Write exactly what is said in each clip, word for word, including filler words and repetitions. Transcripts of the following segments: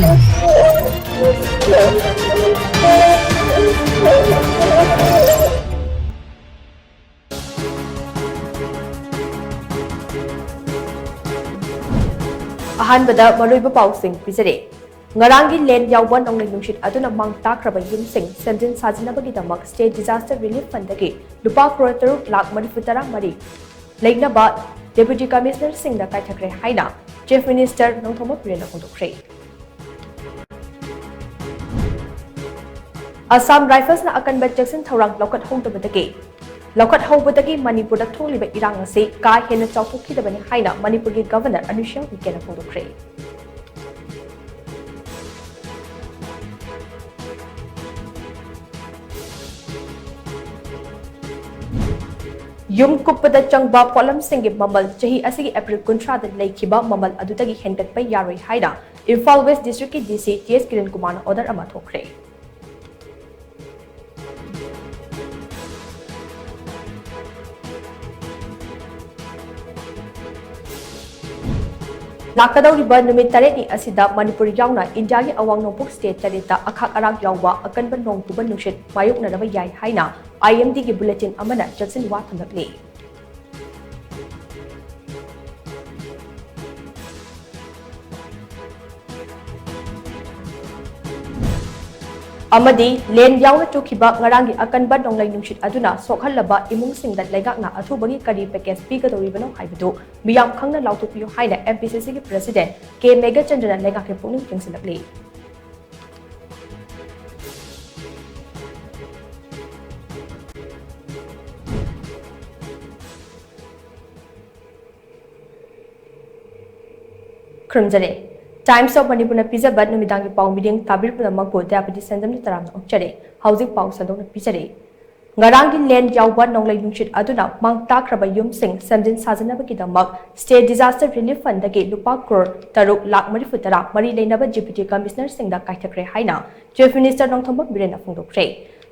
ꯑꯍꯥꯟꯕꯗ ꯃꯔꯨꯑꯣꯏꯕ ꯄꯥꯎꯁꯤꯡ ꯄꯤꯖꯔꯦ꯫ ꯉꯔꯥꯡꯒꯤ ꯂꯦꯟ ꯌꯥꯎꯕ ꯅꯣꯡꯂꯩ ꯅꯨꯡꯁꯤꯠ ꯑꯗꯨꯅ ꯃꯥꯡ ꯇꯥꯛꯈ꯭ꯔꯕ ꯌꯨꯝꯁꯤꯡ ꯁꯦꯝꯖꯤꯟ ꯁꯥꯖꯤꯟꯅꯕꯒꯤꯗꯃꯛ State Disaster Relief Fundꯗꯒꯤ ꯂꯨꯄꯥ ꯀ꯭ꯔꯣꯔ ꯇꯔꯨꯛ ꯂꯥꯈ ꯃꯔꯤꯐꯨ ꯇꯔꯥ ꯃꯔꯤ ꯂꯩꯅꯕ Deputy Commissionerꯁꯤꯡꯗ ꯀꯥꯏꯊꯈ꯭ꯔꯦ ꯍꯥꯏꯅ Chief Minister ꯅꯣꯡꯊꯣꯝꯕꯝ ꯕꯤꯔꯦꯟꯅ ꯐꯣꯡꯗꯣꯛꯈ꯭ꯔꯦ꯫ ꯑꯁꯥꯝ ꯔꯥꯏꯐꯜꯁꯅ ꯑꯀꯟꯕ ꯆꯦꯛꯁꯤꯟ ꯊꯧꯔꯥꯡ ꯂꯧꯈꯠꯍꯧꯗꯕꯗꯒꯤ, ꯂꯧꯈꯠꯍꯧꯕꯗꯒꯤ ꯃꯅꯤꯄꯨꯔꯗ ꯊꯣꯛꯂꯤꯕ ꯏꯔꯥꯡ ꯑꯁꯤ ꯀꯥ ꯍꯦꯟꯅ ꯆꯥꯎꯊꯣꯛꯈꯤꯗꯕꯅꯤ ꯍꯥꯏꯅ ꯃꯅꯤꯄꯨꯔꯒꯤ Governor ꯑꯅꯨꯁ꯭ꯌꯥ ꯎꯏꯀꯦꯅ ꯐꯣꯡꯗꯣꯛꯈ꯭ꯔꯦ꯫ ꯌꯨꯝ ꯀꯨꯞꯄꯗ ꯆꯪꯕ ꯄꯣꯠꯂꯝꯁꯤꯡꯒꯤ ꯃꯃꯜ ꯆꯍꯤ ꯑꯁꯤꯒꯤ ꯑꯦꯄ꯭ꯔꯤꯜ ꯀꯨꯟꯊ꯭ꯔꯥꯗ ꯂꯩꯈꯤꯕ ꯃꯃꯜ ꯑꯗꯨꯗꯒꯤ ꯍꯦꯟꯒꯠꯄ ꯌꯥꯔꯣꯏ ꯍꯥꯏꯅ Imphal West Districtꯀꯤ D C T S Kiran ꯀꯨꯃꯥꯔꯅ order ꯑꯃ ꯊꯣꯛꯈ꯭ꯔꯦ꯫ ꯂꯥꯛꯀꯗꯧꯔꯤꯕ ꯅꯨꯃꯤꯠ ꯇꯔꯦꯠꯅꯤ ꯑꯁꯤꯗ ꯃꯅꯤꯄꯨꯔ ꯌꯥꯎꯅ ꯏꯟꯗꯤꯌꯥꯒꯤ ꯑꯋꯥꯡ ꯅꯣꯡꯄꯣꯛ state ꯇꯔꯦꯠꯇ ꯑꯈꯥꯛ ꯑꯔꯥꯛ ꯌꯥꯎꯕ ꯑꯀꯟꯕ ꯅꯣꯡ ꯄꯨꯕ ꯅꯨꯡꯁꯤꯠ ꯃꯥꯌꯣꯛꯅꯔꯕ ꯌꯥꯏ ꯍꯥꯏꯅ I M Dꯒꯤ bulletin ꯑꯃꯅ ꯆꯦꯛꯁꯤꯟ ꯋꯥ ꯊꯝꯂꯛꯂꯤ꯫ ꯑꯃꯗꯤ ꯂꯦꯟ ꯌꯥꯎꯅ ꯆꯨꯈꯤꯕ ꯉꯔꯥꯡꯒꯤ ꯑꯀꯟꯕ ꯅꯣꯡꯂꯩ ꯅꯨꯡꯁꯤꯠ ꯑꯗꯨꯅ ꯁꯣꯛꯍꯜꯂꯕ ꯏꯃꯨꯡꯁꯤꯡꯗ ꯂꯩꯉꯥꯛꯅ ꯑꯊꯨꯕꯒꯤ ꯀꯔꯤ package ꯄꯤꯒꯗꯧꯔꯤꯕꯅꯣ ꯍꯥꯏꯕꯗꯨ ꯃꯤꯌꯥꯝ ꯈꯪꯅ ꯂꯥꯎꯊꯣꯛꯄꯤꯌꯨ ꯍꯥꯏꯅ M P C Cꯒꯤ President K ꯃꯦꯘꯆꯟꯗ꯭ꯔꯅ ꯂꯩꯉꯥꯛꯀꯤ ꯄꯨꯛꯅꯤꯡ ꯆꯤꯡꯁꯤꯜꯂꯛꯂꯤ꯫ ꯈꯨꯔꯨꯝꯖꯔꯤ꯫ Times of Manipurꯅ ꯄꯤꯖꯕ ꯅꯨꯃꯤꯗꯥꯡꯒꯤ ꯄꯥꯎ ꯃꯤꯔꯦꯡ ꯇꯥꯕꯤꯔꯤꯕ ꯄꯨꯝꯅꯃꯛꯄꯨ ꯗꯌꯥꯄꯇꯤ ꯁꯦꯟꯖꯝꯅ ꯇꯔꯥꯝꯅ ꯑꯣꯛꯆꯔꯤ꯫ ꯍꯧꯖꯤꯛ ꯄꯥꯎ ꯁꯟꯗꯣꯛꯅ ꯄꯤꯖꯔꯤ꯫ ꯉꯔꯥꯡꯒꯤ ꯂꯦꯟ ꯌꯥꯎꯕ ꯅꯣꯡꯂꯩ ꯅꯨꯡꯁꯤꯠ ꯑꯗꯨꯅ ꯃꯥꯡ ꯇꯥꯛꯈ꯭ꯔꯕ ꯌꯨꯝꯁꯤꯡ ꯁꯦꯝꯖꯤꯟ ꯁꯥꯖꯤꯟꯅꯕꯒꯤꯗꯃꯛ State Disaster Relief Fundꯗꯒꯤ ꯂꯨꯄꯥ ꯀ꯭ꯔꯣꯔ ꯇꯔꯨꯛ ꯂꯥꯈ ꯃꯔꯤꯐꯨ ꯇꯔꯥ ꯃꯔꯤ ꯂꯩꯅꯕ Deputy Commissionerꯁꯤꯡꯗ ꯀꯥꯏꯊꯈ꯭ꯔꯦ ꯍꯥꯏꯅ Chief Minister ꯅꯣꯡꯊꯣꯝꯕꯝ ꯕꯤꯔꯦꯟꯅ ꯐꯣꯡꯗꯣꯛꯈ꯭ꯔꯦ꯫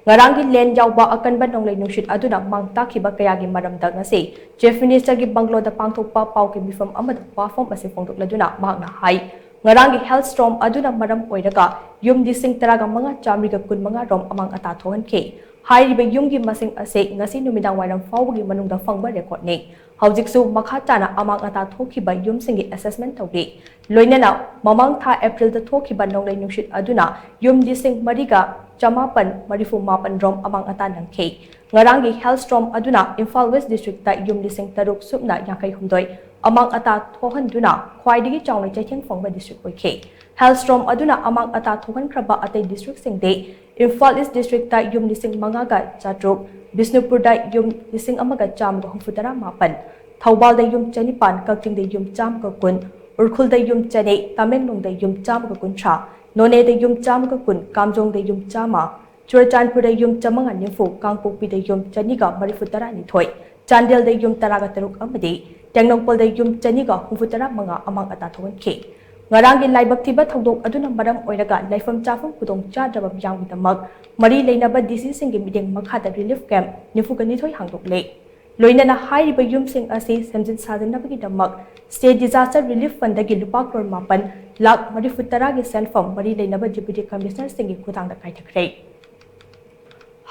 ꯉꯔꯥꯡꯒꯤ ꯂꯦꯟ ꯌꯥꯎꯕ ꯑꯀꯟꯕ ꯅꯣꯡꯂꯩ ꯅꯨꯡꯁꯤꯠ ꯑꯗꯨꯅ ꯃꯥꯡ ꯇꯥꯛꯈꯤꯕ ꯀꯌꯥꯒꯤ ꯃꯔꯝꯗ ꯉꯁꯤ Chief Ministerꯒꯤ bungalow ꯗ ꯄꯥꯡꯊꯣꯛꯄ ꯄꯥꯎꯒꯤ ꯃꯤꯐꯝ ꯑꯃꯗ ꯋꯥꯐꯝ ꯑꯁꯤ ꯐꯣꯡꯗꯣꯛꯂꯗꯨꯅ ꯃꯍꯥꯛꯅ ꯍꯥꯏ, ꯉꯔꯥꯡꯒꯤ hailstorm ꯑꯗꯨꯅ ꯃꯔꯝ ꯑꯣꯏꯔꯒ ꯌꯨꯝ ꯂꯤꯁꯤꯡ ꯇꯔꯥꯒ ꯃꯉꯥ ꯆꯥꯃꯔꯤꯒ ꯀꯨꯟꯃꯉꯥ ꯔꯣꯝ ꯑꯃꯥꯡ ꯑꯇꯥ ꯊꯣꯛꯍꯟꯈꯤ꯫ ꯍꯥꯏꯔꯤꯕ ꯌꯨꯝꯒꯤ ꯃꯁꯤꯡ ꯑꯁꯤ ꯉꯁꯤ ꯅꯨꯃꯤꯗꯥꯡ ꯋꯥꯏꯔꯝ ꯐꯥꯎꯕꯒꯤ ꯃꯅꯨꯡꯗ ꯐꯪꯕ record ꯅꯤ꯫ ꯍꯧꯖꯤꯛꯁꯨ ꯃꯈꯥ ꯇꯥꯅ ꯑꯃꯥꯡ ꯑꯇꯥ ꯊꯣꯛꯈꯤꯕ ꯌꯨꯝꯁꯤꯡꯒꯤ assessment ꯇꯧꯔꯤ꯫ ꯂꯣꯏꯅꯅ ꯃꯃꯥꯡ ꯊꯥ April ꯗ ꯊꯣꯛꯈꯤꯕ ꯅꯣꯡꯂꯩ ꯅꯨꯡꯁꯤꯠ ꯑꯗꯨꯅ ꯌꯨꯝ ꯂꯤꯁꯤꯡ ꯃꯔꯤꯒ ꯆꯃꯥꯄꯟ ꯃꯔꯤꯐꯨ ꯃꯥꯄꯟ ꯔꯣꯝ ꯑꯃꯥꯡ ꯑꯇꯥ ꯅꯪꯈꯤ꯫ ꯉꯔꯥꯡꯒꯤ hailstorm ꯑꯗꯨꯅ ꯏꯝꯐꯥꯜ West district ꯇ ꯌꯨꯝ ꯂꯤꯁꯤꯡ ꯇꯔꯨꯛ ꯁꯨꯞꯅ ꯌꯥꯡꯈꯩ ꯍꯨꯝꯗꯣꯏ ꯑꯃꯥꯡ ꯑꯇꯥ ꯊꯣꯛꯍꯟꯗꯨꯅ ꯈ꯭ꯋꯥꯏꯗꯒꯤ ꯆꯥꯎꯅ ꯆꯩꯊꯦꯡ ꯐꯪꯕ district ꯑꯣꯏꯈꯤ꯫ Hailstorm ꯑꯗꯨꯅ ꯑꯃꯥꯡ ꯑꯇꯥ ꯊꯣꯛꯍꯟꯈ꯭ꯔꯕ ꯑꯇꯩ district ꯁꯤꯡꯗꯤ ꯏꯝꯐꯥꯜ East district ꯇ ꯌꯨꯝ ꯂꯤꯁꯤꯡ ꯃꯉꯥꯒ ꯆꯥꯇ꯭ꯔꯨꯛ, ꯕꯤꯁꯅꯨꯄꯨꯔꯗ ꯌꯨꯝ ꯂꯤꯁꯤꯡ ꯑꯃꯒ ꯆꯥꯝꯃꯒ ꯍꯨꯝꯐꯨꯇꯔꯥ ꯃꯥꯄꯟ, ꯊꯧꯕꯥꯜꯗ ꯌꯨꯝ ꯆꯅꯤꯄꯥꯟ, ꯀꯛꯆꯤꯡꯗ ꯌꯨꯝ ꯆꯥꯝꯃꯒ ꯀꯨꯟ, ꯎꯈ꯭ꯔꯨꯜꯗ ꯌꯨꯝ ꯆꯅꯤ, ꯇꯃꯦꯡꯂꯣꯡꯗ ꯌꯨꯝ ꯆꯥꯝꯃꯒ ꯀꯨꯟꯊ꯭ꯔꯥ, ꯅꯣꯅꯦꯗ ꯌꯨꯝ ꯆꯥꯝꯃꯒ ꯀꯨꯟ, ꯀꯥꯝꯖꯣꯡꯗ ꯌꯨꯝ ꯆꯥꯝꯃ, ꯆꯨꯔꯆꯥꯟꯄꯨꯔꯗ ꯌꯨꯝ ꯆꯥꯝꯃꯉꯥ ꯅꯤꯐꯨ, ꯀꯥꯡꯄꯣꯛꯄꯤꯗ ꯌꯨꯝ ꯆꯅꯤꯒ ꯃꯔꯤꯐꯨ ꯇꯔꯥꯅꯤꯊꯣꯏ, ꯆꯥꯟꯗꯦꯜꯗ ꯌꯨꯝ ꯇꯔꯥꯒ ꯇꯔꯨꯛ ꯑꯃꯗꯤ ꯇꯦꯡꯅꯧꯄꯜꯗ ꯌꯨꯝ ꯆꯅꯤꯒ ꯍꯨꯝꯐꯨ ꯇꯔꯥ ꯃꯉꯥ ꯑꯃꯥꯡ ꯑꯇꯥ ꯊꯣꯛꯍꯟꯈꯤ꯫ ꯉꯔꯥꯡꯒꯤ ꯂꯥꯏꯕꯛ ꯊꯤꯕ ꯊꯧꯗꯣꯛ ꯑꯗꯨꯅ ꯃꯔꯝ ꯑꯣꯏꯔꯒ ꯂꯩꯐꯝ ꯆꯥꯐꯝ ꯈꯨꯗꯣꯡ ꯆꯥꯗ꯭ꯔꯕ ꯃꯤꯌꯥꯝꯒꯤꯗꯃꯛ ꯃꯔꯤ ꯂꯩꯅꯕ ꯗꯤ ꯁꯤ ꯁꯤꯡꯒꯤ ꯃꯤꯠꯌꯦꯡ ꯃꯈꯥꯗ relief camp ꯅꯤꯐꯨꯒ ꯅꯤꯊꯣꯏ ꯍꯥꯡꯗꯣꯛꯂꯦ꯫ ꯂꯣꯏꯅꯅ ꯍꯥꯏꯔꯤꯕ ꯌꯨꯝꯁꯤꯡ ꯑꯁꯤ ꯁꯦꯝꯖꯤꯟ ꯁꯥꯖꯤꯟꯅꯕꯒꯤꯗꯃꯛ State Disaster Relief Fund ꯗꯒꯤ ꯂꯨꯄꯥ ꯀ꯭ꯔꯣꯔ ꯃꯥꯄꯟ ꯂꯥꯈ ꯃꯔꯤꯐꯨ ꯇꯔꯥꯒꯤ ꯁꯦꯟꯐꯝ ꯃꯔꯤ ꯂꯩꯅꯕ Deputy Commissioner ꯁꯤꯡꯒꯤ ꯈꯨꯠꯊꯥꯡꯗ ꯀꯥꯏꯊꯈ꯭ꯔꯦ꯫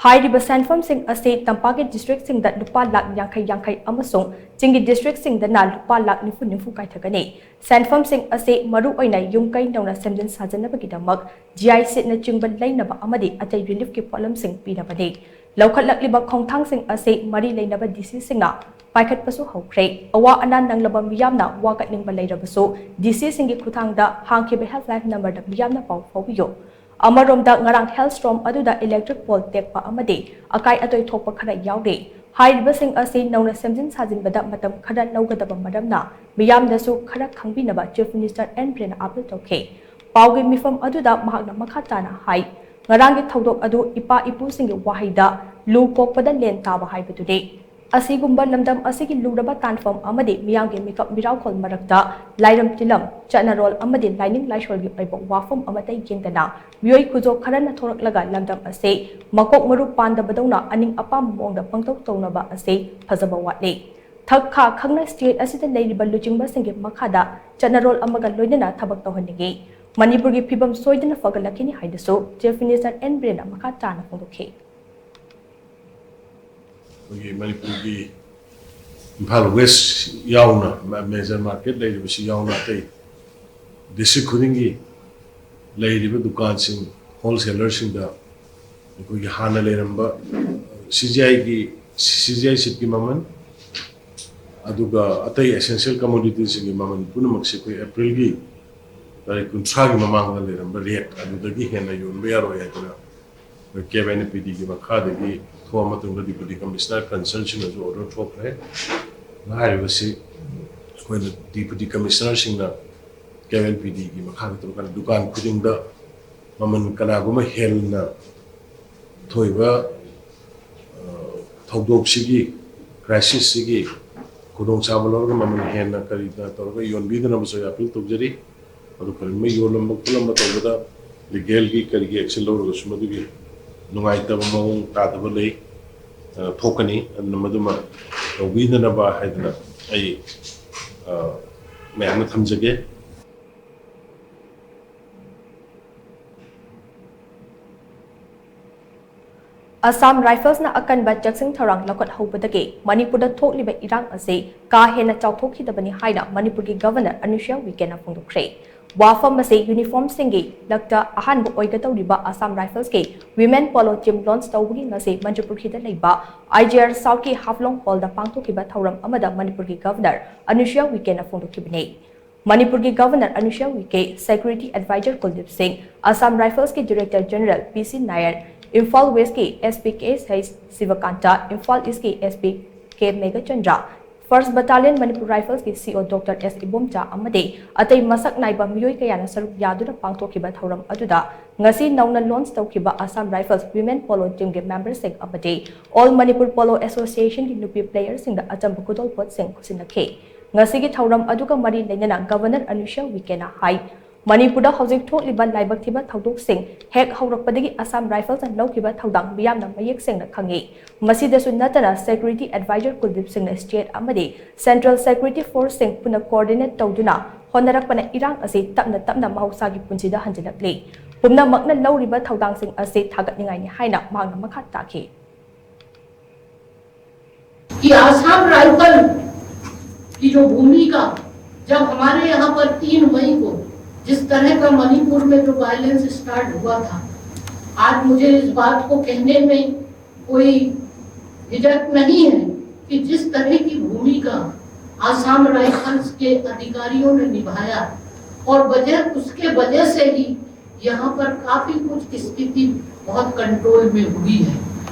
ꯍꯥꯏꯔꯤꯕ ꯁꯦꯟꯐꯝꯁꯤꯡ ꯑꯁꯤ ꯇꯝꯄꯥꯛꯀꯤ district ꯁꯤꯡꯗ ꯂꯨꯄꯥ ꯂꯥꯈ ꯌꯥꯡꯈꯩ ꯌꯥꯡꯈꯩ ꯑꯃꯁꯨꯡ ꯆꯤꯡꯒꯤ district ꯁꯤꯡꯗꯅ ꯂꯨꯄꯥ ꯂꯥꯈ ꯅꯤꯐꯨ ꯅꯤꯐꯨ ꯀꯥꯏꯊꯒꯅꯤ꯫ ꯁꯦꯟꯐꯝꯁꯤꯡ ꯑꯁꯤ ꯃꯔꯨꯑꯣꯏꯅ ꯌꯨꯝ ꯀꯩ ꯅꯧꯅ ꯁꯦꯝꯖꯤꯟ ꯁꯥꯖꯤꯟꯅꯕꯒꯤꯗꯃꯛ G I ꯁꯦꯠꯅꯆꯤꯡꯕ ꯂꯩꯅꯕ ꯑꯃꯗꯤ ꯑꯇꯩ relief ꯀꯤ ꯄꯣꯠꯂꯝꯁꯤꯡ ꯄꯤꯅꯕꯅꯤ꯫ ꯂꯧꯈꯠꯂꯛꯂꯤꯕ ꯈꯣꯡꯊꯥꯡꯁꯤꯡ ꯑꯁꯤ ꯃꯔꯤ ꯂꯩꯅꯕ D C ꯁꯤꯡꯅ ꯄꯥꯏꯈꯠꯄꯁꯨ ꯍꯧꯈ꯭ꯔꯦ꯫ ꯑꯋꯥ ꯑꯅꯥ ꯅꯪꯂꯕ ꯃꯤꯌꯥꯝꯅ ꯋꯥꯀꯠꯅꯤꯡꯕ ꯂꯩꯔꯕꯁꯨ D C ꯁꯤꯡꯒꯤ ꯈꯨꯠꯊꯥꯡꯗ ꯍꯥꯡꯈꯤꯕ helpline number ꯗ ꯃꯤꯌꯥꯝꯅ ꯄꯥꯎ ꯐꯥꯎꯕꯤꯌꯨ꯫ ꯑꯃꯔꯣꯝꯗ ꯉꯔꯥꯡ hailstorm ꯑꯗꯨꯗ electric pole ꯇꯦꯛꯄ ꯑꯃꯗꯤ ꯑꯀꯥꯏ ꯑꯇꯣꯏ ꯊꯣꯛꯄ ꯈꯔ ꯌꯥꯎꯔꯤ꯫ ꯍꯥꯏꯔꯤꯕꯁꯤꯡ ꯑꯁꯤ ꯅꯧꯅ ꯁꯦꯝꯖꯤꯟ ꯁꯥꯖꯤꯟꯕꯗ ꯃꯇꯝ ꯈꯔ ꯂꯧꯒꯗꯕ ꯃꯔꯝꯅ ꯃꯤꯌꯥꯝꯗꯁꯨ ꯈꯔ ꯈꯪꯕꯤꯅꯕ Chief Minister N Biren ꯅ appeal ꯇꯧꯈꯤ꯫ ꯄꯥꯎꯒꯤ ꯃꯤꯐꯝ ꯑꯗꯨꯗ ꯃꯍꯥꯛꯅ ꯃꯈꯥ ꯇꯥꯅ ꯍꯥꯏ, ꯉꯔꯥꯡꯒꯤ ꯊꯧꯗꯣꯛ ꯑꯗꯨ ꯏꯄꯥ ꯏꯄꯨꯁꯤꯡꯒꯤ ꯋꯥꯍꯩꯗ "ꯂꯨ ꯀꯣꯛꯄꯗ ꯂꯦꯟ ꯇꯥꯕ" ꯍꯥꯏꯕꯗꯨꯅꯤ꯫ ꯑꯁꯤꯒꯨꯝꯕ ꯂꯝꯗꯝ ꯑꯁꯤꯒꯤ ꯂꯨꯔꯕ ꯇꯥꯟꯐꯝ ꯑꯃꯗꯤ ꯃꯤꯌꯥꯝꯒꯤ ꯃꯤꯀꯞ ꯃꯤꯔꯥꯎꯈꯣꯜ ꯃꯔꯛꯇ ꯂꯥꯏꯔꯝ ꯇꯤꯂꯝ, ꯆꯠꯅꯔꯣꯜ ꯑꯃꯗꯤ ꯂꯥꯏꯅꯤꯡ ꯂꯥꯏꯁꯣꯜꯒꯤ ꯑꯣꯏꯕ ꯋꯥꯐꯝ ꯑꯃꯠꯇ ꯌꯦꯡꯗꯅ ꯃꯤꯑꯣꯏ ꯈꯨꯖꯣ ꯈꯔꯅ ꯊꯣꯔꯛꯂꯒ ꯂꯝꯗꯝ ꯑꯁꯤ ꯃꯀꯣꯛ ꯃꯔꯨ ꯄꯥꯟꯗꯕꯗꯧꯅ ꯑꯅꯤꯡ ꯑꯄꯥꯝꯕ ꯃꯑꯣꯡꯗ ꯄꯪꯇꯧ ꯇꯧꯅꯕ ꯑꯁꯤ ꯐꯖꯕ ꯋꯥꯠꯂꯤ꯫ ꯊꯛ ꯈꯥ ꯈꯪꯅ state ꯑꯁꯤꯗ ꯂꯩꯔꯤꯕ ꯂꯨꯆꯤꯡꯕꯁꯤꯡꯒꯤ ꯃꯈꯥꯗ ꯆꯠꯅꯔꯣꯜ ꯑꯃꯒ ꯂꯣꯏꯅꯅ ꯊꯕꯛ ꯇꯧꯍꯟꯅꯤꯡꯏ꯫ ꯃꯅꯤꯄꯨꯔꯒꯤ ꯐꯤꯕꯝ ꯁꯣꯏꯗꯅ ꯐꯒꯠꯂꯛꯈꯤꯅꯤ ꯍꯥꯏꯅꯁꯨ Chief Minister N ꯕꯤꯔꯦꯟꯅ ꯃꯈꯥ ꯇꯥꯅ ꯐꯣꯡꯗꯣꯛꯈꯤ꯫ ꯑꯩꯈꯣꯏꯒꯤ ꯃꯅꯤꯄꯨꯔꯒꯤ ꯏꯝꯐꯥꯜ ꯋꯦꯁ ꯌꯥꯎꯅ, ꯃꯦ-, ꯃꯦꯖꯔ ꯃꯥꯔꯀꯦꯠ ꯂꯩꯔꯤꯕꯁꯤ ꯌꯥꯎꯅ, ꯑꯇꯩ ꯗꯤꯁꯇ꯭ꯔꯤꯛ ꯈꯨꯗꯤꯡꯒꯤ ꯂꯩꯔꯤꯕ ꯗꯨꯀꯥꯟꯁꯤꯡ, ꯍꯣꯜꯁꯦꯂꯔꯁꯤꯡꯗ ꯑꯩꯈꯣꯏꯒꯤ ꯍꯥꯟꯅ ꯂꯩꯔꯝꯕ ꯁꯤ ꯖꯤ ꯑꯥꯏꯒꯤ, ꯁꯤ ꯖꯤ ꯑꯥꯏ ꯁꯤꯠꯀꯤ ꯃꯃꯜ, ꯑꯗꯨꯒ ꯑꯇꯩ ꯑꯦꯁꯦꯟꯁꯤꯌꯦꯜ ꯀꯃꯣꯗꯤꯇꯤꯁꯤꯡꯒꯤ ꯃꯃꯜ ꯄꯨꯝꯅꯃꯛꯁꯤ ꯑꯩꯈꯣꯏ ꯑꯦꯄ꯭ꯔꯤꯜꯒꯤ ꯇꯥꯔꯤꯛ ꯀꯨꯟꯊ꯭ꯔꯥꯒꯤ ꯃꯃꯥꯡꯗ ꯂꯩꯔꯝꯕ ꯔꯦꯠ ꯑꯗꯨꯗꯒꯤ ꯍꯦꯟꯅ ꯌꯣꯟꯕ ꯌꯥꯔꯣꯏ ꯍꯥꯏꯗꯅ ꯑꯩꯈꯣꯏ ꯀꯦꯞ ꯑꯦꯟ ꯄꯤ ꯗꯤꯒꯤ ꯃꯈꯥꯗꯒꯤ ꯊꯣꯛꯑ ꯃꯇꯨꯡꯗ ꯗꯤꯄꯨꯇꯤ ꯀꯃꯤꯁꯅꯔ ꯀꯟꯁꯔꯟꯁꯤꯡꯅꯁꯨ ꯑꯣꯔꯗꯔ ꯊꯣꯛꯈ꯭ꯔꯦ꯫ ꯍꯥꯏꯔꯤꯕꯁꯤ ꯑꯩꯈꯣꯏꯅ ꯗꯤꯄꯨꯇꯤ ꯀꯃꯤꯁꯅꯔꯁꯤꯡꯅ ꯀꯦꯞ ꯑꯦꯟ ꯄꯤ ꯗꯤꯒꯤ ꯃꯈꯥꯗ ꯇꯧꯔꯀꯥꯟꯗ ꯗꯨꯀꯥꯟ ꯈꯨꯗꯤꯡꯗ ꯃꯃꯜ ꯀꯅꯥꯒꯨꯝꯕ ꯍꯦꯟꯅ ꯊꯣꯛꯏꯕ, ꯑ, ꯊꯧꯗꯣꯛꯁꯤꯒꯤ, ꯀ꯭ꯔꯥꯏꯁꯤꯁꯁꯤꯒꯤ ꯈꯨꯗꯣꯡꯆꯥꯕ ꯂꯧꯔꯒ ꯃꯃꯜ ꯍꯦꯟꯅ ꯀꯔꯤꯗ ꯇꯧꯔꯒ ꯌꯣꯟꯕꯤꯗꯅꯕꯁꯨ ꯑꯩ ꯑꯄꯤꯜ ꯇꯧꯖꯔꯤ꯫ ꯑꯗꯨ ꯀꯔꯤꯒꯨꯝꯕ ꯌꯣꯜꯂꯝꯕ ꯈꯣꯠꯂꯝꯕ ꯇꯧꯕꯗ ꯂꯤꯒꯦꯜꯒꯤ ꯀꯔꯤꯒꯤ ꯑꯦꯛꯁꯟ ꯂꯧꯔꯒꯁꯨ ꯃꯗꯨꯒꯤ ꯅꯨꯡꯉꯥꯏꯇꯕ ꯃꯑꯣꯡ ꯇꯥꯗꯕ ꯂꯩ, ꯑ, ꯊꯣꯛꯀꯅꯤ꯫ ꯑꯗꯨꯅ ꯃꯗꯨꯃ ꯇꯧꯕꯤꯗꯅꯕ ꯍꯥꯏꯗꯅ ꯑꯩ, ꯑ, ꯃꯌꯥꯝꯅ ꯊꯝꯖꯒꯦ꯫ ꯑꯁꯥꯝ ꯔꯥꯏꯐꯜꯁꯅ ꯑꯀꯟꯕ ꯆꯦꯛꯁꯤꯟ ꯊꯧꯔꯥꯡ ꯂꯧꯈꯠꯍꯧꯕꯗꯒꯤ ꯃꯅꯤꯄꯨꯔꯗ ꯊꯣꯛꯂꯤꯕ ꯏꯔꯥꯡ ꯑꯁꯤ ꯀꯥ ꯍꯦꯟꯅ ꯆꯥꯎꯊꯣꯛꯈꯤꯗꯕꯅꯤ ꯍꯥꯏꯅ ꯃꯅꯤꯄꯨꯔꯒꯤ ꯒꯚꯔꯅꯔ ꯑꯅꯨꯁ꯭ꯌꯥ ꯎꯏꯀꯦꯅ ꯐꯣꯡꯗꯣꯛꯈ꯭ꯔꯦ꯫ ꯋꯥꯐꯝ ꯑꯁꯤ ꯌꯨꯅꯤꯐꯣꯔꯝꯁꯤꯡꯒꯤ ꯂꯛꯇ ꯑꯍꯥꯟꯕ ꯑꯣꯏꯒꯗꯧꯔꯤꯕ ꯑꯁꯥꯝ ꯔꯥꯏꯐꯜꯁꯀꯤ ꯋꯤꯃꯦꯟ ꯄꯣꯂꯣ ꯇꯤꯝ ꯂꯣꯟꯆ ꯇꯧꯕꯒꯤ ꯉꯁꯤ ꯃꯟꯇ꯭ꯔꯤꯄꯨꯈ꯭ꯔꯤꯗ ꯂꯩꯕ ꯑꯥꯏ ꯖꯤ ꯑꯥꯔ ꯁꯥꯎꯠꯀꯤ ꯍꯥꯐꯂꯣꯡ ꯍꯣꯜꯗ ꯄꯥꯡꯊꯣꯛꯈꯤꯕ ꯊꯧꯔꯝ ꯑꯃꯗ ꯃꯅꯤꯄꯨꯔꯒꯤ ꯒꯚꯔꯅꯔ ꯑꯅꯨꯁ꯭ꯌꯥ ꯎꯏꯀꯦꯅ ꯐꯣꯡꯗꯣꯛꯈꯤꯕꯅꯤ꯫ ꯃꯅꯤꯄꯨꯔꯒꯤ ꯒꯚꯔꯅꯔ ꯑꯅꯨꯁ꯭ꯌꯥ ꯎꯏꯀꯦ, ꯁꯦꯀ꯭ꯌꯨꯔꯤꯇꯤ ꯑꯦꯗꯚꯥꯏꯖꯔ ꯀꯨꯜꯗꯤꯞ ꯁꯤꯡ, ꯑꯁꯥꯝ ꯔꯥꯏꯐꯜꯁꯀꯤ ꯗꯤꯔꯦꯛꯇꯔ ꯖꯦꯅꯔꯦꯜ ꯄꯤ ꯁꯤ ꯅꯥꯌꯔ, ꯏꯝꯐꯥꯜ ꯋꯦꯁꯀꯤ ꯑꯦꯁ ꯄꯤ ꯀꯦ ꯁꯩ ꯁꯤꯕꯀꯥꯟꯇ, ꯏꯝꯐꯥꯜ ꯏꯁꯀꯤ S P K Meghachandra, first battalion Manipur ꯔꯥꯏꯐꯜꯁꯀꯤ ꯁꯤ ꯏ ꯑꯣ ꯗꯣꯛꯇꯔ ꯑꯦꯁ ꯏꯕꯣꯝꯆꯥ ꯑꯃꯗꯤ ꯑꯇꯩ ꯃꯁꯛ ꯅꯥꯏꯕ ꯃꯤꯑꯣꯏ ꯀꯌꯥꯅ ꯁꯔꯨꯛ ꯌꯥꯗꯨꯅ ꯄꯥꯡꯊꯣꯛꯈꯤꯕ ꯊꯧꯔꯝ ꯑꯗꯨꯗ ꯉꯁꯤ ꯅꯧꯅ ꯂꯣꯟꯆ ꯇꯧꯈꯤꯕ ꯑꯁꯥꯝ ꯔꯥꯏꯐꯜꯁ ꯋꯤꯃꯦꯟ ꯄꯣꯂꯣ ꯇꯤꯝꯒꯤ ꯃꯦꯝꯕꯔꯁꯤꯡ ꯑꯃꯗꯤ ꯑꯣꯜ ꯃꯅꯤꯄꯨꯔ ꯄꯣꯂꯣ ꯑꯦꯁꯣꯁꯤꯌꯦꯁꯟꯒꯤ ꯅꯨꯄꯤ ꯄ꯭ꯂꯦꯌꯔꯁꯤꯡꯗ ꯑꯆꯝꯕ ꯈꯨꯗꯣꯜꯄꯣꯠꯁꯤꯡ ꯈꯨꯠꯁꯤꯟꯅꯈꯤ꯫ ꯉꯁꯤꯒꯤ ꯊꯧꯔꯝ ꯑꯗꯨꯒ ꯃꯔꯤ ꯂꯩꯅꯅ ꯒꯚꯔꯅꯔ ꯑꯅꯨꯁ꯭ꯌꯥ ꯎꯏꯀꯦꯅ ꯍꯥꯏ, ꯃꯅꯤꯄꯨꯔꯗ ꯍꯧꯖꯤꯛ ꯊꯣꯛꯂꯤꯕ ꯂꯥꯏꯕꯛ ꯊꯤꯕ ꯊꯧꯗꯣꯛꯁꯤꯡ ꯍꯦꯛ ꯍꯧꯔꯛꯄꯗꯒꯤ ꯑꯁꯥꯝ ꯔꯥꯏꯐꯜꯁꯅ ꯂꯧꯈꯤꯕ ꯊꯧꯗꯥꯡ ꯃꯤꯌꯥꯝꯅ ꯃꯌꯦꯛ ꯁꯦꯡꯅ ꯈꯪꯏ꯫ ꯃꯁꯤꯗꯁꯨ ꯅꯠꯇꯅ security advisor ꯀꯨꯜꯗꯤꯞ ꯁꯤꯡꯅ state ꯑꯃꯗꯤ central security forceꯁꯤꯡ ꯄꯨꯟꯅ coordinate ꯇꯧꯗꯨꯅ ꯍꯣꯠꯅꯔꯛꯄꯅ ꯏꯔꯥꯡ ꯑꯁꯤ ꯇꯞꯅ ꯇꯞꯅ ꯃꯍꯧꯁꯥꯒꯤ ꯄꯨꯟꯁꯤꯗ ꯍꯟꯖꯤꯜꯂꯛꯂꯤ꯫ ꯄꯨꯝꯅꯃꯛꯅ ꯂꯧꯔꯤꯕ ꯊꯧꯗꯥꯡꯁꯤꯡ ꯑꯁꯤ ꯊꯥꯒꯠꯅꯤꯡꯉꯥꯏꯅꯤ ꯍꯥꯏꯅ ꯃꯍꯥꯛꯅ ꯃꯈꯥ ꯇꯥꯈꯤ꯫ कि आसाम राइफल की जो भूमिका, जब हमारे यहाँ पर तीन मई को जिस तरह का मणिपुर में जो वायलेंस स्टार्ट हुआ था, आज मुझे इस बात को कहने में कोई हिचक नहीं है कि जिस तरह की भूमिका आसाम राइफल्स के अधिकारियों ने निभाया और वजह उसके वजह से ही यहाँ पर काफी कुछ स्थिति बहुत कंट्रोल में हुई है।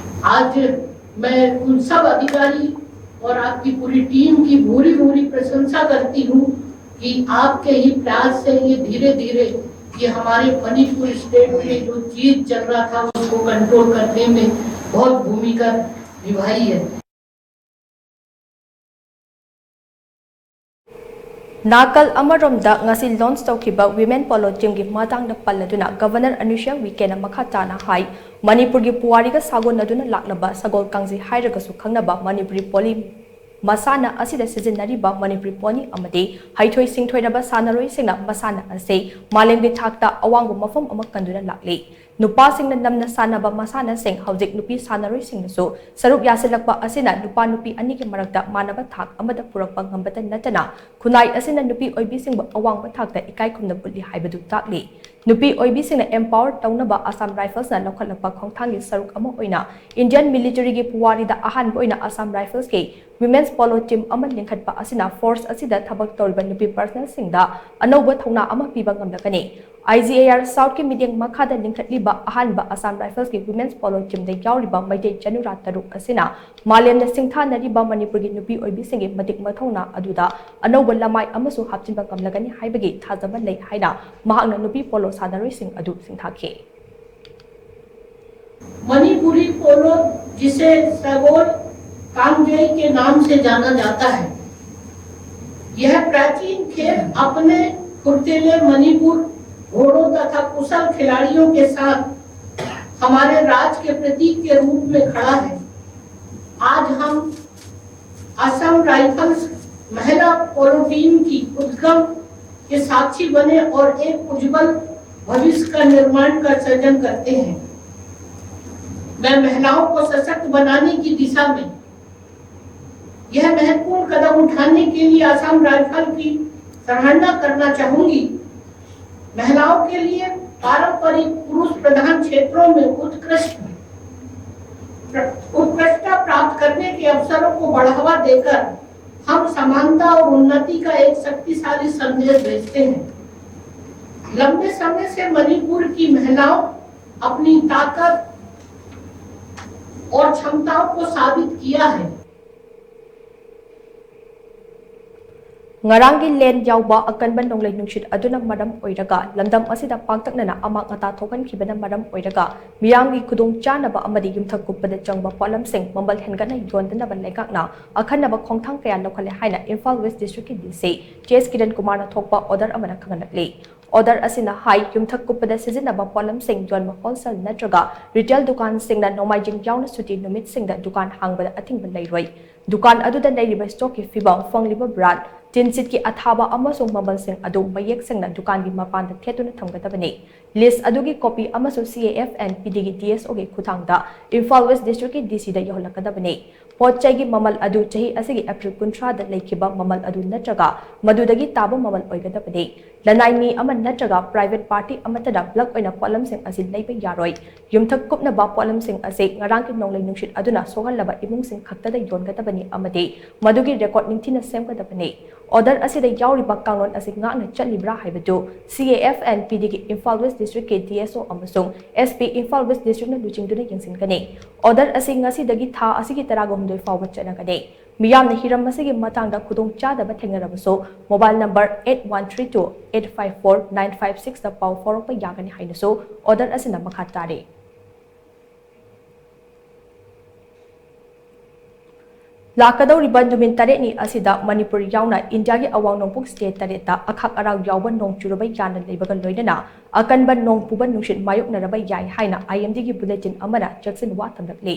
आज मैं उन सब अधिकारी और आपकी पूरी टीम की भूरी भूरी प्रशंसा करती हूँ कि आपके ही प्रयास से ये धीरे धीरे ये हमारे मणिपुर स्टेट में जो चीज चल रहा था उसको कंट्रोल करने में बहुत भूमिका निभाई है। ꯅꯥꯀꯜ ꯑꯃꯔꯣꯝꯗ ꯉꯁꯤ launch ꯇꯧꯈꯤꯕ women polo teamꯒꯤ ꯃꯇꯥꯡꯗ ꯄꯜꯂꯗꯨꯅ Governor ꯑꯅꯨꯁ꯭ꯌꯥ ꯎꯏꯀꯦꯅ ꯃꯈꯥ ꯇꯥꯅ ꯍꯥꯏ, ꯃꯅꯤꯄꯨꯔꯒꯤ ꯄꯨꯋꯥꯔꯤꯒ ꯁꯥꯒꯣꯟꯅꯗꯨꯅ ꯂꯥꯛꯂꯕ ꯁꯒꯣꯜ ꯀꯥꯡꯖꯩ ꯍꯥꯏꯔꯒꯁꯨ ꯈꯪꯅꯕ ꯃꯅꯤꯄꯨꯔꯤ polo ꯃꯁꯥꯟꯅ ꯑꯁꯤꯗ ꯁꯤꯖꯤꯟꯅꯔꯤꯕ ꯃꯅꯤꯄꯨꯔꯤ polo ꯑꯃꯗꯤ ꯍꯩꯊꯣꯏ ꯁꯤꯡꯊꯣꯏꯔꯕ ꯁꯥꯟꯅꯔꯣꯏꯁꯤꯡꯅ ꯃꯁꯥꯟꯅ ꯑꯁꯤ ꯃꯥꯂꯦꯝꯒꯤ ꯊꯥꯛꯇ ꯑꯋꯥꯡꯕ ꯃꯐꯝ ꯑꯃ ꯀꯟꯗꯨꯅ ꯂꯥꯛꯂꯤ꯫ ꯅꯨꯄꯥꯁꯤꯡꯅ ꯅꯝꯅ ꯁꯥꯟꯅꯕ ꯃꯁꯥꯟꯅꯁꯤꯡ ꯍꯧꯖꯤꯛ ꯅꯨꯄꯤ ꯁꯥꯟꯅꯔꯣꯏꯁꯤꯡꯅꯁꯨ ꯁꯔꯨꯛ ꯌꯥꯁꯤꯜꯂꯛꯄ ꯑꯁꯤꯅ ꯅꯨꯄꯥ ꯅꯨꯄꯤ ꯑꯅꯤꯒꯤ ꯃꯔꯛꯇ ꯃꯥꯟꯅꯕ ꯊꯥꯛ ꯑꯃꯗ ꯄꯨꯔꯛꯄ ꯉꯝꯕꯇ ꯅꯠꯇꯅ ꯈꯨꯟꯅꯥꯏ ꯑꯁꯤꯅ ꯅꯨꯄꯤ ꯑꯣꯏꯕꯤꯁꯤꯡꯕꯨ ꯑꯋꯥꯡꯕ ꯊꯥꯛꯇ ꯏꯀꯥꯏ ꯈꯨꯝꯅꯕ ꯎꯠꯂꯤ ꯍꯥꯏꯕꯗꯨ ꯇꯥꯛꯂꯤ꯫ ꯅꯨꯄꯤ ꯑꯣꯏꯕꯤꯁꯤꯡꯅ empower ꯇꯧꯅꯕ ꯑꯁꯥꯝ ꯔꯥꯏꯐꯜꯁꯅ ꯂꯧꯈꯠꯂꯛꯄ ꯈꯣꯡꯊꯥꯡꯒꯤ ꯁꯔꯨꯛ ꯑꯃ ꯑꯣꯏꯅ Indian militaryꯒꯤ ꯄꯨꯋꯥꯔꯤꯗ ꯑꯍꯥꯟꯕ ꯑꯣꯏꯅ ꯑꯁꯥꯝ ꯔꯥꯏꯐꯜꯁꯀꯤ women's polo team ꯑꯃ ꯂꯤꯡꯈꯠꯄ ꯑꯁꯤꯅ force ꯑꯁꯤꯗ ꯊꯕꯛ ꯇꯧꯔꯤꯕ ꯅꯨꯄꯤ personnelꯁꯤꯡꯗ ꯑꯅꯧꯕ ꯊꯧꯅꯥ ꯑꯃ ꯄꯤꯕ ꯉꯝꯂꯒꯅꯤ꯫ IGAR Southꯀꯤ ꯃꯤꯠꯌꯦꯡ ꯃꯈꯥꯗ ꯂꯤꯡꯈꯠꯂꯤꯕ ꯑꯍꯥꯟꯕ ꯑꯁꯥꯝ ꯔꯥꯏꯐꯜꯁꯀꯤ women's polo teamꯗ ꯌꯥꯎꯔꯤꯕ ꯃꯩꯇꯩ ꯆꯅꯨꯔꯥ ꯇꯔꯨꯛ ꯑꯁꯤꯅ ꯃꯥꯂꯦꯝꯅ ꯁꯤꯡꯊꯥꯅꯔꯤꯕ ꯃꯅꯤꯄꯨꯔꯒꯤ ꯅꯨꯄꯤ ꯑꯣꯏꯕꯤꯁꯤꯡꯒꯤ ꯃꯇꯤꯛ ꯃꯊꯧꯅꯥ ꯑꯗꯨꯗ ꯑꯅꯧꯕ ꯂꯃꯥꯏ ꯑꯃꯁꯨ ꯍꯥꯞꯆꯤꯟꯕ ꯉꯝꯂꯒꯅꯤ ꯍꯥꯏꯕꯒꯤ ꯊꯥꯖꯕ ꯂꯩ ꯍꯥꯏꯅ ꯃꯍꯥꯛꯅ ꯅꯨꯄꯤ polo ꯁꯥꯟꯅꯔꯣꯏꯁꯤꯡ ꯑꯗꯨ ꯁꯤꯡꯊꯥꯈꯤ꯫ मणिपुरी पोलो, जिसे सगोल कांगजेई के नाम से जाना जाता है, यह प्राचीन खेल अपने फुर्तीले मणिपुर घोड़ों तथा कुशल खिलाड़ियों के साथ हमारे राज के प्रतीक के रूप में खड़ा है। आज हम असम राइफल्स महिला पोलो टीम की उद्गम के साक्षी बने और एक उज्जवल भविष्य का निर्माण का सृजन करते हैं। मैं महिलाओं को सशक्त बनाने की दिशा में यह महत्वपूर्ण कदम उठाने के लिए असम राइफल की सराहना करना चाहूंगी। महिलाओं के लिए पारंपरिक पुरुष प्रधान क्षेत्रों में उत्कृष्ट उत्कृष्टता प्राप्त करने के अवसरों को बढ़ावा देकर हम समानता और उन्नति का एक शक्तिशाली संदेश भेजते हैं। लंबे समय से मणिपुर की महिलाओं अपनी ताकत और क्षमताओं को साबित किया है। ꯉꯔꯥꯡꯒꯤ ꯂꯦꯟ ꯌꯥꯎꯕ ꯑꯀꯟꯕ ꯅꯣꯡꯂꯩ ꯅꯨꯡꯁꯤꯠ ꯑꯗꯨꯅ ꯃꯔꯝ ꯑꯣꯏꯔꯒ ꯂꯝꯗꯝ ꯑꯁꯤꯗ ꯄꯥꯛꯇꯛꯅꯅ ꯑꯃꯥꯡ ꯑꯇꯥ ꯊꯣꯛꯍꯟꯈꯤꯕꯅ ꯃꯔꯝ ꯑꯣꯏꯔꯒ ꯃꯤꯌꯥꯝꯒꯤ ꯈꯨꯗꯣꯡ ꯆꯥꯅꯕ ꯑꯃꯗꯤ ꯌꯨꯝꯊꯛ ꯀꯨꯞꯄꯗ ꯆꯪꯕ ꯄꯣꯠꯂꯝꯁꯤꯡ ꯃꯃꯜ ꯍꯦꯟꯒꯠꯅ ꯌꯣꯟꯗꯅꯕ ꯂꯩꯉꯥꯛꯅ ꯑꯈꯟꯅꯕ ꯈꯣꯡꯊꯥꯡ ꯀꯌꯥ ꯂꯧꯈꯠꯂꯦ ꯍꯥꯏꯅ ꯏꯝꯐꯥꯜ ꯋꯦꯁ ꯗꯤꯁꯇ꯭ꯔꯤꯛꯀꯤ ꯗꯤ ꯁꯤ ꯇꯤ ꯑꯦꯁ ꯀꯤꯔꯟ ꯀꯨꯃꯥꯔꯅ ꯊꯣꯛꯄ ꯑꯣꯔꯗꯔ ꯑꯃꯅ ꯈꯪꯍꯜꯂꯛꯂꯤ꯫ ꯑꯣꯔꯗꯔ ꯑꯁꯤꯅ ꯍꯥꯏ, ꯌꯨꯝꯊꯛ ꯀꯨꯞꯄꯗ ꯁꯤꯖꯤꯟꯅꯕ ꯄꯣꯠꯂꯝꯁꯤꯡ ꯌꯣꯟꯕ ꯍꯣꯜꯁꯦꯜ ꯅꯠꯇ꯭ꯔꯒ ꯔꯤꯇꯦꯜ ꯗꯨꯀꯥꯟꯁꯤꯡꯅ ꯅꯣꯡꯃꯥꯏꯖꯤꯡ ꯌꯥꯎꯅ ꯁꯨꯇꯤ ꯅꯨꯃꯤꯠꯁꯤꯡꯗ ꯗꯨꯀꯥꯟ ꯍꯥꯡꯕꯗ ꯑꯊꯤꯡꯕ ꯂꯩꯔꯣꯏ꯫ ꯗꯨꯀꯥꯟ ꯑꯗꯨꯗ ꯂꯩꯔꯤꯕ ꯁ꯭ꯇꯣꯛꯀꯤ ꯐꯤꯕꯝ, ꯐꯪꯂꯤꯕ ꯕ꯭ꯔꯥꯟꯗ, ꯇꯤꯟꯁꯤꯠꯀꯤ ꯑꯊꯥꯕ ꯑꯃꯁꯨꯡ ꯃꯃꯜꯁꯤꯡ ꯑꯗꯨ ꯃꯌꯦꯛ ꯁꯦꯡꯅ ꯗꯨꯀꯥꯟꯒꯤ ꯃꯄꯥꯟꯗ ꯊꯦꯠꯇꯨꯅ ꯊꯝꯒꯗꯕꯅꯤ꯫ ꯂꯤꯁ ꯑꯗꯨꯒꯤ ꯀꯣꯄꯤ ꯑꯃꯁꯨ ꯁꯤ A F N P ꯗꯤꯒꯤ D S ꯑꯣꯒꯤ ꯈꯨꯠꯊꯥꯡꯗ ꯏꯝꯐꯥꯜ ꯋꯦꯁ ꯗꯤꯁꯇ꯭ꯔꯤꯛꯀꯤ ꯗꯤ ꯁꯤꯗ ꯌꯧꯍꯜꯂꯛꯀꯗꯕꯅꯤ꯫ ꯄꯣꯠ ꯆꯩꯒꯤ ꯃꯃꯜ ꯑꯗꯨ ꯆꯍꯤ ꯑꯁꯤꯒꯤ ꯑꯦꯄ꯭ꯔꯤꯜ ꯀꯨꯟꯊ꯭ꯔꯥꯗ ꯂꯩꯈꯤꯕ ꯃꯃꯜ ꯑꯗꯨ ꯅꯠꯇ꯭ꯔꯒ ꯃꯗꯨꯗꯒꯤ ꯇꯥꯕ ꯃꯃꯜ ꯑꯣꯏꯒꯗꯕꯅꯤ꯫ ꯂꯅꯥꯏ ꯃꯤ ꯑꯃ ꯅꯠꯇ꯭ꯔꯒ ꯄ꯭ꯔꯥꯏꯚꯦꯠ ꯄꯥꯔꯇꯤ ꯑꯃꯠꯇꯅ ꯕ꯭ꯂꯛ ꯑꯣꯏꯅ ꯄꯣꯠꯂꯝꯁꯤꯡ ꯑꯁꯤ ꯂꯩꯕ ꯌꯥꯔꯣꯏ꯫ ꯌꯨꯝꯊꯛ ꯀꯨꯞꯅꯕ ꯄꯣꯠꯂꯝꯁꯤꯡ ꯑꯁꯤ ꯉꯔꯥꯡꯒꯤ ꯅꯣꯡꯂꯩ ꯅꯨꯡꯁꯤꯠ ꯑꯗꯨꯅ ꯁꯣꯛꯍꯜꯂꯕ ꯏꯃꯨꯡꯁꯤꯡ ꯈꯛꯇꯗ ꯌꯣꯟꯒꯗꯕꯅꯤ ꯑꯃꯗꯤ ꯃꯗꯨꯒꯤ ꯔꯦꯀꯣꯔꯗ ꯅꯤꯡꯊꯤꯅ ꯁꯦꯝꯒꯗꯕꯅꯤ꯫ ꯑꯣꯔꯗꯔ ꯑꯁꯤꯗ ꯌꯥꯎꯔꯤꯕ ꯀꯥꯡꯂꯣꯟ ꯑꯁꯤ ꯉꯥꯛꯅ ꯆꯠꯂꯤꯕ꯭ꯔꯥ ꯍꯥꯏꯕꯗꯨ C A F N P ꯗꯤꯒꯤ ꯏꯝꯐꯥꯜ ꯋꯦꯁ ꯗꯤꯁꯇ꯭ꯔꯤꯛꯀꯤ ꯗꯤ ꯑꯦꯁ ꯑꯣ ꯑꯃꯁꯨꯡ ꯑꯦꯁ ꯄꯤ ꯏꯝꯐꯥꯜ ꯋꯦꯁ ꯗꯤꯁꯇ꯭ꯔꯤꯛꯅ ꯂꯨꯆꯤꯡꯗꯨꯅ ꯌꯦꯡꯁꯤꯟꯒꯅꯤ꯫ ꯑꯣꯔꯗꯔ ꯑꯁꯤ ꯉꯁꯤꯗꯒꯤ ꯊꯥ ꯑꯁꯤꯒꯤ ꯇꯔꯥꯒ ꯍꯨꯝꯗꯣꯏ ꯐꯥꯎꯕ ꯆꯠꯅꯒꯅꯤ꯫ ꯃꯤꯌꯥꯝꯅ ꯍꯤꯔꯝ ꯑꯁꯤꯒꯤ ꯃꯇꯥꯡꯗ ꯈꯨꯗꯣꯡꯆꯥꯗꯕ ꯊꯦꯡꯅꯔꯕꯁꯨ mobile number eight one three two eight five four nine five six ꯇ ꯄꯥꯎ ꯐꯥꯎꯔꯛꯄ ꯌꯥꯒꯅꯤ ꯍꯥꯏꯅꯁꯨ ꯑꯣꯔꯗꯔ ꯑꯁꯤꯅ ꯃꯈꯥ ꯇꯥꯔꯤ꯫ ꯂꯥꯛꯀꯗꯧꯔꯤꯕ ꯅꯨꯃꯤꯠ ꯇꯔꯦꯠꯅꯤ ꯑꯁꯤꯗ ꯃꯅꯤꯄꯨꯔ ꯌꯥꯎꯅ ꯏꯟꯗꯤꯌꯥꯒꯤ ꯑꯋꯥꯡ ꯅꯣꯡꯄꯣꯛ ꯁ꯭ꯇꯦꯠ ꯇꯔꯦꯠꯇ ꯑꯈꯥꯛ ꯑꯔꯥꯎ ꯌꯥꯎꯕ ꯅꯣꯡ ꯆꯨꯔꯕ ꯌꯥꯅ ꯂꯩꯕꯒ ꯂꯣꯏꯅꯅ ꯑꯀꯟꯕ ꯅꯣꯡ ꯄꯨꯕ ꯅꯨꯡꯁꯤꯠ ꯃꯥꯌꯣꯛꯅꯔꯕ ꯌꯥꯏ ꯍꯥꯏꯅ IMDꯒꯤ ꯕꯨꯂꯦꯇꯤꯟ ꯑꯃꯅ ꯆꯦꯛꯁꯤꯟ ꯋꯥ ꯊꯝꯂꯛꯂꯤ꯫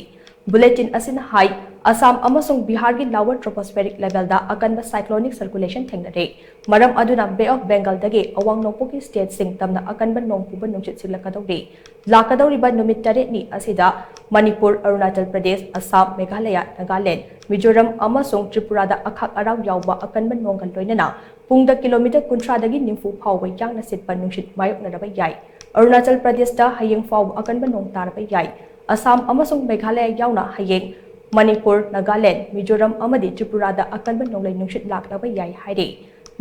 ꯕꯨꯂꯦꯇꯤꯟ ꯑꯁꯤꯅ ꯍꯥꯏ, ꯑꯁꯥꯝ ꯑꯃꯁꯨꯡ ꯕꯤꯍꯥꯔꯒꯤ lower tropospheric levelꯗ ꯑꯀꯟꯕ cyclonic circulation ꯊꯦꯡꯅꯔꯦ꯫ ꯃꯔꯝ ꯑꯗꯨꯅ Bay of Bengalꯗꯒꯤ ꯑꯋꯥꯡ ꯅꯣꯡꯄꯣꯛꯀꯤ ꯁ꯭ꯇꯦꯠꯁꯤꯡ ꯇꯝꯅ ꯑꯀꯟꯕ ꯅꯣꯡ ꯄꯨꯕ ꯅꯨꯡꯁꯤꯠ ꯁꯤꯠꯂꯛꯀꯗꯧꯔꯤ꯫ ꯂꯥꯛꯀꯗꯧꯔꯤꯕ ꯅꯨꯃꯤꯠ ꯇꯔꯦꯠꯅꯤ ꯑꯁꯤꯗ ꯃꯅꯤꯄꯨꯔ, ꯑꯔꯨꯅꯥꯆꯜ ꯄ꯭ꯔꯗꯦꯁ, ꯑꯁꯥꯝ, ꯃꯦꯘꯥꯂꯌꯥ, ꯅꯥꯒꯥꯂꯦꯟ, ꯃꯤꯖꯣꯔꯥꯝ ꯑꯃꯁꯨꯡ ꯇ꯭ꯔꯤꯄꯨꯔꯥꯗ ꯑꯈꯥꯛ ꯑꯔꯥꯎ ꯌꯥꯎꯕ ꯑꯀꯟꯕ ꯅꯣꯡꯒ ꯂꯣꯏꯅꯅ ꯄꯨꯡꯗ ꯀꯤꯂꯣꯃꯤꯇꯔ ꯀꯨꯟꯊ꯭ꯔꯥꯗꯒꯤ ꯅꯤꯐꯨ ꯐꯥꯎꯕ ꯌꯥꯡꯅ ꯁꯤꯠꯄ ꯅꯨꯡꯁꯤꯠ ꯃꯥꯌꯣꯛꯅꯔꯕ ꯌꯥꯏ꯫ ꯑꯔꯨꯅꯥꯆꯜ ꯄ꯭ꯔꯗꯦꯁꯇ ꯍꯌꯦꯡ ꯐꯥꯎꯕ ꯑꯀꯟꯕ ꯅꯣꯡ ꯇꯥꯔꯕ ꯌꯥꯏ꯫ ꯑꯁꯥꯝ ꯑꯃꯁꯨꯡ ꯃꯦꯘꯥꯂꯌꯥ ꯌꯥꯎꯅ ꯍꯌꯦꯡ ꯃꯅꯤꯄꯨꯔ, ꯅꯥꯒꯥꯂꯦꯟ, ꯃꯤꯖꯣꯔꯥꯝ ꯑꯃꯗꯤ ꯇ꯭ꯔꯤꯄꯨꯔꯥꯗ ꯑꯀꯟꯕ ꯅꯣꯡꯂꯩ ꯅꯨꯡꯁꯤꯠ ꯂꯥꯛꯂꯕ ꯌꯥꯏ ꯍꯥꯏꯔꯤ꯫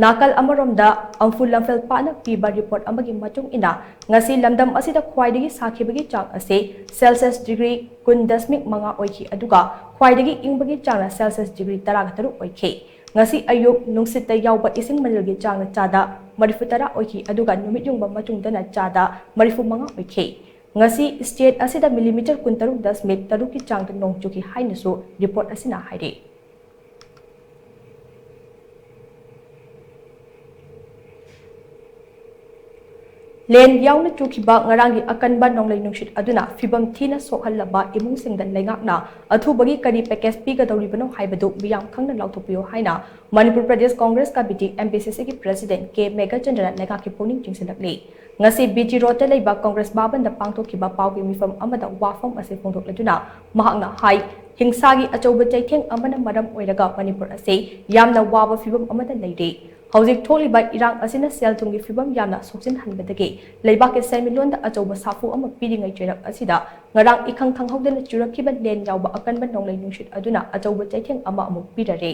ꯅꯥꯀꯜ ꯑꯃꯔꯣꯝꯗ ꯑꯝꯐꯨ ꯂꯝꯐꯦꯜ ꯄꯥꯠꯅ ꯄꯤꯕ ꯔꯤꯄꯣꯔꯠ ꯑꯃꯒꯤ ꯃꯇꯨꯡ ꯏꯟꯅ, ꯉꯁꯤ ꯂꯝꯗꯝ ꯑꯁꯤꯗ ꯈ꯭ꯋꯥꯏꯗꯒꯤ ꯁꯥꯈꯤꯕꯒꯤ ꯆꯥꯡ ꯑꯁꯤ ꯁꯦꯜꯁꯤꯌꯁ ꯗꯤꯒ꯭ꯔꯤ ꯀꯨꯟ ꯗꯁꯃꯤꯛ ꯃꯉꯥ ꯑꯣꯏꯈꯤ, ꯑꯗꯨꯒ ꯈ꯭ꯋꯥꯏꯗꯒꯤ ꯏꯪꯕꯒꯤ ꯆꯥꯡꯅ ꯁꯦꯜꯁꯤꯌꯁ ꯗꯤꯒ꯭ꯔꯤ ꯇꯔꯥꯒ ꯇꯔꯨꯛ ꯑꯣꯏꯈꯤ꯫ ꯉꯁꯤ ꯑꯌꯨꯛ ꯅꯨꯡꯁꯤꯠꯇ ꯌꯥꯎꯕ ꯏꯁꯤꯡ ꯃꯅꯤꯜꯒꯤ ꯆꯥꯡꯅ ꯆꯥꯗ ꯃꯔꯤꯐꯨ ꯇꯔꯥ ꯑꯣꯏꯈꯤ, ꯑꯗꯨꯒ ꯅꯨꯃꯤꯠ ꯌꯨꯡꯕ ꯃꯇꯨꯡꯗꯅ ꯆꯥꯗ ꯃꯔꯤꯐꯨ ꯃꯉꯥ ꯑꯣꯏꯈꯤ꯫ ꯉꯁꯤ ꯁ꯭ꯇꯦꯠ ꯑꯁꯤꯗ ꯃꯤꯂꯤꯃꯤꯇꯔ ꯀꯨꯟꯇꯔꯨꯛ ꯗꯁꯃꯤꯛ ꯇꯔꯨꯛꯀꯤ ꯆꯥꯡꯗ ꯅꯣꯡ ꯆꯨꯈꯤ ꯍꯥꯏꯅꯁꯨ ꯔꯤꯄꯣꯔꯠ ꯑꯁꯤꯅ ꯍꯥꯏꯔꯤ꯫ ꯂꯦꯟ ꯌꯥꯎꯅ ꯆꯨꯈꯤꯕ ꯉꯔꯥꯡꯒꯤ ꯑꯀꯟꯕ ꯅꯣꯡꯂꯩ ꯅꯨꯡꯁꯤꯠ ꯑꯗꯨꯅ ꯐꯤꯕꯝ ꯊꯤꯅ ꯁꯣꯛꯍꯜꯂꯕ ꯏꯃꯨꯡꯁꯤꯡꯗ ꯂꯩꯉꯥꯛꯅ ꯑꯊꯨꯕꯒꯤ ꯀꯔꯤ ꯄꯦꯀꯦꯖ ꯄꯤꯒꯗꯧꯔꯤꯕꯅꯣ ꯍꯥꯏꯕꯗꯨ ꯃꯤꯌꯥꯝ ꯈꯪꯅ ꯂꯥꯎꯊꯣꯛꯄꯤꯌꯨ ꯍꯥꯏꯅ ꯃꯅꯤꯄꯨꯔ ꯄ꯭ꯔꯗꯦꯁ ꯀꯣꯡꯒ꯭ꯔꯦꯁ ꯀꯃꯤꯇꯤ, MPCCꯒꯤ ꯄ꯭ꯔꯦꯁꯤꯗꯦꯟꯠ ꯀꯦ ꯃꯦꯘꯆꯟꯗ꯭ꯔꯅ ꯂꯩꯉꯥꯛꯀꯤ ꯄꯨꯛꯅꯤꯡ ꯆꯤꯡꯁꯤꯜꯂꯛꯂꯤ꯫ ꯉꯁꯤ ꯕꯤ ꯖꯤ ꯔꯣꯗꯇ ꯂꯩꯕ ꯀꯣꯡꯒ꯭ꯔꯦꯁ ꯚꯕꯟꯗ ꯄꯥꯡꯊꯣꯛꯈꯤꯕ ꯄꯥꯎꯒꯤ ꯃꯤꯐꯝ ꯑꯃꯗ ꯋꯥꯐꯝ ꯑꯁꯤ ꯐꯣꯡꯗꯣꯛꯂꯗꯨꯅ ꯃꯍꯥꯛꯅ ꯍꯥꯏ, ꯍꯤꯡꯁꯥꯒꯤ ꯑꯆꯧꯕ ꯆꯩꯊꯦꯡ ꯑꯃꯅ ꯃꯔꯝ ꯑꯣꯏꯔꯒ ꯃꯅꯤꯄꯨꯔ ꯑꯁꯤ ꯌꯥꯝꯅ ꯋꯥꯕ ꯐꯤꯕꯝ ꯑꯃꯗ ꯂꯩꯔꯤ꯫ ꯍꯧꯖꯤꯛ ꯊꯣꯛꯂꯤꯕ ꯏꯔꯥꯡ ꯑꯁꯤꯅ ꯁꯦꯜ ꯊꯨꯝꯒꯤ ꯐꯤꯕꯝ ꯌꯥꯝꯅ ꯁꯣꯛꯆꯤꯟꯍꯟꯕꯗꯒꯤ ꯂꯩꯕꯥꯛꯀꯤ ꯁꯦꯟꯃꯤꯠꯂꯣꯟꯗ ꯑꯆꯧꯕ ꯁꯥꯐꯨ ꯑꯃ ꯄꯤꯔꯤꯉꯩ ꯆꯩꯔꯛ ꯑꯁꯤꯗ ꯉꯔꯥꯡ ꯏꯈꯪ ꯈꯪꯍꯧꯗꯅ ꯆꯨꯔꯛꯈꯤꯕ ꯂꯦꯟ ꯌꯥꯎꯕ ꯑꯀꯟꯕ ꯅꯣꯡꯂꯩ ꯅꯨꯡꯁꯤꯠ ꯑꯗꯨꯅ ꯑꯆꯧꯕ ꯆꯩꯊꯦꯡ ꯑꯃ ꯑꯃꯨꯛ ꯄꯤꯔꯔꯦ꯫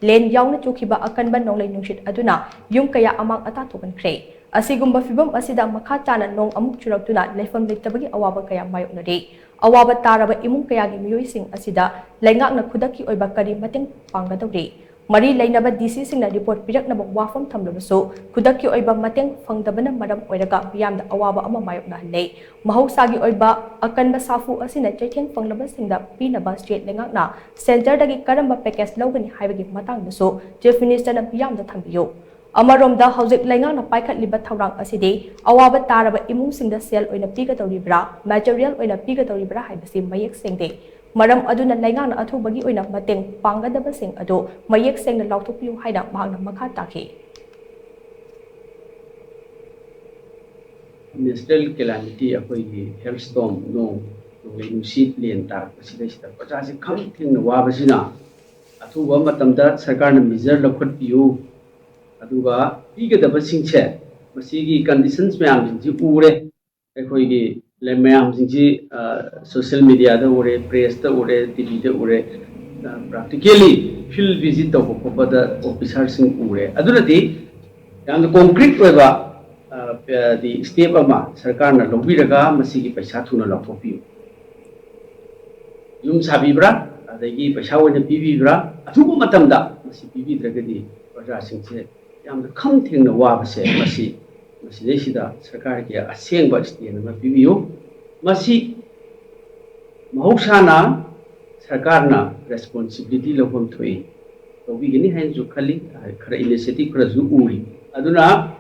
ꯂꯦꯟ ꯌꯥꯎꯅ ꯆꯨꯈꯤꯕ ꯑꯀꯟꯕ ꯅꯣꯡꯂꯩ ꯅꯨꯡꯁꯤꯠ ꯑꯗꯨꯅ ꯌꯨꯝ ꯀꯌꯥ ꯑꯃꯥꯡ ꯑꯇꯥ ꯊꯣꯛꯍꯟꯈ꯭ꯔꯦ꯫ ꯑꯁꯤꯒꯨꯝꯕ ꯐꯤꯕꯝ ꯑꯁꯤꯗ ꯃꯈꯥ ꯇꯥꯅ ꯅꯣꯡ ꯑꯃꯨꯛ ꯆꯨꯔꯛꯇꯨꯅ ꯂꯩꯐꯝ ꯂꯩꯇꯕꯒꯤ ꯑꯋꯥꯕ ꯀꯌꯥ ꯃꯥꯌꯣꯛꯅꯔꯦ꯫ ꯑꯋꯥꯕ ꯇꯥꯔꯕ ꯏꯃꯨꯡ ꯀꯌꯥꯒꯤ ꯃꯤꯑꯣꯏꯁꯤꯡ ꯑꯁꯤꯗ ꯂꯩꯉꯥꯛꯅ ꯈꯨꯗꯛꯀꯤ ꯑꯣꯏꯕ ꯀꯔꯤ ꯃꯇꯦꯡ ꯄꯥꯡꯒꯗꯧꯔꯤ? ꯃꯔꯤ ꯂꯩꯅꯕ ꯗꯤ ꯁꯤꯁꯤꯡꯅ ꯔꯤꯄꯣꯔꯠ ꯄꯤꯔꯛꯅꯕ ꯋꯥꯐꯝ ꯊꯝꯂꯕꯁꯨ, ꯈꯨꯗꯛꯀꯤ ꯑꯣꯏꯕ ꯃꯇꯦꯡ ꯐꯪꯗꯕꯅ ꯃꯔꯝ ꯑꯣꯏꯔꯒ ꯃꯤꯌꯥꯝꯗ ꯑꯋꯥꯕ ꯑꯃ ꯃꯥꯌꯣꯛꯅꯍꯜꯂꯦ꯫ ꯃꯍꯧꯁꯥꯒꯤ ꯑꯣꯏꯕ ꯑꯀꯟꯕ ꯁꯥꯐꯨ ꯑꯁꯤꯅ ꯆꯩꯊꯦꯡ ꯐꯪꯂꯕꯁꯤꯡꯗ ꯄꯤꯅꯕ ꯁ꯭ꯇꯦꯠ ꯂꯩꯉꯥꯛꯅ ꯁꯦꯟꯇꯔꯗꯒꯤ ꯀꯔꯝꯕ ꯄꯦꯀꯦꯖ ꯂꯧꯒꯅꯤ ꯍꯥꯏꯕꯒꯤ ꯃꯇꯥꯡꯗꯁꯨ ꯆꯤꯐ ꯃꯤꯅꯤꯁꯇꯔꯅ ꯃꯤꯌꯥꯝꯗ ꯊꯝꯕꯤꯌꯨ꯫ ꯑꯃꯔꯣꯝꯗ, ꯍꯧꯖꯤꯛ ꯂꯩꯉꯥꯛꯅ ꯄꯥꯏꯈꯠꯂꯤꯕ ꯊꯧꯔꯥꯡ ꯑꯁꯤꯗꯤ ꯑꯋꯥꯕ ꯇꯥꯔꯕ ꯏꯃꯨꯡꯁꯤꯡꯗ ꯁꯦꯜ ꯑꯣꯏꯅ ꯄꯤꯒꯗꯧꯔꯤꯕ꯭ꯔꯥ, ꯃꯦꯇꯔꯤꯌꯦꯜ ꯑꯣꯏꯅ ꯄꯤꯒꯗꯧꯔꯤꯕ꯭ꯔꯥ ꯍꯥꯏꯕꯁꯤ ꯃꯌꯦꯛ ꯁꯦꯡꯗꯦ꯫ ꯃꯔꯝ ꯑꯗꯨꯅ ꯂꯩꯉꯥꯛꯅ ꯑꯊꯨꯕꯒꯤ ꯑꯣꯏꯅ ꯃꯇꯦꯡ ꯄꯥꯡꯒꯗꯕꯁꯤꯡ ꯑꯗꯨ ꯃꯌꯦꯛ ꯁꯦꯡꯅ ꯂꯥꯎꯊꯣꯛꯄꯤꯌꯨ ꯍꯥꯏꯅ ꯃꯍꯥꯛꯅ ꯃꯈꯥ ꯇꯥꯈꯤ꯫ Natural calamity, ꯑꯩꯈꯣꯏꯒꯤ hailstorm, ꯅꯣꯡ, ꯅꯣꯡꯂꯩ ꯅꯨꯡꯁꯤꯠ, ꯂꯦꯟ ꯇꯥꯔꯛꯄꯁꯤꯗꯩꯁꯤꯗ ꯄ꯭ꯔꯖꯥꯁꯦ ꯈꯝ ꯊꯦꯡꯅ ꯋꯥꯕꯁꯤꯅ ꯑꯊꯨꯕ ꯃꯇꯝꯗ ꯁꯔꯀꯥꯔꯅ measure ꯂꯧꯈꯠꯄꯤꯌꯨ, ꯑꯗꯨꯒ ꯄꯤꯒꯗꯕꯁꯤꯡꯁꯦ, ꯃꯁꯤꯒꯤ conditions ꯃꯌꯥꯝꯁꯤꯡꯁꯤ ꯎꯔꯦ꯫ ꯑꯩꯈꯣꯏꯒꯤ ꯂꯩ-, ꯃꯌꯥꯝꯁꯤꯡꯁꯤ, ꯑ, social media ꯗ ꯎꯔꯦ, press ꯇ ꯎꯔꯦ, T V ꯗ ꯎꯔꯦ, ꯑ, practically field visit ꯇꯧꯕ ꯈꯣꯠꯄꯗ officer ꯁꯤꯡ ꯎꯔꯦ꯫ ꯑꯗꯨꯅꯗꯤ ꯌꯥꯝꯅ concrete ꯑꯣꯏꯕ, ꯑ, ꯄ-, ꯗꯤ step ꯑꯃ ꯁꯔꯀꯥꯔꯅ ꯂꯧꯕꯤꯔꯒ ꯃꯁꯤꯒꯤ ꯄꯩꯁꯥ ꯊꯨꯅ ꯂꯧꯊꯣꯛꯄꯤꯌꯨ꯫ ꯌꯨꯝ ꯁꯥꯕꯤꯕ꯭ꯔꯥ? ꯑꯗꯒꯤ ꯄꯩꯁꯥ ꯑꯣꯏꯅ ꯄꯤꯕꯤꯕ꯭ꯔꯥ? ꯑꯊꯨꯕ ꯃꯇꯝꯗ ꯃꯁꯤ ꯄꯤꯕꯤꯗ꯭ꯔꯒꯗꯤ ꯄ꯭ꯔꯖꯥꯁꯤꯡꯁꯦ ꯌꯥꯝꯅ ꯈꯝ ꯊꯦꯡꯅ ꯋꯥꯕꯁꯦ ꯃꯁꯤ, ꯃꯁꯤꯗꯩꯁꯤꯗ ꯁꯔꯀꯥꯔꯒꯤ ꯑꯁꯦꯡꯕ stand ꯑꯃ ꯄꯤꯕꯤꯌꯨ꯫ ꯃꯁꯤ ꯃꯍꯧꯁꯥꯅ ꯁꯔꯀꯥꯔꯅ responsibility ꯂꯧꯐꯝ ꯊꯣꯛꯏ, ꯂꯧꯕꯤꯒꯅꯤ ꯍꯥꯏꯅꯁꯨ ꯈꯜꯂꯤ꯫ ꯈꯔ initiative ꯈꯔꯁꯨ ꯎꯔꯤ꯫ ꯑꯗꯨꯅ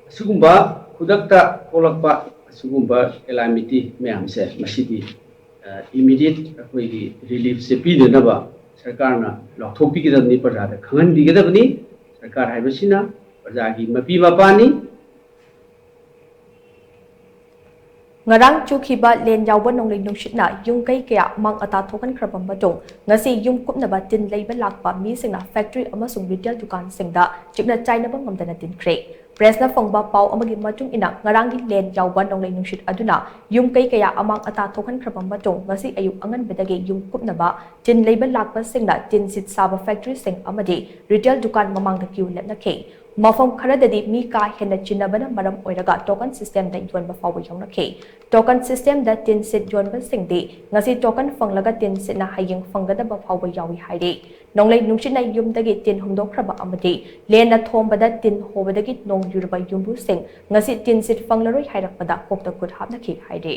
ꯑꯁꯤꯒꯨꯝꯕ ꯈꯨꯗꯛꯇ ꯊꯣꯛꯂꯛꯄ ꯑꯁꯤꯒꯨꯝꯕ calamity ꯃꯌꯥꯝꯁꯦ ꯃꯁꯤꯗꯤ, ꯑ, immediate ꯑꯩꯈꯣꯏꯒꯤ relief ꯁꯦ ꯄꯤꯅꯅꯕ ꯁꯔꯀꯥꯔꯅ ꯂꯥꯎꯊꯣꯛꯄꯤꯒꯗꯕꯅꯤ, ꯄ꯭ꯔꯖꯥꯗ ꯈꯪꯍꯟꯕꯤꯒꯗꯕꯅꯤ꯫ ꯁꯔꯀꯥꯔ ꯍꯥꯏꯕꯁꯤꯅ ꯄ꯭ꯔꯖꯥꯒꯤ ꯃꯄꯤ ꯃꯄꯥꯅꯤ꯫ ꯉꯔꯥꯡ ꯆꯨꯈꯤꯕ ꯂꯦꯟ ꯌꯥꯎꯕ ꯅꯣꯡꯂꯩ ꯅꯨꯡꯁꯤꯠꯅ ꯌꯨꯝ ꯀꯩ ꯀꯌꯥ ꯑꯃꯥꯡ ꯑꯇꯥ ꯊꯣꯛꯍꯟꯈ꯭ꯔꯕ ꯃꯇꯨꯡ, ꯉꯁꯤ ꯌꯨꯝ ꯀꯨꯞꯅꯕ ꯇꯤꯟ ꯂꯩꯕ ꯂꯥꯛꯄ ꯃꯤꯁꯤꯡꯅ factory ꯑꯃꯁꯨꯡ retail ꯗꯨꯀꯥꯟꯁꯤꯡꯗ ꯆꯤꯛꯅ ꯆꯥꯏꯅꯕ ꯉꯝꯗꯅ ꯇꯤꯟꯈ꯭ꯔꯦ꯫ Press ꯅ ꯐꯪꯕ ꯄꯥꯎ ꯑꯃꯒꯤ ꯃꯇꯨꯡ ꯏꯟꯅ, ꯉꯔꯥꯡꯒꯤ ꯂꯦꯟ ꯌꯥꯎꯕ ꯅꯣꯡꯂꯩ ꯅꯨꯡꯁꯤꯠ ꯑꯗꯨꯅ ꯌꯨꯝ ꯀꯩ ꯀꯌꯥ ꯑꯃꯥꯡ ꯑꯇꯥ ꯊꯣꯛꯍꯟꯈ꯭ꯔꯕ ꯃꯇꯨꯡ, ꯉꯁꯤ ꯑꯌꯨꯛ ꯑꯉꯟꯕꯗꯒꯤ ꯌꯨꯝ ꯀꯨꯞꯅꯕ ꯇꯤꯟ ꯂꯩꯕ ꯂꯥꯛꯄꯁꯤꯡꯅ ꯇꯤꯟ ꯁꯤꯠ ꯁꯥꯕ factory ꯁꯤꯡ ꯑꯃꯗꯤ retail ꯗꯨꯀꯥꯟ ꯃꯃꯥꯡꯗ queue ꯂꯦꯞꯅꯈꯤ꯫ ꯃꯐꯝ ꯈꯔꯗꯗꯤ ꯃꯤ ꯀꯥ ꯍꯦꯟꯅ ꯆꯤꯟꯅꯕꯅ ꯃꯔꯝ ꯑꯣꯏꯔꯒ token systemꯗ ꯌꯣꯟꯕ ꯐꯥꯎꯕ ꯌꯥꯎꯅꯈꯤ꯫ Token systemꯗ ꯇꯤꯟ ꯁꯤꯠ ꯌꯣꯟꯕꯁꯤꯡꯗꯤ ꯉꯁꯤ token ꯐꯪꯂꯒ ꯇꯤꯟ ꯁꯤꯠꯅ ꯍꯌꯦꯡ ꯐꯪꯒꯗꯕ ꯐꯥꯎꯕ ꯌꯥꯎꯏ ꯍꯥꯏꯔꯤ꯫ ꯅꯣꯡꯂꯩ ꯅꯨꯡꯁꯤꯠꯅ ꯌꯨꯝꯗꯒꯤ ꯇꯤꯟ ꯍꯨꯝꯗꯣꯛꯈ꯭ꯔꯕ ꯑꯃꯗꯤ ꯂꯦꯟꯅ ꯊꯣꯝꯕꯗ ꯇꯤꯟ ꯍꯣꯕꯗꯒꯤ ꯅꯣꯡ ꯌꯨꯔꯕ ꯌꯨꯝꯕꯨꯁꯤꯡ ꯉꯁꯤ ꯇꯤꯟ ꯁꯤꯠ ꯐꯪꯂꯔꯣꯏ ꯍꯥꯏꯔꯛꯄꯗ ꯀꯣꯛꯇ ꯈꯨꯠ ꯍꯥꯞꯅꯈꯤ ꯍꯥꯏꯔꯤ꯫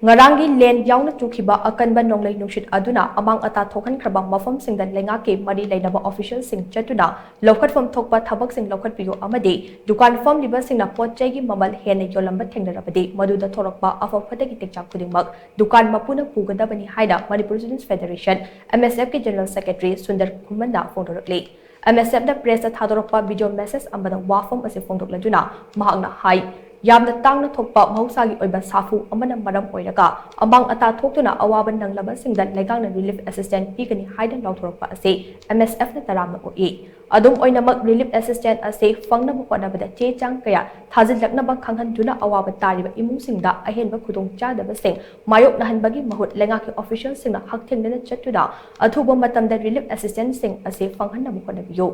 ꯉꯔꯥꯡꯒꯤ ꯂꯦꯟ ꯌꯥꯎꯅ ꯆꯨꯈꯤꯕ ꯑꯀꯟꯕ ꯅꯣꯡꯂꯩ ꯅꯨꯡꯁꯤꯠ ꯑꯗꯨꯅ ꯑꯃꯥꯡ ꯑꯇꯥ ꯊꯣꯛꯍꯟꯈ꯭ꯔꯕ ꯃꯐꯝꯁꯤꯡꯗ ꯂꯩꯉꯥꯛꯀꯤ ꯃꯔꯤ ꯂꯩꯅꯕ officialꯁꯤꯡ ꯆꯠꯇꯨꯅ ꯂꯧꯈꯠꯐꯝ ꯊꯣꯛꯄ ꯊꯕꯛꯁꯤꯡ ꯂꯧꯈꯠꯄꯤꯌꯨ ꯑꯃꯗꯤ ꯗꯨꯀꯥꯟ ꯐꯝꯂꯤꯕꯁꯤꯡꯅ ꯄꯣꯠ ꯆꯩꯒꯤ ꯃꯃꯜ ꯍꯦꯟꯅ ꯌꯣꯜꯂꯝꯕ ꯊꯦꯡꯅꯔꯕꯗꯤ ꯃꯗꯨꯗ ꯊꯣꯔꯛꯄ ꯑꯐ ꯐꯠꯇꯒꯤ ꯇꯦꯛꯆꯥꯛ ꯈꯨꯗꯤꯡꯃꯛ ꯗꯨꯀꯥꯟ ꯃꯄꯨꯅ ꯄꯨꯒꯗꯕꯅꯤ ꯍꯥꯏꯅ Manipur Students Federation, MSFꯀꯤ General Secretary Sundar ꯈꯨꯃꯟꯅ ꯐꯣꯡꯗꯣꯔꯛꯂꯤ꯫ MSFꯅ pressꯇ ꯊꯥꯗꯣꯔꯛꯄ video message ꯑꯃꯗ ꯋꯥꯐꯝ ꯑꯁꯤ ꯐꯣꯡꯗꯣꯛꯂꯗꯨꯅ ꯃꯍꯥꯛꯅ ꯍꯥꯏ, ꯌꯥꯝꯅ ꯇꯥꯡꯅ ꯊꯣꯛꯄ ꯃꯍꯧꯁꯥꯒꯤ ꯑꯣꯏꯕ ꯁꯥꯐꯨ ꯑꯃꯅ ꯃꯔꯝ ꯑꯣꯏꯔꯒ ꯑꯃꯥꯡ ꯑꯇꯥ ꯊꯣꯛꯇꯨꯅ ꯑꯋꯥꯕ ꯅꯪꯂꯕꯁꯤꯡꯗ ꯂꯩꯉꯥꯛꯅ relief assistance ꯄꯤꯒꯅꯤ ꯍꯥꯏꯅ ꯂꯥꯎꯊꯣꯔꯛꯄ ꯑꯁꯤ MSFꯅ ꯇꯔꯥꯝꯅ ꯑꯣꯛꯏ꯫ ꯑꯗꯨꯝ ꯑꯣꯏꯅꯃꯛ, relief assistance ꯑꯁꯤ ꯐꯪꯅꯕ ꯍꯣꯠꯅꯕꯗ ꯆꯦ ꯆꯥꯡ ꯀꯌꯥ ꯊꯥꯖꯤꯜꯂꯛꯅꯕ ꯈꯪꯍꯟꯗꯨꯅ ꯑꯋꯥꯕ ꯇꯥꯔꯤꯕ ꯏꯃꯨꯡꯁꯤꯡꯗ ꯑꯍꯦꯟꯕ ꯈꯨꯗꯣꯡꯆꯥꯗꯕꯁꯤꯡ ꯃꯥꯌꯣꯛꯅꯍꯟꯕꯒꯤ ꯃꯍꯨꯠ ꯂꯩꯉꯥꯛꯀꯤ officialꯁꯤꯡꯅ ꯍꯛꯊꯦꯡꯅꯅ ꯆꯠꯇꯨꯅ ꯑꯊꯨꯕ ꯃꯇꯝꯗ relief assistanceꯁꯤꯡ ꯑꯁꯤ ꯐꯪꯍꯟꯅꯕ ꯍꯣꯠꯅꯕꯤꯌꯨ꯫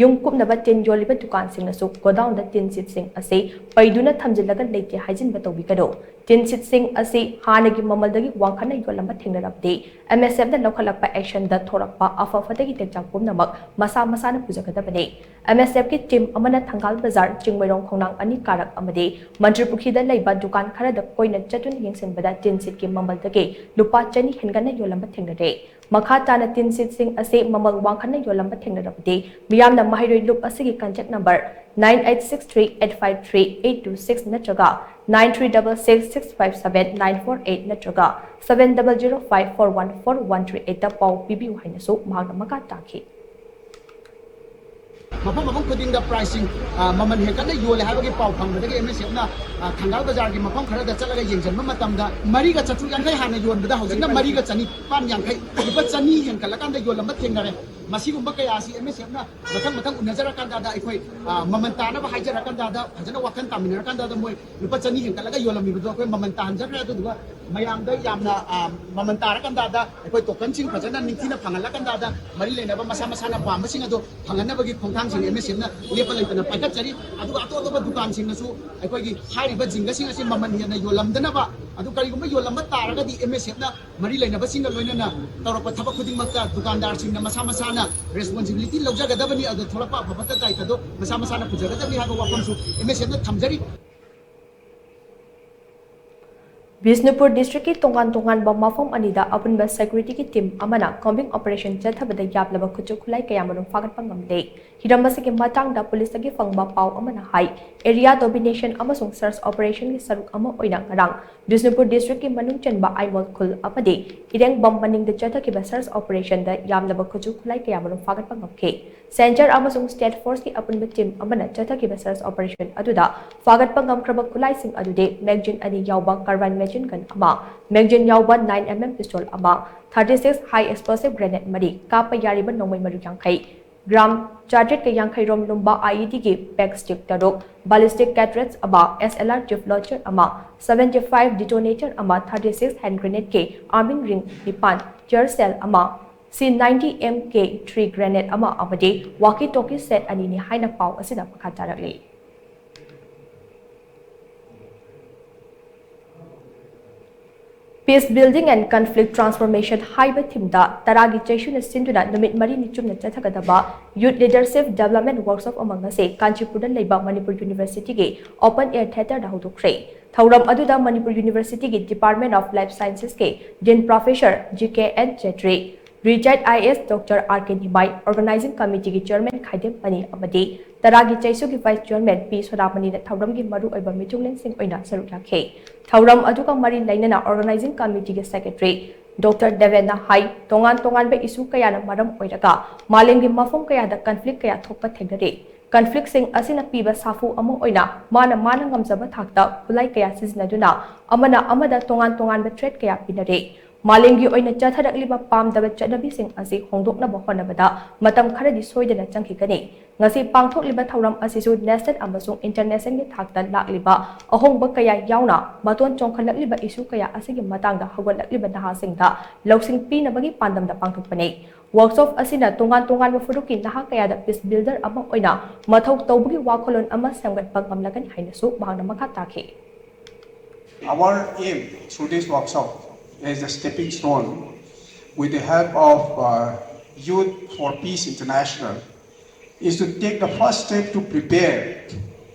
ꯌꯨꯝ ꯀꯨꯞꯅꯕ ꯇꯤꯟ ꯌꯣꯜꯂꯤꯕ ꯗꯨꯀꯥꯟꯁꯤꯡꯅꯁꯨ godownꯗ ꯇꯤꯟ ꯁꯤꯠꯁꯤꯡ ꯑꯁꯤ ꯄꯩꯗꯨꯅ ꯊꯝꯖꯤꯜꯂꯒ ꯂꯩꯇꯦ ꯍꯥꯏꯖꯤꯟꯕ ꯇꯧꯕꯤꯒꯅꯨ꯫ ꯇꯤꯟ ꯁꯤꯠꯁꯤꯡ ꯑꯁꯤ ꯍꯥꯟꯅꯒꯤ ꯃꯃꯜꯗꯒꯤ ꯋꯥꯡꯈꯠꯅ ꯌꯣꯜꯂꯝꯕ ꯊꯦꯡꯅꯔꯕꯗꯤ MSFꯅ ꯂꯧꯈꯠꯂꯛꯄ actionꯗ ꯊꯣꯔꯛꯄ ꯑꯐ ꯐꯠꯇꯒꯤ ꯇꯦꯛꯆꯥꯛ ꯄꯨꯝꯅꯃꯛ ꯃꯁꯥ ꯃꯁꯥꯅ ꯄꯨꯖꯒꯗꯕꯅꯤ꯫ MSFꯀꯤ team ꯑꯃꯅ ꯊꯪꯒꯥꯜ ꯕꯖꯥꯔ, ꯆꯤꯡꯃꯩꯔꯣꯡ ꯈꯣꯡꯅꯥꯡ ꯑꯅꯤ ꯀꯥꯔꯛ ꯑꯃꯗꯤ ꯃꯟꯇ꯭ꯔꯤꯄꯨꯈ꯭ꯔꯤꯗ ꯂꯩꯕ ꯗꯨꯀꯥꯟ ꯈꯔꯗ ꯀꯣꯏꯅ ꯆꯠꯇꯨꯅ ꯌꯦꯡꯁꯤꯟꯕꯗ ꯇꯤꯟ ꯁꯤꯠꯀꯤ ꯃꯃꯜꯗꯒꯤ ꯂꯨꯄꯥ ꯆꯅꯤ ꯍꯦꯟꯒꯠꯅ ꯌꯣꯜꯂꯝꯕ ꯊꯦꯡꯅꯔꯦ꯫ ꯃꯈꯥ ꯇꯥꯅ ꯇꯤꯟ ꯁꯤꯠꯁꯤꯡ ꯑꯁꯤ ꯃꯃꯜ ꯋꯥꯡꯈꯠꯅ ꯌꯣꯜꯂꯝꯕ ꯊꯦꯡꯅꯔꯕꯗꯤ ꯃꯤꯌꯥꯝꯅ ꯃꯍꯩꯔꯣꯏ ꯂꯨꯞ ꯑꯁꯤꯒꯤ contact number nine eight six three eight five three eight two six ꯅꯠꯇ꯭ꯔꯒ nine three double six six five seven nine four eight ꯅꯠꯇ꯭ꯔꯒ seven double zero five four one four one three eightꯇ ꯄꯥꯎ ꯄꯤꯕꯤꯌꯨ ꯍꯥꯏꯅꯁꯨ ꯃꯍꯥꯛꯅ ꯃꯈꯥ ꯇꯥꯈꯤ꯫ ꯃꯐꯝ ꯃꯐꯝ ꯈꯨꯗꯤꯡꯗ priceꯁꯤꯡ, ꯑ, ꯃꯃꯜ ꯍꯦꯟꯒꯠꯅ ꯌꯣꯜꯂꯦ ꯍꯥꯏꯕꯒꯤ ꯄꯥꯎ ꯐꯪꯕꯗꯒꯤ MSFꯅ, ꯑ, ꯊꯪꯒꯥꯜ ꯕꯖꯥꯔꯒꯤ ꯃꯐꯝ ꯈꯔꯗ ꯆꯠꯂꯒ ꯌꯦꯡꯁꯤꯟꯕ ꯃꯇꯝꯗ ꯃꯔꯤꯒ ꯆꯥꯇ꯭ꯔꯨꯛ ꯌꯥꯡꯈꯩ ꯍꯥꯟꯅ ꯌꯣꯟꯕꯗ ꯍꯧꯖꯤꯛꯅ ꯃꯔꯤꯒ ꯆꯅꯤꯄꯥꯟ ꯌꯥꯡꯈꯩ, ꯂꯨꯄꯥ ꯆꯅꯤ ꯍꯦꯟꯒꯠꯂꯀꯥꯟꯗ ꯌꯣꯜꯂꯝꯕ ꯊꯦꯡꯅꯔꯦ꯫ ꯃꯁꯤꯒꯨꯝꯕ ꯀꯌꯥ ꯑꯁꯤ ꯑꯦꯝ ꯑꯦꯁ ꯑꯦꯐꯅ ꯃꯊꯪ ꯃꯊꯪ ꯎꯅꯖꯔꯀꯥꯟꯗ ꯑꯩꯈꯣꯏ, ꯑ, ꯃꯃꯜ ꯇꯥꯅꯕ ꯍꯥꯏꯖꯔꯀꯥꯟꯗ, ꯐꯖꯅ ꯋꯥꯈꯜ ꯇꯥꯃꯤꯟꯅꯔꯀꯥꯟꯗ ꯃꯣꯏ ꯂꯨꯄꯥ ꯆꯅꯤ ꯍꯦꯟꯒꯠꯂꯒ ꯌꯣꯜꯂꯝꯃꯤꯕꯗꯣ ꯑꯩꯈꯣꯏ ꯃꯃꯜ ꯇꯥꯍꯟꯖꯈ꯭ꯔꯦ꯫ ꯑꯗꯨꯗꯨꯒ ꯃꯌꯥꯝꯗ ꯌꯥꯝꯅ, ꯑ, ꯃꯃꯜ ꯇꯥꯔꯀꯥꯟꯗ ꯑꯩꯈꯣꯏ ꯇꯣꯀꯟꯁꯤꯡ ꯐꯖꯅ ꯅꯤꯡꯊꯤꯅ ꯐꯪꯍꯜꯂꯀꯥꯟꯗ ꯃꯔꯤ ꯂꯩꯅꯕ ꯃꯁꯥ ꯃꯁꯥꯅ ꯄꯥꯝꯕꯁꯤꯡ ꯑꯗꯣ ꯐꯪꯍꯟꯅꯕꯒꯤ ꯈꯣꯡꯊꯥꯡꯁꯤꯡ ꯑꯦꯝ ꯑꯦꯁ ꯑꯦꯐꯅ ꯂꯦꯞꯄ ꯂꯩꯇꯅ ꯄꯥꯏꯈꯠꯆꯔꯤ꯫ ꯑꯗꯨꯒ ꯑꯇꯣꯞ ꯑꯇꯣꯞꯄ ꯗꯨꯀꯥꯟꯁꯤꯡꯅꯁꯨ ꯑꯩꯈꯣꯏꯒꯤ ꯍꯥꯏꯔꯤꯕ ꯖꯤꯡꯒꯁꯤꯡ ꯑꯁꯤ ꯃꯃꯜ ꯍꯦꯟꯅ ꯌꯣꯜꯂꯝꯗꯅꯕ, ꯑꯗꯨ ꯀꯔꯤꯒꯨꯝꯕ ꯌꯣꯜꯂꯝꯕ ꯇꯥꯔꯒꯗꯤ ꯑꯦꯝ ꯑꯦꯁ ꯑꯦꯐꯅ ꯃꯔꯤ ꯂꯩꯅꯕꯁꯤꯡꯒ ꯂꯣꯏꯅꯅ ꯇꯧꯔꯛꯄ ꯊꯕꯛ ꯈꯨꯗꯤꯡꯃꯛꯇ ꯗꯨꯀꯥꯟꯗꯥꯔꯁꯤꯡꯅ ꯃꯁꯥ ꯃꯁꯥꯅ ꯔꯦꯁꯄꯣꯟꯁꯤꯕꯤꯂꯤꯇꯤ ꯂꯧꯖꯒꯗꯕꯅꯤ, ꯑꯗꯨ ꯊꯣꯛꯂꯛꯄ ꯑꯐ ꯐꯠꯇ ꯗꯥꯏꯇꯗꯣ ꯃꯁꯥ ꯃꯁꯥꯅ ꯄꯨꯖꯒꯗꯕꯅꯤ ꯍꯥꯏꯕ ꯋꯥꯐꯝꯁꯨ ꯑꯦꯝ ꯑꯦꯁ ꯑꯦꯐꯅ ꯊꯝꯖꯔꯤ꯫ ꯕꯤꯁꯅꯨꯄꯨꯔ ꯗꯤꯁꯇ꯭ꯔꯤꯛꯀꯤ ꯇꯣꯉꯥꯟ ꯇꯣꯉꯥꯟꯕ ꯃꯐꯝ ꯑꯅꯤꯗ ꯑꯄꯨꯟꯕ ꯁꯦꯀ꯭ꯌꯨꯔꯤꯇꯤꯒꯤ ꯇꯤꯝ ꯑꯃꯅ ꯀꯣꯝꯕꯤꯡ ꯑꯣꯄꯔꯦꯁꯟ ꯆꯠꯊꯕꯗ ꯌꯥꯝꯂꯕ ꯈꯨꯠꯁꯨ ꯈꯨꯠꯂꯥꯏ ꯀꯌꯥꯃꯔꯨꯝ ꯐꯥꯒꯠꯄ ꯉꯝꯂꯦ꯫ ꯍꯤꯔꯝ ꯑꯁꯤꯒꯤ ꯃꯇꯥꯡꯗ ꯄꯨꯂꯤꯁꯇꯒꯤ ꯐꯪꯕ ꯄꯥꯎ ꯑꯃꯅ ꯍꯥꯏ, ꯑꯦꯔꯤꯌꯥ ꯗꯣꯃꯤꯅꯦꯁꯟ ꯑꯃꯁꯨꯡ ꯁꯔꯆ ꯑꯣꯄꯔꯦꯁꯟꯒꯤ ꯁꯔꯨꯛ ꯑꯃ ꯑꯣꯏꯅ ꯉꯔꯥꯡ ꯕꯤꯁꯅꯨꯄꯨꯔ ꯗꯤꯁꯇ꯭ꯔꯤꯛꯀꯤ ꯃꯅꯨꯡ ꯆꯟꯕ ꯑꯥꯏꯃꯣꯜ ꯈꯨꯜ ꯑꯃꯗꯤ ꯏꯔꯦꯡꯕꯝ ꯃꯅꯤꯡꯗ ꯆꯠꯊꯈꯤꯕ ꯁꯔꯆ ꯑꯣꯄꯔꯦꯁꯟꯗ ꯌꯥꯝꯂꯕ ꯈꯨꯠꯁꯨ ꯈꯨꯠꯂꯥꯏ ꯀꯌꯥꯃꯔꯨꯝ ꯐꯥꯒꯠꯄ ꯉꯝꯈꯤ꯫ ꯁꯦꯟꯇꯔ ꯑꯃꯁꯨꯡ ꯁ꯭ꯇꯦꯠ ꯐꯣꯔꯁꯀꯤ ꯑꯄꯨꯟꯕ ꯇꯤꯝ ꯑꯃꯅ ꯆꯠꯊꯈꯤꯕ ꯁꯔꯆ ꯑꯣꯄꯔꯦꯁꯟ ꯑꯗꯨꯗ ꯐꯥꯒꯠꯄ ꯉꯝꯈ꯭ꯔꯕ ꯈꯨꯠꯂꯥꯏꯁꯤꯡ ꯑꯗꯨꯗꯤ ꯃꯦꯒꯖꯤꯟ ꯑꯅꯤ ꯌꯥꯎꯕ ꯀꯥꯔꯕꯥꯏꯟ ꯃꯦꯆꯤꯟ ꯒꯟ ꯑꯃ, ꯃꯦꯒꯖꯤꯟ ꯌꯥꯎꯕ ꯅꯥꯏꯟ ꯑꯦꯝ ꯑꯦꯝ ꯄꯤꯁꯇꯣꯜ ꯑꯃ, ꯊꯥꯔꯇꯤ ꯁꯤꯛꯁ ꯍꯥꯏ ꯑꯦꯛꯁꯄ꯭ꯂꯣꯁꯤꯚ ꯒ꯭ꯔꯦꯅꯦꯗ ꯃꯔꯤ, ꯀꯥꯞꯄ ꯌꯥꯔꯤꯕ ꯅꯣꯡꯃꯩ ꯃꯔꯨ ꯌꯥꯡꯈꯩ, ꯒ꯭ꯔꯥꯝ ꯆꯥꯇ꯭ꯔꯦꯠꯀ ꯌꯥꯡꯈꯩ ꯔꯣꯝ ꯂꯨꯝꯕ ꯑꯥꯏꯏꯗꯤꯒꯤ ꯄꯦꯛ ꯁ꯭ꯇꯤꯛ ꯇꯔꯨꯛ, ꯕꯥꯂꯤꯁꯇꯤꯛ ꯀꯥꯔꯇ꯭ꯔꯤꯖ ꯑꯃ, ꯑꯦꯁ ꯑꯦꯜ ꯑꯥꯔ ꯆꯤꯐ ꯂꯣꯟꯆꯔ ꯑꯃ, ꯁꯚꯦꯟꯇꯤ ꯐꯥꯏꯚ ꯗꯤꯇꯣꯅꯦꯇꯔ ꯑꯃ, ꯊꯥꯔꯇꯤ ꯁꯤꯛꯁ ꯍꯦꯟ ꯒ꯭ꯔꯦꯅꯦꯗꯀꯤ ꯑꯥꯔꯃꯤꯡ ꯔꯤꯡ ꯅꯤꯄꯥꯟ, ꯇꯤꯌꯔ ꯁꯦꯜ ꯑꯃ, ꯁꯤ ꯅꯥꯏꯟꯇꯤ ꯑꯦꯝ ꯀꯦ ꯊ꯭ꯔꯤ ꯒ꯭ꯔꯦꯅꯦꯗ ꯑꯃ ꯑꯃꯗꯤ ꯋꯥꯀꯤ ꯇꯣꯀꯤ ꯁꯦꯠ ꯑꯅꯤꯅꯤ ꯍꯥꯏꯅ ꯄꯥꯎ ꯑꯁꯤꯗ ꯃꯈꯥ ꯇꯥꯔꯛꯂꯤ꯫ Peace Building and Conflict Transformation ꯍꯥꯏꯕ ꯊꯤꯝꯗ ꯇꯔꯥꯒꯤ ꯆꯩꯁꯨꯅ ꯁꯤꯟꯗꯨꯅ ꯅꯨꯃꯤꯠ ꯃꯔꯤꯅꯤ ꯆꯨꯞꯅ ꯆꯠꯊꯒꯗꯕ ꯌꯨꯠ ꯂꯤꯗꯔꯁꯤꯞ ꯗꯦꯕꯂꯞꯃꯦꯟ ꯋꯥꯔꯛꯁꯣꯞ ꯑꯃ ꯉꯁꯤ ꯀꯥꯟꯆꯤꯄꯨꯔꯗ ꯂꯩꯕ ꯃꯅꯤꯄꯨꯔ ꯌꯨꯅꯤꯚꯔꯁꯤꯇꯤꯒꯤ ꯑꯣꯄꯟ ꯑꯦꯌꯔ ꯊꯤꯌꯦꯇꯔꯗ ꯍꯧꯗꯣꯛꯈ꯭ꯔꯦ꯫ ꯊꯧꯔꯝ ꯑꯗꯨꯗ ꯃꯅꯤꯄꯨꯔ ꯌꯨꯅꯤꯚꯔꯁꯤꯇꯤꯒꯤ ꯗꯤꯄꯥꯔꯠꯃꯦꯟ ꯑꯣꯐ ꯂꯥꯏꯐ ꯁꯥꯏꯟꯁꯦꯁꯀꯤ dean professor G K N Chetri, retired I A S doctor R K Nimai, organising ꯀꯃꯤꯇꯤꯒꯤ ꯆꯤꯌꯔꯃꯦꯟ ꯈꯥꯏꯗꯦꯝ ꯃꯅꯤ ꯑꯃꯗꯤ ꯇꯔꯥꯒꯤ ꯆꯩꯁꯨꯒꯤ ꯚꯥꯏꯁ ꯆꯤꯌꯔꯃꯦꯟ ꯄꯤ ꯁꯣꯗꯥꯃꯅꯤꯅ ꯊꯧꯔꯝꯒꯤ ꯃꯔꯨꯑꯣꯏꯕ ꯃꯤꯊꯨꯡꯂꯦꯟꯁꯤꯡ ꯑꯣꯏꯅ ꯁꯔꯨꯛ ꯌꯥꯈꯤ꯫ ꯊꯧꯔꯝ ꯑꯗꯨꯒ ꯃꯔꯤ ꯂꯩꯅꯅ ꯑꯣꯔꯒꯅꯥꯏꯖꯤꯡ ꯀꯃꯤꯇꯤꯒꯤ ꯁꯦꯀ꯭ꯔꯦꯇꯔꯤ ꯗꯣꯛꯇꯔ ꯗꯦꯕꯦꯟꯅ ꯍꯥꯏ, ꯇꯣꯉꯥꯟ ꯇꯣꯉꯥꯟꯕ ꯏꯁꯨ ꯀꯌꯥꯅ ꯃꯔꯝ ꯑꯣꯏꯔꯒ ꯃꯥꯂꯦꯝꯒꯤ ꯃꯐꯝ ꯀꯌꯥꯗ ꯀꯟꯐ꯭ꯂꯤꯛ ꯀꯌꯥ ꯊꯣꯛꯄ ꯊꯦꯡꯅꯔꯤ꯫ ꯀꯟꯐ꯭ꯂꯤꯛꯁꯤꯡ ꯑꯁꯤꯅ ꯄꯤꯕ ꯁꯥꯐꯨ ꯑꯃ ꯑꯣꯏꯅ ꯃꯥꯅ ꯃꯥꯅ ꯉꯝꯖꯕ ꯊꯥꯛꯇ ꯈꯨꯠꯂꯥꯏ ꯀꯌꯥ ꯁꯤꯖꯤꯟꯅꯗꯨꯅ ꯑꯃꯅ ꯑꯃꯗ ꯇꯣꯉꯥꯟ ꯇꯣꯉꯥꯟꯕ ꯊ꯭ꯔꯦꯠ ꯀꯌꯥ ꯄꯤꯅꯔꯤ꯫ ꯃꯥꯂꯦꯝꯒꯤ ꯑꯣꯏꯅ ꯆꯠꯊꯔꯛꯂꯤꯕ ꯄꯥꯝꯗꯕ ꯆꯠꯅꯕꯤꯁꯤꯡ ꯑꯁꯤ ꯍꯣꯡꯗꯣꯛꯅꯕ ꯍꯣꯠꯅꯕꯗ ꯃꯇꯝ ꯈꯔꯗꯤ ꯁꯣꯏꯗꯅ ꯆꯪꯈꯤꯒꯅꯤ꯫ ꯉꯁꯤ ꯄꯥꯡꯊꯣꯛꯂꯤꯕ ꯊꯧꯔꯝ ꯑꯁꯤꯁꯨ ꯅꯦꯁꯅꯦꯜ ꯑꯃꯁꯨꯡ ꯏꯟꯇꯔꯅꯦꯁꯅꯦꯜꯒꯤ ꯊꯥꯛꯇ ꯂꯥꯛꯂꯤꯕ ꯑꯍꯣꯡꯕ ꯀꯌꯥ ꯌꯥꯎꯅ ꯃꯇꯣꯟ ꯆꯣꯡꯈꯠꯂꯛꯂꯤꯕ ꯏꯁꯨ ꯀꯌꯥ ꯑꯁꯤꯒꯤ ꯃꯇꯥꯡꯗ ꯍꯧꯒꯠꯂꯛꯂꯤꯕ ꯅꯍꯥꯁꯤꯡꯗ ꯂꯧꯁꯤꯡ ꯄꯤꯅꯕꯒꯤ ꯄꯥꯟꯗꯝꯗ ꯄꯥꯡꯊꯣꯛꯄꯅꯤ꯫ ꯋꯥꯔꯛꯁꯣꯞ ꯑꯁꯤꯅ ꯇꯣꯉꯥꯟ ꯇꯣꯉꯥꯟꯕ ꯐꯨꯔꯨꯞꯀꯤ ꯅꯍꯥ ꯀꯌꯥꯗ ꯄꯤꯁ ꯕꯤꯜꯗꯔ ꯑꯃ ꯑꯣꯏꯅ ꯃꯊꯧ ꯇꯧꯕꯒꯤ ꯋꯥꯈꯜꯂꯣꯟ ꯑꯃ ꯁꯦꯝꯒꯠꯄ ꯉꯝꯂꯒꯅꯤ ꯍꯥꯏꯅꯁꯨ ꯃꯍꯥꯛꯅ ꯃꯈꯥ ꯇꯥꯈꯤ꯫ Our aim through this workshop as a stepping stone, with the help of uh, Youth for Peace International, is to take the first step to prepare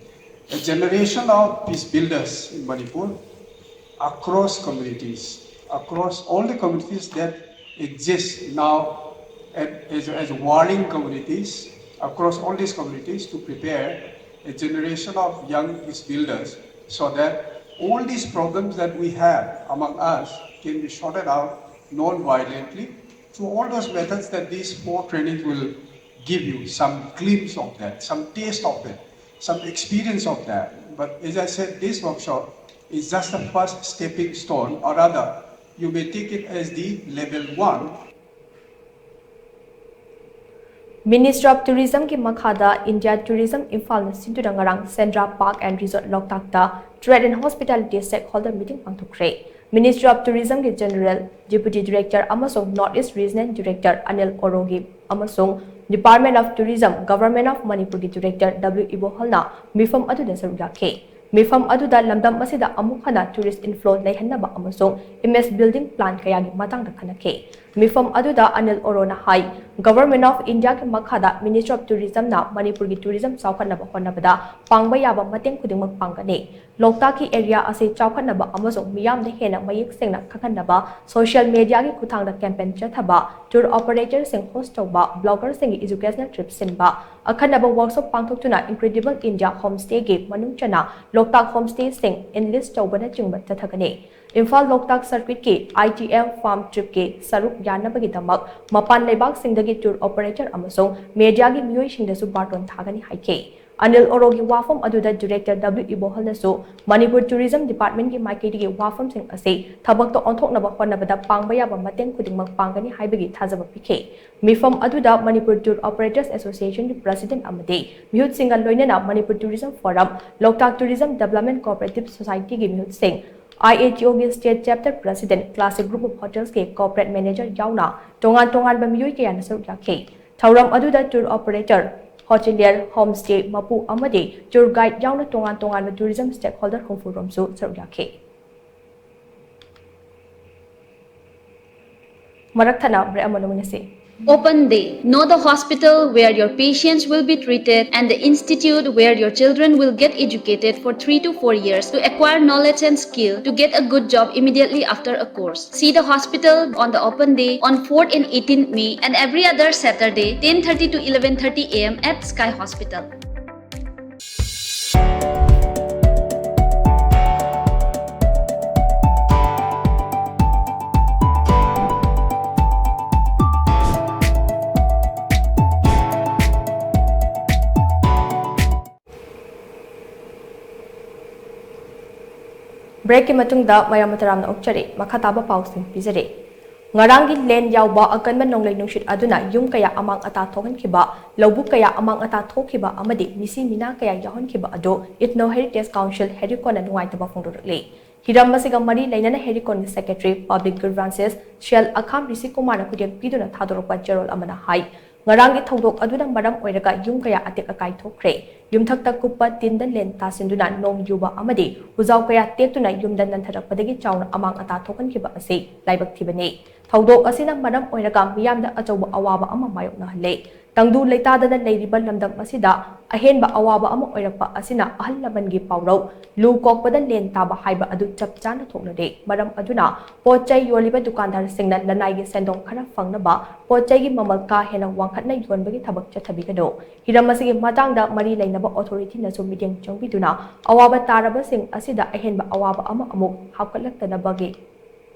a generation of peace builders in Manipur across communities, across all the communities that exist now at, as, as warring communities, across all these communities to prepare a generation of young peace builders so that all these problems that we have among us can be sorted out non-violently through all those methods that these four trainings will give you some glimpse of that, some taste of it, some experience of that. But as I said, this workshop is just the first stepping stone, or rather, you may take it as the level one. Ministry of Tourismꯒꯤ ꯃꯈꯥꯗ India Tourism ꯏꯝꯐꯥꯜꯅ ꯁꯤꯟꯗꯨꯅ ꯉꯔꯥꯡ Sandra Park and Resort ꯂꯣꯛꯇꯥꯛꯇ Trade and Hospitality Stakeholder Meeting ꯄꯥꯡꯊꯣꯛꯈ꯭ꯔꯦ꯫ Ministry of Tourismꯒꯤ General Deputy Director ꯑꯃꯁꯨꯡ North East Regional Director Anil ꯑꯣꯔꯣꯒꯤ ꯑꯃꯁꯨꯡ Department of Tourism, Government of ꯃꯅꯤꯄꯨꯔꯒꯤ Director W ꯏꯕꯣꯍꯜꯅ ꯃꯤꯐꯝ ꯑꯗꯨꯗ ꯁꯔꯨꯛ ꯌꯥꯈꯤ꯫ ꯃꯤꯐꯝ ꯑꯗꯨꯗ ꯂꯝꯗꯝ ꯑꯁꯤꯗ ꯑꯃꯨꯛ ꯍꯟꯅ tourist inflow ꯂꯩꯍꯟꯅꯕ ꯑꯃꯁꯨꯡ image building plan ꯀꯌꯥꯒꯤ ꯃꯇꯥꯡꯗ ꯈꯟꯅꯈꯤ꯫ ꯃꯤꯐꯝ ꯑꯗꯨꯗ ꯑꯅꯤꯜ ꯑꯣꯔꯣꯅ ꯍꯥꯏ, Government of Indiaꯒꯤ ꯃꯈꯥꯗ Ministry of Tourismꯅ ꯃꯅꯤꯄꯨꯔꯒꯤ tourism ꯆꯥꯎꯈꯠꯅꯕ ꯍꯣꯠꯅꯕꯗ ꯄꯥꯡꯕ ꯌꯥꯕ ꯃꯇꯦꯡ ꯈꯨꯗꯤꯡꯃꯛ ꯄꯥꯡꯒꯅꯤ꯫ ꯂꯣꯛꯇꯥꯛꯀꯤ area ꯑꯁꯤ ꯆꯥꯎꯈꯠꯅꯕ ꯑꯃꯁꯨꯡ ꯃꯤꯌꯥꯝꯗ ꯍꯦꯟꯅ ꯃꯌꯦꯛ ꯁꯦꯡꯅ ꯈꯪꯍꯟꯅꯕ social mediaꯒꯤ ꯈꯨꯠꯊꯥꯡꯗ campaign ꯆꯠꯊꯕ, tour operatorꯁꯤꯡ host ꯇꯧꯕ, bloggerꯁꯤꯡꯒꯤ educational trip ꯁꯤꯟꯕ, ꯑꯈꯟꯅꯕ workshop ꯄꯥꯡꯊꯣꯛꯇꯨꯅ Incredible India Homestayꯒꯤ ꯃꯅꯨꯡ ꯆꯟꯅ ꯂꯣꯛꯇꯥꯛ homestayꯁꯤꯡ enlist ꯇꯧꯕꯅꯆꯤꯡꯕ ꯆꯠꯊꯒꯅꯤ꯫ ꯏꯝꯐꯥꯜ ꯂꯣꯛꯇꯥꯛ circuitꯀꯤ ITM farm tripꯀꯤ ꯁꯔꯨꯛ ꯌꯥꯅꯕꯒꯤꯗꯃꯛ ꯃꯄꯥꯟ ꯂꯩꯕꯥꯛꯁꯤꯡꯗꯒꯤ tour operator ꯑꯃꯁꯨꯡ mediaꯒꯤ ꯃꯤꯑꯣꯏꯁꯤꯡꯗꯁꯨ ꯕꯥꯔꯇꯣꯟ ꯊꯥꯒꯅꯤ ꯍꯥꯏꯈꯤ꯫ ꯑꯅꯤꯜ ꯑꯣꯔꯣꯒꯤ ꯋꯥꯐꯝ ꯑꯗꯨꯗ Director W ꯏꯕꯣꯍꯜꯅꯁꯨ Manipur Tourism Department ꯀꯤ ꯃꯥꯏꯀꯩꯗꯒꯤ ꯋꯥꯐꯝꯁꯤꯡ ꯑꯁꯤ ꯊꯕꯛꯇ ꯑꯣꯟꯊꯣꯛꯅꯕ ꯍꯣꯠꯅꯕꯗ ꯄꯥꯡꯕ ꯌꯥꯕ ꯃꯇꯦꯡ ꯈꯨꯗꯤꯡꯃꯛ ꯄꯥꯡꯒꯅꯤ ꯍꯥꯏꯕꯒꯤ ꯊꯥꯖꯕ ꯄꯤꯈꯤ꯫ ꯃꯤꯐꯝ ꯑꯗꯨꯗ Manipur Tour Operators Association ꯒꯤ President ꯑꯃꯗꯤ ꯃꯤꯍꯨꯠꯁꯤꯡꯒ ꯂꯣꯏꯅꯅ Manipur Tourism Forum, Loktak Tourism Development Cooperative Society ꯒꯤ ꯃꯤꯍꯨꯠꯁꯤꯡ, I A T O ꯒꯤ State Chapter President, Classic Group of Hotels ꯀꯤ Corporate Manager ꯌꯥꯎꯅ ꯇꯣꯉꯥꯟ ꯇꯣꯉꯥꯟꯕ ꯃꯤꯑꯣꯏ ꯀꯌꯥꯅ ꯁꯔꯨꯛ ꯌꯥꯈꯤ꯫ ꯊꯧꯔꯝ ꯑꯗꯨꯗ tour operator, hotelier, homestay ꯃꯄꯨ ꯑꯃꯗꯤ tour guide ꯌꯥꯎꯅ ꯇꯣꯉꯥꯟ ꯇꯣꯉꯥꯟꯕ tourism stakeholder ꯍꯨꯝꯐꯨ ꯔꯣꯝꯁꯨ ꯁꯔꯨꯛ ꯌꯥꯈꯤ꯫ ꯃꯔꯛ ꯊꯠꯅ break ꯑꯃ ꯂꯧꯃꯤꯟꯅꯁꯤ꯫ Open Day. Know the hospital where your patients will be treated and the institute where your children will get educated for three to four years to acquire knowledge and skill to get a good job immediately after a course. See the hospital on the open day on fourth and eighteenth May and every other Saturday, ten thirty to eleven thirty a m at Sky Hospital. Break ꯀꯤ ꯃꯇꯨꯡꯗ ꯃꯌꯥꯝ ꯇꯔꯥꯝꯅ ꯑꯣꯛꯆꯔꯤ꯫ ꯃꯈꯥ ꯇꯥꯕ ꯄꯥꯎꯁꯤꯡ ꯄꯤꯖꯔꯤ꯫ ꯉꯔꯥꯡꯒꯤ ꯂꯦꯟ ꯌꯥꯎꯕ ꯑꯀꯟꯕ ꯅꯣꯡꯂꯩ ꯅꯨꯡꯁꯤꯠ ꯑꯗꯨꯅ ꯌꯨꯝ ꯀꯌꯥ ꯑꯃꯥꯡ ꯑꯇꯥ ꯊꯣꯛꯍꯟꯈꯤꯕ, ꯂꯧꯕꯨꯛ ꯀꯌꯥ ꯑꯃꯥꯡ ꯑꯇꯥ ꯊꯣꯛꯈꯤꯕ ꯑꯃꯗꯤ ꯃꯤꯁꯤ ꯃꯤꯅꯥ ꯀꯌꯥ ꯌꯥꯎꯍꯟꯈꯤꯕ ꯑꯗꯨ Ethno Heritage Council ꯍꯦꯔꯤꯀꯣꯟꯅ ꯅꯨꯡꯉꯥꯏꯇꯕ ꯐꯣꯡꯗꯣꯔꯛꯂꯤ꯫ ꯍꯤꯔꯝ ꯑꯁꯤꯒ ꯃꯔꯤ ꯂꯩꯅꯅ ꯍꯦꯔꯤꯀꯣꯟꯒꯤ Secretary Public Grievances ꯁꯦꯜ ꯑꯈꯥꯝ ꯔꯤꯁꯤ ꯀꯨꯃꯥꯔꯅ ꯈꯨꯗꯦꯡ ꯄꯤꯗꯨꯅ ꯊꯥꯗꯣꯔꯛꯄ ꯆꯦꯔꯣꯜ ꯑꯃꯅ ꯍꯥꯏ, ꯉꯔꯥꯡꯒꯤ ꯊꯧꯗꯣꯛ ꯑꯗꯨꯅ ꯃꯔꯝ ꯑꯣꯏꯔꯒ ꯌꯨꯝ ꯀꯌꯥ ꯑꯇꯦꯛ ꯑꯀꯥꯏ ꯊꯣꯛꯈ꯭ꯔꯦ꯫ ꯌꯨꯝꯊꯛꯇ ꯀꯨꯞꯄ ꯇꯤꯟꯗ ꯂꯦꯟ ꯇꯥꯁꯤꯟꯗꯨꯅ ꯅꯣꯡ ꯌꯨꯕ ꯑꯃꯗꯤ ꯍꯨꯖꯥꯎ ꯀꯌꯥ ꯇꯦꯛꯇꯨꯅ ꯌꯨꯝꯗ ꯅꯟꯊꯔꯛꯄꯗꯒꯤ ꯆꯥꯎꯅ ꯑꯃꯥꯡ ꯑꯇꯥ ꯊꯣꯛꯍꯟꯈꯤꯕ ꯑꯁꯤ ꯂꯥꯏꯕꯛ ꯊꯤꯕꯅꯤ꯫ ꯊꯧꯗꯣꯛ ꯑꯁꯤꯅ ꯃꯔꯝ ꯑꯣꯏꯔꯒ ꯃꯤꯌꯥꯝꯗ ꯑꯆꯧꯕ ꯑꯋꯥꯕ ꯑꯃ ꯃꯥꯌꯣꯛꯅꯍꯜꯂꯦ꯫ ꯇꯪꯗꯨ ꯂꯩꯇꯥꯗꯅ ꯂꯩꯔꯤꯕ ꯂꯝꯗꯝ ꯑꯁꯤꯗ ꯑꯍꯦꯟꯕ ꯑꯋꯥꯕ ꯑꯃ ꯑꯣꯏꯔꯛꯄ ꯑꯁꯤꯅ ꯑꯍꯜ ꯂꯃꯟꯒꯤ ꯄꯥꯎꯔꯧ, "ꯂꯨ ꯀꯣꯛꯄꯗ ꯂꯦꯟ ꯇꯥꯕ" ꯍꯥꯏꯕ ꯑꯗꯨ ꯆꯞ ꯆꯥꯅ ꯊꯣꯛꯅꯔꯦ꯫ ꯃꯔꯝ ꯑꯗꯨꯅ ꯄꯣꯠ ꯆꯩ ꯌꯣꯜꯂꯤꯕ ꯗꯨꯀꯥꯟꯗꯥꯔꯁꯤꯡꯅ ꯂꯅꯥꯏꯒꯤ ꯁꯦꯟꯗꯣꯡ ꯈꯔ ꯐꯪꯅꯕ ꯄꯣꯠ ꯆꯩꯒꯤ ꯃꯃꯜ ꯀꯥ ꯍꯦꯟꯅ ꯋꯥꯡꯈꯠꯅ ꯌꯣꯟꯕꯒꯤ ꯊꯕꯛ ꯆꯠꯊꯕꯤꯒꯅꯨ꯫ ꯍꯤꯔꯝ ꯑꯁꯤꯒꯤ ꯃꯇꯥꯡꯗ ꯃꯔꯤ ꯂꯩꯅꯕ authority ꯅꯁꯨ ꯃꯤꯠꯌꯦꯡ ꯆꯪꯕꯤꯗꯨꯅ ꯑꯋꯥꯕ ꯇꯥꯔꯕꯁꯤꯡ ꯑꯁꯤꯗ ꯑꯍꯦꯟꯕ ꯑꯋꯥꯕ ꯑꯃ ꯑꯃꯨꯛ ꯍꯥꯞꯀꯠꯂꯛꯇꯅꯕꯒꯤ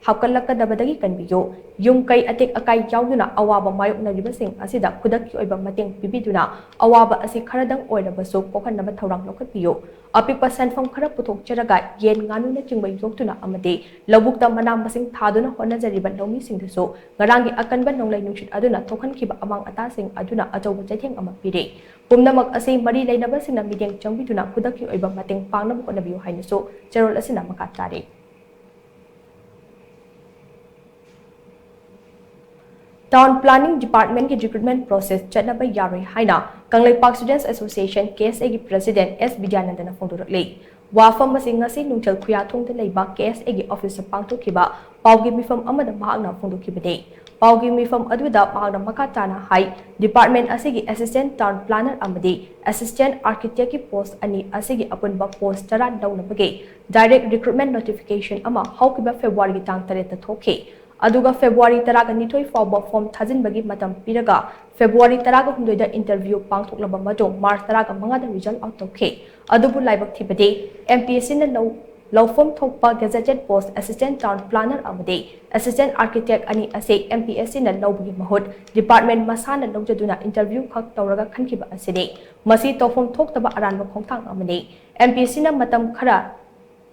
ꯍꯥꯞꯀꯠꯂꯛꯀꯗꯕꯗꯒꯤ ꯀꯟꯕꯤꯌꯨ꯫ ꯌꯨꯝ ꯀꯩ ꯑꯇꯦꯛ ꯑꯀꯥꯏ ꯌꯥꯎꯗꯨꯅ ꯑꯋꯥꯕ ꯃꯥꯌꯣꯛꯅꯔꯤꯕꯁꯤꯡ ꯑꯁꯤꯗ ꯈꯨꯗꯛꯀꯤ ꯑꯣꯏꯕ ꯃꯇꯦꯡ ꯄꯤꯕꯤꯗꯨꯅ ꯑꯋꯥꯕ ꯑꯁꯤ ꯈꯔꯗꯪ ꯑꯣꯏꯔꯕꯁꯨ ꯀꯣꯛꯍꯟꯅꯕ ꯊꯧꯔꯥꯡ ꯂꯧꯈꯠꯄꯤꯌꯨ꯫ ꯑꯄꯤꯛꯄ ꯁꯦꯟꯐꯝ ꯈꯔ ꯄꯨꯊꯣꯛꯆꯔꯒ ꯌꯦꯟ ꯉꯥꯅꯨꯅꯆꯤꯡꯕ ꯌꯣꯛꯇꯨꯅ ꯑꯃꯗꯤ ꯂꯧꯕꯨꯛꯇ ꯃꯅꯥ ꯃꯁꯤꯡ ꯊꯥꯗꯨꯅ ꯍꯣꯠꯅꯖꯔꯤꯕ ꯂꯧꯃꯤꯁꯤꯡꯗꯁꯨ ꯉꯔꯥꯡꯒꯤ ꯑꯀꯟꯕ ꯅꯣꯡꯂꯩ ꯅꯨꯡꯁꯤꯠ ꯑꯗꯨꯅ ꯊꯣꯛꯍꯟꯈꯤꯕ ꯑꯃꯥꯡ ꯑꯇꯥꯁꯤꯡ ꯑꯗꯨꯅ ꯑꯆꯧꯕ ꯆꯩꯊꯦꯡ ꯑꯃ ꯄꯤꯔꯦ꯫ ꯄꯨꯝꯅꯃꯛ ꯑꯁꯤ ꯃꯔꯤ ꯂꯩꯅꯕꯁꯤꯡꯅ ꯃꯤꯠꯌꯦꯡ ꯆꯪꯕꯤꯗꯨꯅ ꯈꯨꯗꯛꯀꯤ ꯑꯣꯏꯕ ꯃꯇꯦꯡ ꯄꯥꯡꯅꯕ ꯍꯣꯠꯅꯕꯤꯌꯨ ꯍꯥꯏꯅꯁꯨ ꯆꯦꯔꯣꯜ ꯑꯁꯤꯅ ꯃꯈꯥ ꯇꯥꯔꯤ꯫ Town Planning Department ꯀꯤ recruitment process ꯆꯠꯅꯕ ꯌꯥꯔꯣꯏ ꯍꯥꯏꯅ ꯀꯪꯂꯩꯄꯥꯛ Students Association, ꯀꯦ ꯑꯦꯁ ꯑꯦꯒꯤ President ꯑꯦꯁ ꯕꯤꯗ꯭ꯌꯥꯅꯟꯗꯅ ꯐꯣꯡꯗꯣꯔꯛꯂꯤ꯫ ꯋꯥꯐꯝ ꯑꯁꯤ ꯉꯁꯤ ꯅꯨꯡꯊꯤꯜ ꯈꯨꯌꯥꯊꯣꯡꯗ ꯂꯩꯕ ꯀꯦ ꯑꯦꯁ ꯑꯦꯒꯤ office ꯇ ꯄꯥꯡꯊꯣꯛꯈꯤꯕ ꯄꯥꯎꯒꯤ ꯃꯤꯐꯝ ꯑꯃꯗ ꯃꯍꯥꯛꯅ ꯐꯣꯡꯗꯣꯛꯈꯤꯕꯅꯤ꯫ ꯄꯥꯎꯒꯤ ꯃꯤꯐꯝ ꯑꯗꯨꯗ ꯃꯍꯥꯛꯅ ꯃꯈꯥ ꯇꯥꯅ ꯍꯥꯏ, department ꯑꯁꯤꯒꯤ Assistant Town Planner ꯑꯃꯗꯤ Assistant Architect ꯀꯤ post ꯑꯅꯤ ꯑꯁꯤꯒꯤ ꯑꯄꯨꯟꯕ post ꯇꯔꯥ ꯂꯧꯅꯕꯒꯤ direct recruitment notification ꯑꯃ ꯍꯧꯈꯤꯕ February ꯒꯤ ꯇꯥꯡ ꯇꯔꯦꯠꯇ ꯊꯣꯛꯈꯤ꯫ ꯑꯗꯨꯒ February ꯇꯔꯥꯒ ꯅꯤꯊꯣꯏ ꯐꯥꯎꯕ form ꯊꯥꯖꯤꯟꯕꯒꯤ ꯃꯇꯝ ꯄꯤꯔꯒ February ꯇꯔꯥꯒ ꯍꯨꯝꯗꯣꯏꯗ interview ꯄꯥꯡꯊꯣꯛꯂꯕ ꯃꯇꯨꯡ March ꯇꯔꯥꯒ ꯃꯉꯥꯗ result out ꯇꯧꯈꯤ꯫ ꯑꯗꯨꯕꯨ ꯂꯥꯏꯕꯛ ꯊꯤꯕꯗꯤ M P S C ꯅ ꯂꯧ-, ꯂꯧꯐꯝ ꯊꯣꯛꯄ gazetted post Assistant Town Planner ꯑꯃꯗꯤ Assistant Architect ꯑꯅꯤ ꯑꯁꯤ M P S C ꯅ ꯂꯧꯕꯒꯤ ꯃꯍꯨꯠ department ꯃꯁꯥꯅ ꯂꯧꯖꯗꯨꯅ interview ꯈꯛ ꯇꯧꯔꯒ ꯈꯟꯈꯤꯕ ꯑꯁꯤꯅꯤ꯫ ꯃꯁꯤ ꯇꯧꯐꯝ ꯊꯣꯛꯇꯕ ꯑꯔꯥꯟꯕ ꯈꯣꯡꯊꯥꯡ ꯑꯃꯅꯤ꯫ M P S C ꯅ ꯃꯇꯝ ꯈꯔ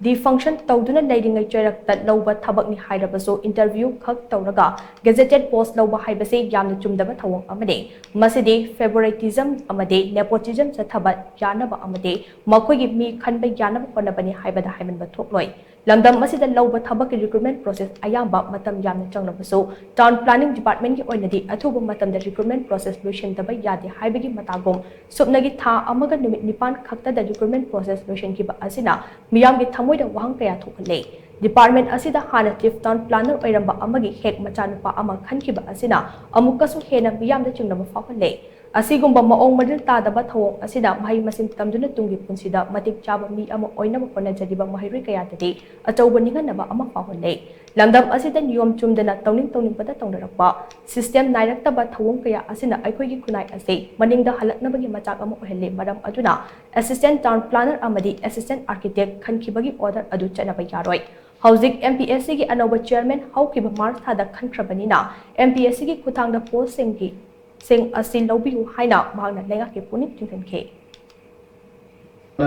defunction ꯇꯧꯗꯨꯅ ꯂꯩꯔꯤꯉꯩ ꯆꯩꯔꯛꯇ ꯂꯧꯕ ꯊꯕꯛꯅꯤ ꯍꯥꯏꯔꯕꯁꯨ interview ꯈꯛ ꯇꯧꯔꯒ gazetted post ꯂꯧꯕ ꯍꯥꯏꯕꯁꯤ ꯌꯥꯝꯅ ꯆꯨꯝꯗꯕ ꯊꯧꯑꯣꯡ ꯑꯃꯅꯤ꯫ ꯃꯁꯤꯗꯤ favoritism ꯑꯃꯗꯤ nepotism ꯆꯠꯊꯕ ꯌꯥꯅꯕ ꯑꯃꯗꯤ ꯃꯈꯣꯏꯒꯤ ꯃꯤ ꯈꯟꯕ ꯌꯥꯅꯕ ꯍꯣꯠꯅꯕꯅꯤ ꯍꯥꯏꯕꯗ ꯍꯥꯏꯃꯟꯕ ꯊꯣꯛꯂꯣꯏ꯫ ꯂꯝꯗꯝ ꯑꯁꯤꯗ ꯂꯧꯕ ꯊꯕꯛꯀꯤ recruitment process ꯑꯌꯥꯝꯕ ꯃꯇꯝ ꯌꯥꯝꯅ ꯆꯪꯂꯕꯁꯨ, Town Planning Department ꯀꯤ ꯑꯣꯏꯅꯗꯤ ꯑꯊꯨꯕ ꯃꯇꯝꯗ recruitment process ꯂꯣꯏꯁꯤꯟꯗꯕ ꯌꯥꯗꯦ ꯍꯥꯏꯕꯒꯤ ꯃꯇꯥꯒꯨꯝ ꯁꯨꯞꯅꯒꯤ ꯊꯥ ꯑꯃꯒ ꯅꯨꯃꯤꯠ ꯅꯤꯄꯥꯟ ꯈꯛꯇꯗ recruitment process ꯂꯣꯏꯁꯤꯟꯈꯤꯕ ꯑꯁꯤꯅ ꯃꯤꯌꯥꯝꯒꯤ ꯊꯃꯣꯏꯗ ꯋꯥꯍꯪ ꯀꯌꯥ ꯊꯣꯛꯍꯜꯂꯦ꯫ Department ꯑꯁꯤꯗ ꯍꯥꯟꯅ Chief Town Planner ꯑꯣꯏꯔꯝꯕ ꯑꯃꯒꯤ ꯍꯦꯛ ꯃꯆꯥꯅꯨꯄꯥ ꯑꯃ ꯈꯟꯈꯤꯕ ꯑꯁꯤꯅ ꯑꯃꯨꯛꯀꯁꯨ ꯍꯦꯟꯅ ꯃꯤꯌꯥꯝꯗ ꯆꯤꯡꯅꯕ ꯐꯥꯎꯍꯜꯂꯦ꯫ ꯑꯁꯤꯒꯨꯝꯕ ꯃꯑꯣꯡ ꯃꯔꯤꯜ ꯇꯥꯗꯕ ꯊꯧꯑꯣꯡ ꯑꯁꯤꯅ ꯃꯍꯩ ꯃꯁꯤꯡ ꯇꯝꯗꯨꯅ ꯇꯨꯡꯒꯤ ꯄꯨꯟꯁꯤꯗ ꯃꯇꯤꯛ ꯆꯥꯕ ꯃꯤ ꯑꯃ ꯑꯣꯏꯅꯕ ꯍꯣꯠꯅꯖꯔꯤꯕ ꯃꯍꯩꯔꯣꯏ ꯀꯌꯥꯗꯗꯤ ꯑꯆꯧꯕ ꯅꯤꯡꯍꯟꯅꯕ ꯑꯃ ꯐꯥꯎꯍꯜꯂꯦ꯫ ꯂꯝꯗꯝ ꯑꯁꯤꯗ ꯅꯤꯌꯣꯝ ꯆꯨꯝꯗꯅ ꯇꯧꯅꯤꯡ ꯇꯧꯅꯤꯡꯕꯗ ꯇꯧꯅꯔꯛꯄ, system ꯅꯥꯏꯔꯛꯇꯕ ꯊꯧꯑꯣꯡ ꯀꯌꯥ ꯑꯁꯤꯅ ꯑꯩꯈꯣꯏꯒꯤ ꯈꯨꯟꯅꯥꯏ ꯑꯁꯤ ꯃꯅꯤꯡꯗ ꯍꯜꯂꯛꯅꯕꯒꯤ ꯃꯆꯥꯛ ꯑꯃ ꯑꯣꯏꯍꯜꯂꯤ꯫ ꯃꯔꯝ ꯑꯗꯨꯅ Assistant Town Planner ꯑꯃꯗꯤ Assistant Architect ꯈꯟꯈꯤꯕꯒꯤ order ꯑꯗꯨ ꯆꯠꯅꯕ ꯌꯥꯔꯣꯏ꯫ ꯍꯧꯖꯤꯛ ꯑꯦꯝ ꯄꯤ ꯑꯦꯁ ꯁꯤꯒꯤ ꯑꯅꯧꯕ ꯆꯤꯌꯔꯃꯦꯟ ꯍꯧꯈꯤꯕ ꯃꯥꯔꯆ ꯊꯥꯗ ꯈꯟꯈ꯭ꯔꯕꯅꯤꯅ, ꯑꯦꯝ ꯄꯤ ꯑꯦꯁ ꯁꯤꯒꯤ ꯈꯨꯠꯊꯥꯡꯗ ꯄꯣꯁꯁꯤꯡꯒꯤ ꯁꯤꯡ ꯑꯁꯤ ꯂꯧꯕꯤꯌꯨ ꯍꯥꯏꯅ ꯃꯍꯥꯛꯅ ꯂꯩꯉꯥꯛꯀꯤ ꯄꯨꯛꯅꯤꯡ ꯆꯤꯡꯁꯤꯟꯈꯤ꯫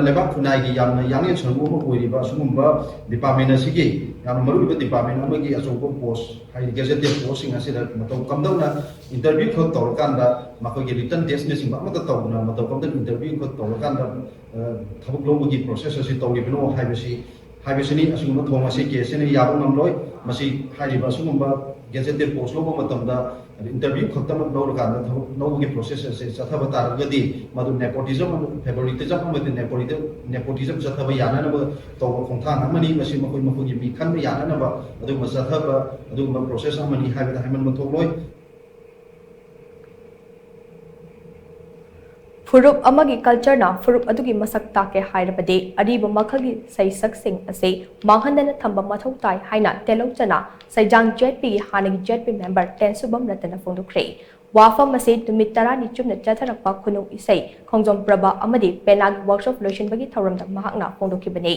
ꯂꯩꯕꯥꯛ ꯈꯨꯟꯅꯥꯏꯒꯤ ꯌꯥꯝꯅ ꯌꯥꯡꯂꯦꯟ ꯁꯔꯨ ꯑꯃ ꯑꯣꯏꯔꯤꯕ ꯑꯁꯤꯒꯨꯝꯕ ꯗꯤꯄꯥꯔꯠꯃꯦꯟ ꯑꯁꯤꯒꯤ ꯌꯥꯝꯅ ꯃꯔꯨꯑꯣꯏꯕ ꯗꯤꯄꯥꯔꯠꯃꯦꯟ ꯑꯃꯒꯤ ꯑꯆꯧꯕ ꯄꯣꯁ, ꯍꯥꯏꯗꯤ ꯒꯦꯖꯦꯇꯦꯠ ꯄꯣꯁꯁꯤꯡ ꯑꯁꯤꯗ ꯃꯇꯧ ꯀꯝꯗꯧꯅ ꯏꯟꯇꯔꯚ꯭ꯌꯨ ꯈꯛ ꯇꯧꯔꯀꯥꯟꯗ, ꯃꯈꯣꯏꯒꯤ ꯔꯤꯇꯟ ꯇꯦꯁꯅꯆꯤꯡꯕ ꯑꯃꯠꯇ ꯇꯧꯗꯅ, ꯃꯇꯧ ꯀꯝꯗꯧꯅ ꯏꯟꯇꯔꯚ꯭ꯌꯨ ꯈꯛ ꯇꯧꯔꯀꯥꯟꯗ, ꯑ, ꯊꯕꯛ ꯂꯧꯕꯒꯤ ꯄ꯭ꯔꯣꯁꯦꯁ ꯑꯁꯤ ꯇꯧꯔꯤꯕꯅꯣ ꯍꯥꯏꯕꯁꯤ, ꯍꯥꯏꯕꯁꯤꯅꯤ꯫ ꯑꯁꯤꯒꯨꯝꯕ ꯊꯧꯑꯣꯡ ꯑꯁꯤ ꯀꯦ ꯑꯦꯁ ꯑꯦꯅ ꯌꯥꯕ ꯉꯝꯂꯣꯏ꯫ ꯃꯁꯤ ꯍꯥꯏꯔꯤꯕ ꯑꯁꯤꯒꯨꯝꯕ ꯒꯦꯖꯦꯇꯦꯠ ꯄꯣꯁ ꯂꯧꯕ ꯃꯇꯝꯗ ꯏꯟꯇꯔꯚ꯭ꯌꯨ ꯈꯛꯇꯃꯛ ꯂꯧꯔꯀꯥꯟꯗ ꯊꯕꯛ ꯂꯧꯕꯒꯤ ꯄ꯭ꯔꯣꯁꯦꯁ ꯑꯁꯤ ꯆꯠꯊꯕ ꯇꯥꯔꯒꯗꯤ, ꯃꯗꯨ ꯅꯦꯄꯣꯇꯤꯖꯝ, ꯐꯦꯚꯣꯔꯤꯇꯤꯖꯝ ꯑꯃꯗꯤ ꯅꯦꯄꯣꯇꯤꯖꯝ, ꯅꯦꯄꯣꯇꯤꯖꯝ ꯆꯠꯊꯕ ꯌꯥꯅꯅꯕ ꯇꯧꯕ ꯈꯣꯡꯊꯥꯡ ꯑꯃꯅꯤ꯫ ꯃꯁꯤ ꯃꯈꯣꯏ ꯃꯈꯣꯏꯒꯤ ꯃꯤ ꯈꯟꯕ ꯌꯥꯅꯅꯕ ꯑꯗꯨꯒꯨꯝꯕ ꯆꯠꯊꯕ, ꯑꯗꯨꯒꯨꯝꯕ ꯄ꯭ꯔꯣꯁꯦꯁ ꯑꯃꯅꯤ ꯍꯥꯏꯕꯗ ꯍꯥꯏꯃꯟꯕ ꯊꯣꯛꯂꯣꯏ꯫ ꯐꯨꯔꯨꯞ ꯑꯃꯒꯤ ꯀꯜꯆꯔꯅ ꯐꯨꯔꯨꯞ ꯑꯗꯨꯒꯤ ꯃꯁꯛ ꯇꯥꯛꯀꯦ ꯍꯥꯏꯔꯕꯗꯤ, ꯑꯔꯤꯕ ꯃꯈꯜꯒꯤ ꯁꯩꯁꯛꯁꯤꯡ ꯑꯁꯤ ꯃꯥꯡꯍꯟꯗꯅ ꯊꯝꯕ ꯃꯊꯧ ꯇꯥꯏ ꯍꯥꯏꯅ ꯇꯦꯂꯧꯆꯅ ꯁꯩꯖꯥꯡ ꯖꯦꯠ ꯄꯤꯒꯤ ꯍꯥꯟꯅꯒꯤ ꯖꯦꯠ ꯄꯤ ꯃꯦꯝꯕꯔ ꯇꯦꯟꯁꯨꯕꯝ ꯔꯇꯟꯅ ꯐꯣꯡꯗꯣꯛꯈ꯭ꯔꯦ꯫ ꯋꯥꯐꯝ ꯑꯁꯤ ꯅꯨꯃꯤꯠ ꯇꯔꯥꯅꯤ ꯆꯨꯞꯅ ꯆꯠꯊꯔꯛꯄ ꯈꯨꯅꯨꯡ ꯏꯁꯩ ꯈꯣꯡꯖꯣꯝ ꯄ꯭ꯔꯚꯥ ꯑꯃꯗꯤ ꯄꯦꯅꯥꯒꯤ ꯋꯥꯔꯛꯁꯣꯞ ꯂꯣꯏꯁꯤꯟꯕꯒꯤ ꯊꯧꯔꯝꯗ ꯃꯍꯥꯛꯅ ꯐꯣꯡꯗꯣꯛꯈꯤꯕꯅꯤ꯫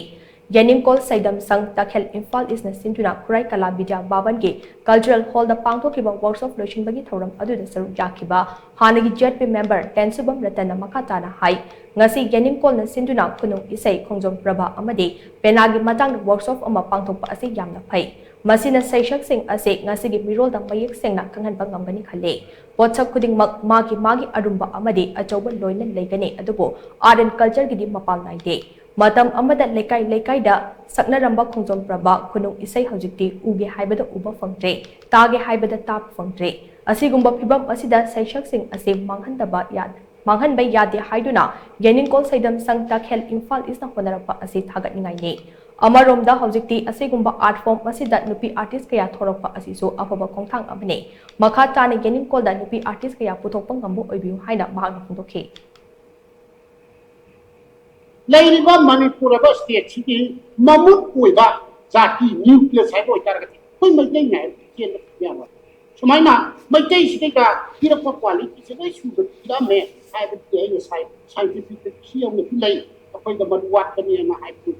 ꯌꯦꯅꯤꯡꯀꯣꯜ ꯁꯩꯗꯝ ꯁꯪ ꯇꯈꯦꯜ ꯏꯝꯐꯥꯜ ꯏꯁꯅ ꯁꯤꯟꯗꯨꯅ ꯈꯨꯔꯥꯏ ꯀꯂꯥ ꯕꯤꯗ꯭ꯌꯥ ꯚꯕꯟꯒꯤ ꯀꯜꯆꯔꯦꯜ ꯍꯣꯜꯗ ꯄꯥꯡꯊꯣꯛꯈꯤꯕ ꯋꯥꯔꯛꯁꯣꯞ ꯂꯣꯏꯁꯤꯟꯕꯒꯤ ꯊꯧꯔꯝ ꯑꯗꯨꯗ ꯁꯔꯨꯛ ꯌꯥꯈꯤꯕ ꯍꯥꯟꯅꯒꯤ ꯖꯦꯠ ꯄꯤ ꯃꯦꯝꯕꯔ ꯇꯦꯟꯁꯨꯕꯝ ꯔꯇꯟꯅ ꯃꯈꯥ ꯇꯥꯅ ꯍꯥꯏ, ꯉꯁꯤ ꯌꯦꯅꯤꯡꯀꯣꯜꯅ ꯁꯤꯟꯗꯨꯅ ꯈꯨꯅꯨꯡ ꯏꯁꯩ ꯈꯣꯡꯖꯣꯝ ꯄ꯭ꯔꯚꯥ ꯑꯃꯗꯤ ꯄꯦꯅꯥꯒꯤ ꯃꯇꯥꯡꯗ ꯋꯥꯔꯛꯁꯣꯞ ꯑꯃ ꯄꯥꯡꯊꯣꯛꯄ ꯑꯁꯤ ꯌꯥꯝꯅ ꯐꯩ꯫ ꯃꯁꯤꯅ ꯁꯩꯁꯛꯁꯤꯡ ꯑꯁꯤ ꯉꯁꯤꯒꯤ ꯃꯤꯔꯣꯜꯗ ꯃꯌꯦꯛ ꯁꯦꯡꯅ ꯈꯪꯍꯟꯕ ꯉꯝꯒꯅꯤ ꯈꯜꯂꯤ꯫ ꯄꯣꯠꯁꯛ ꯈꯨꯗꯤꯡꯃꯛ ꯃꯥꯒꯤ ꯃꯥꯒꯤ ꯑꯔꯨꯝꯕ ꯑꯃꯗꯤ ꯑꯆꯧꯕ ꯂꯣꯏꯅ ꯂꯩꯒꯅꯤ, ꯑꯗꯨꯕꯨ ꯑꯥꯔꯠ ꯑꯦꯟ ꯀꯜꯆꯔꯒꯤꯗꯤ ꯃꯄꯥꯟ ꯅꯥꯏꯗꯦ꯫ ꯃꯇꯝ ꯑꯃꯗ ꯂꯩꯀꯥꯏ ꯂꯩꯀꯥꯏꯗ ꯁꯛꯅꯔꯝꯕ ꯈꯣꯡꯖꯣꯝ ꯄ꯭ꯔꯚꯥ ꯈꯨꯅꯨꯡ ꯏꯁꯩ ꯍꯧꯖꯤꯛꯇꯤ ꯎꯒꯦ ꯍꯥꯏꯕꯗ ꯎꯕ ꯐꯪꯗ꯭ꯔꯦ, ꯇꯥꯒꯦ ꯍꯥꯏꯕꯗ ꯇꯥꯕ ꯐꯪꯗ꯭ꯔꯦ꯫ ꯑꯁꯤꯒꯨꯝꯕ ꯐꯤꯚꯝ ꯑꯁꯤꯗ ꯁꯩꯁꯛꯁꯤꯡ ꯑꯁꯤ ꯃꯥꯡꯍꯟꯗꯕ ꯌꯥ-, ꯃꯥꯡꯍꯟꯕ ꯌꯥꯗꯦ ꯍꯥꯏꯗꯨꯅ ꯌꯦꯅꯤꯡꯀꯣꯜ ꯁꯩꯗꯝ ꯁꯪ ꯇꯈꯦꯜ ꯏꯝꯐꯥꯜ ꯏꯁꯅ ꯍꯣꯠꯅꯔꯛꯄ ꯑꯁꯤ ꯊꯥꯒꯠꯅꯤꯡꯉꯥꯏꯅꯤ꯫ ꯑꯃꯔꯣꯝꯗ ꯍꯧꯖꯤꯛꯇꯤ ꯑꯁꯤꯒꯨꯝꯕ ꯑꯥꯔꯠ ꯐꯣꯔꯝ ꯑꯁꯤꯗ ꯅꯨꯄꯤ ꯑꯥꯔꯇꯤꯁ ꯀꯌꯥ ꯊꯣꯔꯛꯄ ꯑꯁꯤꯁꯨ ꯑꯐꯕ ꯈꯣꯡꯊꯥꯡ ꯑꯃꯅꯤ꯫ ꯃꯈꯥ ꯇꯥꯅ ꯌꯦꯅꯤꯡꯀꯣꯜꯗ ꯅꯨꯄꯤ ꯑꯥꯔꯇꯤꯁ ꯀꯌꯥ ꯄꯨꯊꯣꯛꯄ ꯉꯝꯕ ꯑꯣꯏꯕꯤꯌꯨ ꯍꯥꯏꯅ ꯃꯍꯥꯛꯅ ꯐꯣꯡꯗꯣꯛꯈꯤ꯫ ꯂꯩꯔꯤꯕ ꯃꯅꯤꯄꯨꯔ ꯍꯥꯏꯕ ꯁ꯭ꯇꯦꯠꯁꯤꯒꯤ ꯃꯃꯨꯠ ꯑꯣꯏꯕ ꯖꯥꯇꯤ ꯅ꯭ꯌꯨꯀ꯭ꯂꯤꯌꯁ ꯍꯥꯏꯕ ꯑꯣꯏꯇꯥꯔꯒꯗꯤ ꯑꯩꯈꯣꯏ ꯃꯩꯇꯩꯅ ꯍꯥꯏꯕ ꯆꯦꯟꯕ ꯌꯥꯔꯣꯏ꯫ ꯁꯨꯃꯥꯏꯅ ꯃꯩꯇꯩꯁꯤꯗꯩꯗ ꯄꯤꯔꯛꯄ ꯀ꯭ꯋꯥꯂꯤꯇꯤꯁꯦ ꯂꯣꯏ ꯁꯨꯅ ꯄꯤꯔꯛꯑꯝꯃꯦ ꯍꯥꯏꯕꯗꯤ ꯑꯩ ꯉꯁꯥꯏ ꯁꯥꯏꯟꯇꯤꯐꯤꯛꯇ ꯊꯤꯌꯔꯤ ꯑꯃꯁꯨ ꯂꯩ, ꯑꯩꯈꯣꯏꯗ ꯃꯗꯨ ꯋꯥꯠꯄꯅꯦꯅ ꯍꯥꯏꯕꯗꯨ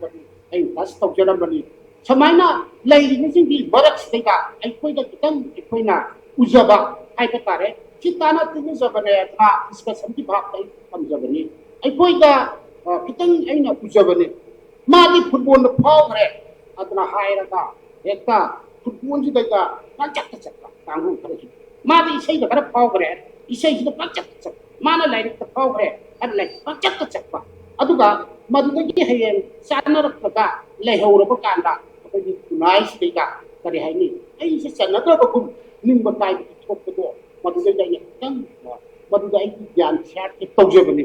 ꯑꯩꯅ ꯇꯁ ꯇꯧꯖꯔꯝꯕꯅꯤ꯫ ꯁꯨꯃꯥꯏꯅ ꯂꯩꯔꯤꯕꯁꯤꯡꯒꯤ ꯃꯔꯛꯁꯤꯗꯩꯗ ꯑꯩꯈꯣꯏꯗ ꯈꯤꯇꯪ ꯑꯩꯈꯣꯏꯅ ꯎꯖꯕ ꯍꯥꯏꯕ ꯇꯥꯔꯦ, ꯁꯤ ꯇꯥꯟꯅ ꯇꯤꯟꯅꯖꯕꯅꯦ, ꯃꯥ ꯗꯤꯁꯀꯁꯟꯒꯤ ꯚꯥꯕꯇ ꯑꯩ ꯊꯝꯖꯕꯅꯤ꯫ ꯑꯩꯈꯣꯏꯗ ꯈꯤꯇꯪ ꯑꯩꯅ ꯎꯖꯕꯅꯤ, ꯃꯥꯗꯤ ꯐꯨꯠꯕꯣꯜꯗ ꯐꯥꯎꯈ꯭ꯔꯦ ꯑꯗꯨꯅ ꯍꯥꯏꯔꯒ ꯍꯦꯛꯇ ꯐꯨꯠꯕꯣꯜꯁꯤꯗꯩꯗ ꯄꯪꯆꯠꯇ ꯆꯠꯄ ꯀꯥꯡꯕꯨ ꯈꯔꯁꯨ, ꯃꯥꯗꯤ ꯏꯁꯩꯗ ꯈꯔ ꯐꯥꯎꯈ꯭ꯔꯦ, ꯏꯁꯩꯁꯤꯗ ꯄꯪꯆꯠꯇ ꯆꯠꯄ, ꯃꯥꯅ ꯂꯥꯏꯔꯤꯛꯇ ꯐꯥꯎꯈ꯭ꯔꯦ ꯍꯥꯏꯅ ꯂꯥꯏꯔꯤꯛ ꯄꯪꯆꯠꯇ ꯆꯠꯄ, ꯑꯗꯨꯒ ꯃꯗꯨꯗꯒꯤ ꯍꯌꯦꯡ ꯆꯥꯟꯅꯔꯛꯄꯗ ꯂꯩꯍꯧꯔꯕ ꯀꯥꯟꯗ ꯑꯩꯈꯣꯏꯒꯤ ꯈꯨꯟꯅꯥꯏꯁꯤꯗꯩꯗ ꯀꯔꯤ ꯍꯥꯏꯅꯤ, ꯑꯩꯁꯦ ꯆꯟꯅꯗ꯭ꯔꯕꯒꯨꯝ ꯅꯤꯡꯕ ꯀꯥꯏꯕ ꯊꯣꯛꯄꯗꯣ, ꯃꯗꯨꯗꯩꯗ ꯑꯩꯅ ꯈꯤꯇꯪ, ꯃꯗꯨꯗ ꯑꯩꯒꯤ ꯒ꯭ꯌꯥꯟ ꯁꯤꯌꯥꯔ ꯇꯧꯖꯕꯅꯤ꯫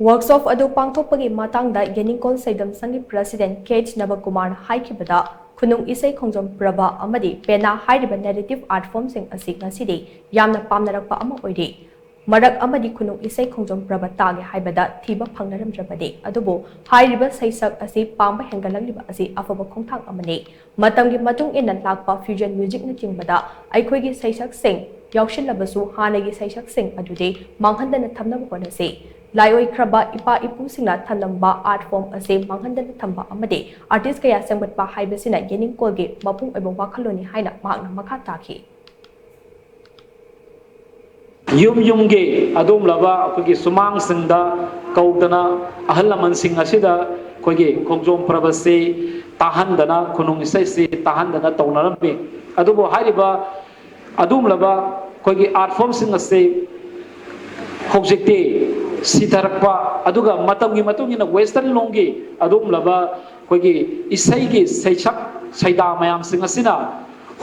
ꯋꯥꯔꯛꯁꯣꯞ ꯑꯗꯨ ꯄꯥꯡꯊꯣꯛꯄꯒꯤ ꯃꯇꯥꯡꯗ ꯌꯦꯅꯤꯡꯀꯣꯜ ꯁꯩꯗꯝ ꯁꯪꯒꯤ ꯄ꯭ꯔꯁꯤꯗꯦꯟ ꯀꯦ ꯑꯩꯆ ꯅꯕꯀꯨꯃꯥꯔꯅ ꯍꯥꯏꯈꯤꯕꯗ, ꯈꯨꯅꯨꯡ ꯏꯁꯩ ꯈꯣꯡꯖꯣꯝ ꯄ꯭ꯔꯕ ꯑꯃꯗꯤ ꯄꯦꯅꯥ ꯍꯥꯏꯔꯤꯕ ꯅꯦꯔꯦꯇꯤꯚ ꯑꯥꯔꯠ ꯐꯣꯝꯁꯤꯡ ꯑꯁꯤ ꯉꯁꯤꯗꯤ ꯌꯥꯝꯅ ꯄꯥꯝꯅꯔꯛꯄ ꯑꯃ ꯑꯣꯏꯔꯤ꯫ ꯃꯔꯛ ꯑꯃꯗꯤ ꯈꯨꯅꯨꯡ ꯏꯁꯩ ꯈꯣꯡꯖꯣꯝ ꯄ꯭ꯔꯕ ꯇꯥꯒꯦ ꯍꯥꯏꯕꯗ ꯊꯤꯕ ꯐꯪꯅꯔꯝꯗ꯭ꯔꯕꯅꯤ꯫ ꯑꯗꯨꯕꯨ ꯍꯥꯏꯔꯤꯕ ꯁꯩꯁꯛ ꯑꯁꯤ ꯄꯥꯝꯕ ꯍꯦꯟꯒꯠꯂꯛꯂꯤꯕ ꯑꯁꯤ ꯑꯐꯕ ꯈꯣꯡꯊꯥꯡ ꯑꯃꯅꯤ꯫ ꯃꯇꯝꯒꯤ ꯃꯇꯨꯡ ꯏꯟꯅ ꯂꯥꯛꯄ ꯐ꯭ꯌꯨꯖꯟ ꯃ꯭ꯌꯨꯖꯤꯛꯅꯆꯤꯡꯕꯗ ꯑꯩꯈꯣꯏꯒꯤ ꯁꯩꯁꯛꯁꯤꯡ ꯌꯥꯎꯁꯤꯜꯂꯕꯁꯨ ꯍꯥꯟꯅꯒꯤ ꯁꯩꯁꯛꯁꯤꯡ ꯑꯗꯨꯗꯤ ꯃꯥꯡꯍꯟꯗꯅ ꯊꯝꯅꯕ ꯍꯣꯠꯅꯁꯤ꯫ ꯂꯥꯏꯑꯣꯏꯈ꯭ꯔꯕ ꯏꯄꯥ ꯏꯄꯨꯁꯤꯡꯅ ꯊꯝꯂꯝꯕ ꯑꯥꯔꯠ ꯐꯣꯝ ꯑꯁꯤ ꯃꯥꯡꯍꯟꯗꯅ ꯊꯝꯕ ꯑꯃꯗꯤ ꯑꯥꯔꯇꯤꯁ ꯀꯌꯥ ꯁꯦꯝꯒꯠꯄ ꯍꯥꯏꯕꯁꯤꯅ ꯌꯦꯅꯤꯡꯀꯣꯜꯒꯤ ꯃꯄꯨꯡ ꯑꯣꯏꯕ ꯋꯥꯈꯜꯂꯣꯟꯅꯤ ꯍꯥꯏꯅ ꯃꯍꯥꯛꯅ ꯃꯈꯥ ꯇꯥꯈꯤ꯫ ꯌꯨꯝ ꯌꯨꯝꯒꯤ ꯑꯗꯨꯒꯨꯝꯂꯕ ꯑꯩꯈꯣꯏꯒꯤ ꯁꯨꯃꯥꯡꯁꯤꯡꯗ ꯀꯧꯗꯅ ꯑꯍꯜ ꯂꯃꯟꯁꯤꯡ ꯑꯁꯤꯗ ꯑꯩꯈꯣꯏꯒꯤ ꯈꯣꯡꯖꯣꯝ ꯄ꯭ꯔꯕꯁꯤ ꯇꯥꯍꯟꯗꯅ, ꯈꯨꯅꯨꯡ ꯏꯁꯩꯁꯤ ꯇꯥꯍꯟꯗꯅ ꯇꯧꯅꯔꯝꯃꯤ꯫ ꯑꯗꯨꯕꯨ ꯍꯥꯏꯔꯤꯕ ꯑꯗꯨꯒꯨꯝꯂꯕ ꯑꯩꯈꯣꯏꯒꯤ ꯑꯥꯔꯠ ꯐꯣꯝꯁꯤꯡ ꯑꯁꯤ ꯍꯧꯖꯤꯛꯇꯤ ꯁꯤꯊꯔꯛꯄ, ꯑꯗꯨꯒ ꯃꯇꯝꯒꯤ ꯃꯇꯨꯡ ꯏꯟꯅ ꯋꯦꯁꯇꯔꯟ ꯂꯣꯝꯒꯤ ꯑꯗꯨꯒꯨꯝꯂꯕ ꯑꯩꯈꯣꯏꯒꯤ ꯏꯁꯩꯒꯤ ꯁꯩꯁꯛ ꯁꯩꯗꯥ ꯃꯌꯥꯝꯁꯤꯡ ꯑꯁꯤꯅ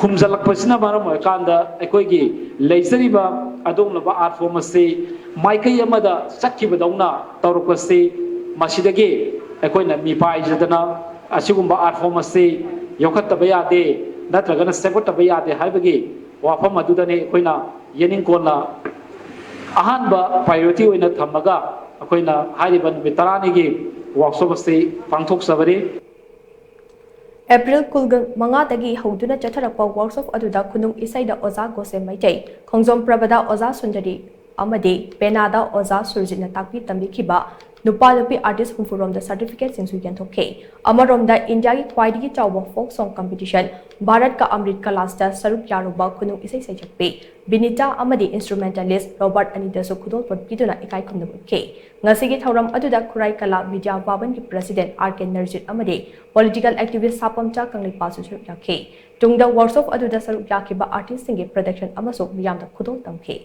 ꯍꯨꯝꯖꯤꯜꯂꯛꯄꯁꯤꯅ ꯃꯔꯝ ꯑꯣꯏꯔꯀꯥꯟꯗ ꯑꯩꯈꯣꯏꯒꯤ ꯂꯩꯖꯔꯤꯕ ꯑꯗꯨꯒꯨꯝꯂꯕ ꯑꯥꯔꯠ ꯐꯣꯝ ꯑꯁꯤ ꯃꯥꯏꯀꯩ ꯑꯃꯗ ꯆꯠꯈꯤꯕꯗꯧꯅ ꯇꯧꯔꯛꯄꯁꯤ, ꯃꯁꯤꯗꯒꯤ ꯑꯩꯈꯣꯏꯅ ꯃꯤꯄꯥꯏꯖꯗꯅ ꯑꯁꯤꯒꯨꯝꯕ ꯑꯥꯔꯠ ꯐꯣꯝ ꯑꯁꯤ ꯌꯣꯛꯈꯠꯇꯕ ꯌꯥꯗꯦ ꯅꯠꯇ꯭ꯔꯒꯅ ꯁꯦꯝꯒꯠꯇꯕ ꯌꯥꯗꯦ ꯍꯥꯏꯕꯒꯤ ꯋꯥꯐꯝ ꯑꯗꯨꯗꯅꯤ ꯑꯩꯈꯣꯏꯅ ꯌꯦꯅꯤꯡꯀꯣꯜꯅ ꯑꯍꯥꯟꯕ ꯄ꯭ꯔꯥꯏꯌꯣꯔꯤꯇꯤ ꯑꯣꯏꯅ ꯊꯝꯃꯒ ꯑꯩꯈꯣꯏꯅ ꯍꯥꯏꯔꯤꯕ ꯅꯨꯃꯤꯠ ꯇꯔꯥꯅꯤꯒꯤ ꯋꯥꯔꯛꯁꯣꯞ ꯑꯁꯤ ꯄꯥꯡꯊꯣꯛꯆꯕꯅꯤ꯫ ꯑꯦꯄ꯭ꯔꯤꯜ ꯀꯨꯟꯃꯉꯥꯗꯒꯤ ꯍꯧꯗꯨꯅ ꯆꯠꯊꯔꯛꯄ ꯋꯥꯔꯛꯁꯣꯞ ꯑꯗꯨꯗ ꯈꯨꯅꯨꯡ ꯏꯁꯩꯗ ꯑꯣꯖꯥ ꯒꯣꯁꯦ ꯃꯩꯇꯩ, ꯈꯣꯡꯖꯣꯝ ꯄ꯭ꯔꯕꯗ ꯑꯣꯖꯥ ꯁꯨꯟꯗꯔꯤ ꯑꯃꯗꯤ ꯄꯦꯅꯥꯗ ꯑꯣꯖꯥ ꯁꯨꯔꯖꯤꯠꯅ ꯇꯥꯛꯄꯤ ꯇꯝꯕꯤꯈꯤꯕ ꯅꯨꯄꯥ ꯅꯨꯄꯤ ꯑꯥꯔꯇꯤꯁ ꯍꯨꯝꯐꯨ ꯔꯣꯝꯗ ꯁꯔꯇꯤꯐꯤꯀꯦꯠꯁꯤꯡꯁꯨ ꯌꯦꯟꯊꯣꯛꯈꯤ꯫ ꯑꯃꯔꯣꯝꯗ ꯏꯟꯗꯤꯌꯥꯒꯤ ꯈ꯭ꯋꯥꯏꯗꯒꯤ ꯆꯥꯎꯕ ꯐꯣꯛ ꯁꯣꯡ ꯀꯝꯄꯤꯇꯤꯁꯟ ꯚꯥꯔꯠ ꯀ ꯑꯃ꯭ꯔꯤꯠ ꯀꯂꯥꯁꯇ ꯁꯔꯨꯛ ꯌꯥꯔꯨꯕ ꯈꯨꯅꯨꯡ ꯏꯁꯩ ꯁꯩꯁꯛꯄꯤ ꯕꯤꯅꯤꯇꯥ ꯑꯃꯗꯤ ꯏꯟꯁꯇ꯭ꯔꯨꯃꯦꯟꯇꯦꯂꯤꯁ ꯔꯣꯕꯥꯔꯠ ꯑꯅꯤꯗꯁꯨ ꯈꯨꯗꯣꯜꯄꯣꯠ ꯄꯤꯗꯨꯅ ꯏꯀꯥꯏ ꯈꯨꯝꯅꯕ ꯎꯠꯈꯤ꯫ ꯉꯁꯤꯒꯤ ꯊꯧꯔꯝ ꯑꯗꯨꯗ ꯈꯨꯔꯥꯏ ꯀꯂꯥ ꯕꯤꯗ꯭ꯌꯥ ꯚꯕꯟꯒꯤ ꯄ꯭ꯔꯦꯁꯤꯗꯦꯟꯠ ꯑꯥꯔ ꯀꯦ ꯅꯔꯖꯤꯠ ꯑꯃꯗꯤ ꯄꯣꯂꯤꯇꯤꯀꯦꯜ ꯑꯦꯛꯇꯤꯚꯤꯁ꯭ꯠ ꯁꯥꯄꯝꯆꯥ ꯀꯪꯂꯩꯄꯥꯜꯁꯨ ꯁꯔꯨꯛ ꯌꯥꯈꯤ꯫ ꯇꯨꯡꯗ ꯋꯥꯔꯛꯁꯣꯞ ꯑꯗꯨꯗ ꯁꯔꯨꯛ ꯌꯥꯈꯤꯕ ꯑꯥꯔꯇꯤꯁꯁꯤꯡꯒꯤ ꯄ꯭ꯔꯗꯛꯁꯟ ꯑꯃꯁꯨ ꯃꯤꯌꯥꯝꯗ ꯈꯨꯗꯣꯜ ꯇꯝꯈꯤ꯫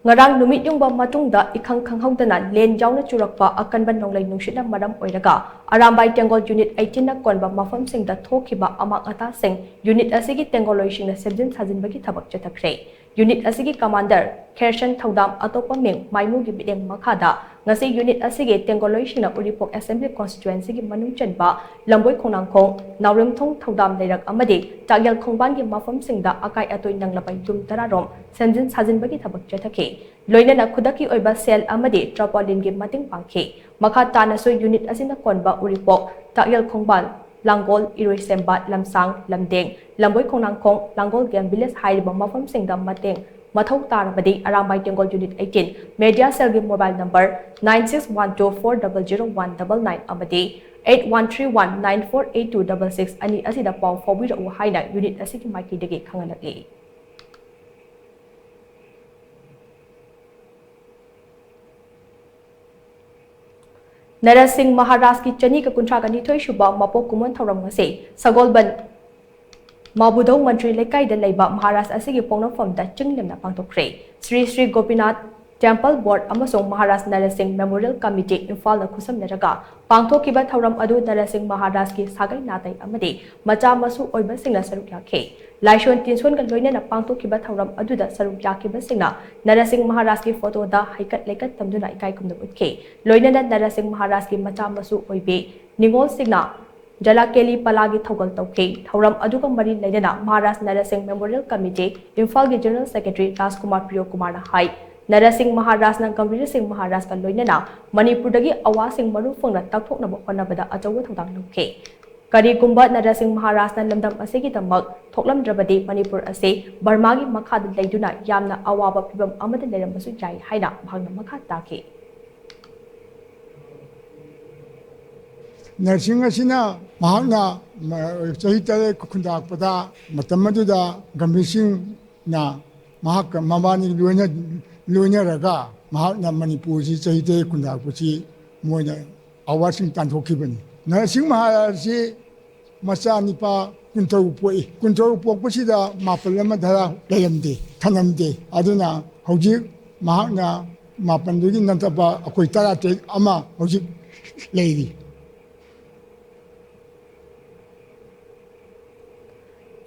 ꯉꯔꯥꯡ ꯅꯨꯃꯤꯠ ꯌꯨꯡꯕ ꯃꯇꯨꯡꯗ ꯏꯈꯪ ꯈꯪꯍꯧꯗꯅ ꯂꯦꯟ ꯌꯥꯎꯅ ꯆꯨꯔꯛꯄ ꯑꯀꯟꯕ ꯅꯣꯡꯂꯩ ꯅꯨꯡꯁꯤꯠꯅ ꯃꯔꯝ ꯑꯣꯏꯔꯒ ꯑꯔꯥꯝꯕꯥꯏ ꯇꯦꯡꯒꯣꯜ ꯌꯨꯅꯤꯠ ꯑꯩꯠꯇꯤꯟꯅ ꯀꯣꯟꯕ ꯃꯐꯝꯁꯤꯡꯗ ꯊꯣꯛꯈꯤꯕ ꯑꯃꯥꯡ ꯑꯇꯥꯁꯤꯡ ꯌꯨꯅꯤꯠ ꯑꯁꯤꯒꯤ ꯇꯦꯡꯒꯣꯜꯂꯣꯏꯁꯤꯡꯅ ꯁꯦꯝꯖꯤꯟ ꯁꯥꯖꯤꯟꯕꯒꯤ ꯊꯕꯛ ꯆꯠꯊꯈ꯭ꯔꯦ꯫ ꯌꯨꯅꯤꯠ ꯑꯁꯤꯒꯤ ꯀꯃꯥꯟꯗꯔ ꯈꯦꯔꯁꯟ ꯊꯧꯗꯥꯝ ꯑꯇꯣꯞꯄ ꯃꯤꯡ ꯃꯥꯏꯃꯨꯒꯤ ꯃꯤꯠꯌꯦꯡ ꯃꯈꯥꯗ ꯉꯁꯤ ꯌꯨꯅꯤꯠ ꯑꯁꯤꯒꯤ ꯇꯦꯡꯒꯣꯜꯂꯣꯏꯁꯤꯡꯅ ꯎꯔꯤꯄꯣꯛ ꯑꯦꯁꯦꯝꯕ꯭ꯂꯤ ꯀꯣꯟꯁꯇꯤꯇ꯭ꯋꯦꯟꯁꯤꯒꯤ ꯃꯅꯨꯡ ꯆꯟꯕ ꯂꯝꯕꯣꯏ ꯈꯣꯡꯅꯥꯡꯈꯣꯡ, ꯅꯥꯎꯔꯦꯝꯊꯣꯡ ꯊꯧꯗꯥꯝ ꯂꯩꯔꯛ ꯑꯃꯗꯤ ꯇꯥꯛꯌꯦꯜ ꯈꯣꯡꯕꯥꯟꯒꯤ ꯃꯐꯝꯁꯤꯡꯗ ꯑꯀꯥꯏ ꯑꯇꯣꯏ ꯅꯪꯂꯕ ꯌꯨꯝ ꯇꯔꯥꯔꯣꯝ ꯁꯦꯝꯖꯤꯟ ꯁꯥꯖꯤꯟꯕꯒꯤ ꯊꯕꯛ ꯆꯠꯊꯈꯤ꯫ ꯂꯣꯏꯅꯅ ꯈꯨꯗꯛꯀꯤ ꯑꯣꯏꯕ ꯁꯦꯜ ꯑꯃꯗꯤ ꯇ꯭ꯔꯄꯣꯂꯤꯟꯒꯤ ꯃꯇꯦꯡ ꯄꯥꯡꯈꯤ꯫ ꯃꯈꯥ ꯇꯥꯅꯁꯨ ꯌꯨꯅꯤꯠ ꯑꯁꯤꯅ ꯀꯣꯟꯕ ꯎꯔꯤꯄꯣꯛ, ꯇꯥꯛꯌꯦꯜ ꯈꯣꯡꯕꯥꯟ, ꯂꯥꯡꯒꯣꯜ, ꯏꯔꯣꯏꯁꯦꯝꯕ, ꯂꯝꯁꯥꯡ, ꯂꯝꯗꯦꯡ, ꯂꯝꯕꯣꯏ ꯈꯣꯡꯅꯥꯡꯈꯣꯡ, ꯂꯥꯡꯒꯣꯜ ꯒꯦꯝ ꯚꯤꯂꯦꯖ ꯍꯥꯏꯔꯤꯕ ꯃꯐꯝꯁꯤꯡꯗ ꯃꯇꯦꯡ ꯃꯊꯧ ꯇꯥꯔꯕꯗꯤ Arambai Tenggol unit eighteen media ꯁꯦꯜꯒꯤ mobile number nine six one two four double zero one double nine ꯑꯃꯗꯤ eight one three one nine four eight two double six ꯑꯅꯤ ꯑꯁꯤꯗ ꯄꯥꯎ ꯐꯥꯎꯕꯤꯔꯛꯎ ꯍꯥꯏꯅ ꯌꯨꯅꯤꯠ ꯑꯁꯤꯒꯤ ꯃꯥꯏꯀꯩꯗꯒꯤ ꯈꯪꯍꯜꯂꯛꯂꯤ꯫ ꯅꯔꯁꯤꯡ ꯃꯍꯥꯔꯥꯖꯀꯤ ꯆꯅꯤꯒ ꯀꯨꯟꯊ꯭ꯔꯥꯒ ꯅꯤꯊꯣꯏ ꯁꯨꯕ ꯃꯄꯣꯛ ꯀꯨꯝꯑꯣꯟ ꯊꯧꯔꯝ ꯉꯁꯤ ꯁꯒꯣꯜꯕꯟ ꯃꯥꯕꯨꯙꯧ ꯃꯟꯇ꯭ꯔꯤ ꯂꯩꯀꯥꯏꯗ ꯂꯩꯕ ꯃꯍꯥꯔꯥꯖ ꯑꯁꯤꯒꯤ ꯄꯣꯛꯅꯐꯝꯗ ꯆꯤꯡ ꯂꯦꯝꯅ ꯄꯥꯡꯊꯣꯛꯈ꯭ꯔꯦ꯫ ꯁ꯭ꯔꯤ ꯁ꯭ꯔꯤ ꯒꯣꯄꯤꯅꯥꯊ ꯇꯦꯝꯄꯜ ꯕꯣꯔꯗ ꯑꯃꯁꯨꯡ ꯃꯍꯥꯔꯥꯖ ꯅꯔꯁꯤꯡ ꯃꯦꯃꯣꯔꯤꯌꯦꯜ ꯀꯃꯤꯇꯤ ꯏꯝꯐꯥꯜꯅ ꯈꯨꯠꯁꯝꯅꯔꯒ ꯄꯥꯡꯊꯣꯛꯈꯤꯕ ꯊꯧꯔꯝ ꯑꯗꯨ ꯅꯔꯁꯤꯡ ꯃꯍꯥꯔꯥꯖꯀꯤ ꯁꯥꯒꯩ ꯅꯥꯇꯩ ꯑꯃꯗꯤ ꯃꯆꯥ ꯃꯁꯨ ꯑꯣꯏꯕꯁꯤꯡꯅ ꯁꯔꯨꯛ ꯌꯥꯈꯤ꯫ ꯂꯥꯏꯁꯣꯟ ꯇꯤꯟꯁꯣꯟꯒ ꯂꯣꯏꯅꯅ ꯄꯥꯡꯊꯣꯛꯈꯤꯕ ꯊꯧꯔꯝ ꯑꯗꯨꯗ ꯁꯔꯨꯛ ꯌꯥꯈꯤꯕꯁꯤꯡꯅ ꯅꯔꯁꯤꯡ ꯃꯍꯥꯔꯥꯖꯀꯤ ꯐꯣꯇꯣꯗ ꯍꯩꯀꯠ ꯂꯩꯀꯠ ꯇꯝꯗꯨꯅ ꯏꯀꯥꯏ ꯈꯨꯝꯅꯕ ꯎꯠꯈꯤ꯫ ꯂꯣꯏꯅꯅ ꯅꯔꯁꯤꯡ ꯃꯍꯥꯔꯥꯖꯀꯤ ꯃꯆꯥ ꯃꯁꯨ ꯑꯣꯏꯕꯤ ꯅꯤꯉꯣꯜꯁꯤꯡꯅ ꯖꯂꯥꯀꯦꯂꯤ ꯄꯂꯥꯒꯤ ꯊꯧꯒꯜ ꯇꯧꯈꯤ꯫ ꯊꯧꯔꯝ ꯑꯗꯨꯒ ꯃꯔꯤ ꯂꯩꯅꯅ ꯃꯍꯥꯔꯥꯖ ꯅꯔꯁꯤꯡ ꯃꯦꯃꯣꯔꯤꯌꯦꯜ ꯀꯃꯤꯇꯤ ꯏꯝꯐꯥꯜꯒꯤ ꯖꯦꯅꯔꯦꯜ ꯁꯦꯀ꯭ꯔꯦꯇꯔꯤ ꯔꯥꯖꯀꯨꯃꯥꯔ ꯄ꯭ꯔꯤꯌꯣꯀꯨꯃꯥꯔꯅ ꯍꯥꯏ, ꯅꯔꯁꯤꯡ ꯃꯍꯥꯔꯥꯖꯅ ꯒꯝꯚꯤꯔ ꯁꯤꯡ ꯃꯍꯥꯔꯥꯖꯀ ꯂꯣꯏꯅꯅ ꯃꯅꯤꯄꯨꯔꯗꯒꯤ ꯑꯋꯥꯁꯤꯡ ꯃꯔꯨ ꯐꯪꯅ ꯇꯛꯊꯣꯛꯅꯕ ꯍꯣꯠꯅꯕꯗ ꯑꯆꯧꯕ ꯊꯧꯗꯥꯡ ꯂꯧꯈꯤ꯫ ꯀꯔꯤꯒꯨꯝꯕ ꯅꯔꯁꯤꯡ ꯃꯍꯥꯔꯥꯖꯅ ꯂꯝꯗꯝ ꯑꯁꯤꯒꯤꯗꯃꯛ ꯊꯣꯛꯂꯝꯗ꯭ꯔꯕꯗꯤ ꯃꯅꯤꯄꯨꯔ ꯑꯁꯤ ꯕꯔꯃꯥꯒꯤ ꯃꯈꯥꯗ ꯂꯩꯗꯨꯅ ꯌꯥꯝꯅ ꯑꯋꯥꯕ ꯐꯤꯕꯝ ꯑꯃꯗ ꯂꯩꯔꯝꯕꯁꯨ ꯌꯥꯏ ꯍꯥꯏꯅ ꯃꯍꯥꯛꯅ ꯃꯈꯥ ꯇꯥꯈꯤ꯫ ꯅꯔꯁꯤꯡ ꯑꯁꯤꯅ ꯃꯍꯥꯛꯅ ꯆꯍꯤ ꯇꯔꯦꯠ ꯈꯨꯟꯗꯥꯔꯛꯄꯗ ꯃꯇꯝ ꯑꯗꯨꯗ ꯒꯝꯚꯤꯔ ꯁꯤꯡꯅ ꯃꯍꯥꯛꯀ ꯃꯕꯥꯅꯤ ꯂꯣꯏꯅ ꯂꯣꯏꯅꯔꯒ ꯃꯍꯥꯛꯅ ꯃꯅꯤꯄꯨꯔꯁꯤ ꯆꯍꯤ ꯇꯔꯦꯠ ꯈꯨꯟꯗꯥꯔꯛꯄꯁꯤ ꯃꯣꯏꯅ ꯑꯋꯥꯔꯁꯤꯡ ꯇꯥꯟꯊꯣꯛꯈꯤꯕꯅꯤ꯫ ꯅꯔꯁꯤꯡ ꯃꯍꯥꯔꯥꯖꯁꯤ ꯃꯆꯥ ꯅꯤꯄꯥ ꯀꯨꯟꯇꯔꯨꯛ ꯄꯣꯛꯏ꯫ ꯀꯨꯟꯇꯔꯨꯛ ꯄꯣꯛꯄꯁꯤꯗ ꯃꯥꯄꯜ ꯑꯃ ꯙꯔꯥ ꯂꯩꯔꯝꯗꯦ, ꯊꯅꯝꯗꯦ꯫ ꯑꯗꯨꯅ ꯍꯧꯖꯤꯛ ꯃꯍꯥꯛꯅ ꯃꯥꯄꯜꯗꯨꯒꯤ ꯅꯠꯇꯕ ꯑꯩꯈꯣꯏ ꯇꯔꯥꯇꯔꯦꯠ ꯑꯃ ꯍꯧꯖꯤꯛ ꯂꯩꯔꯤ꯫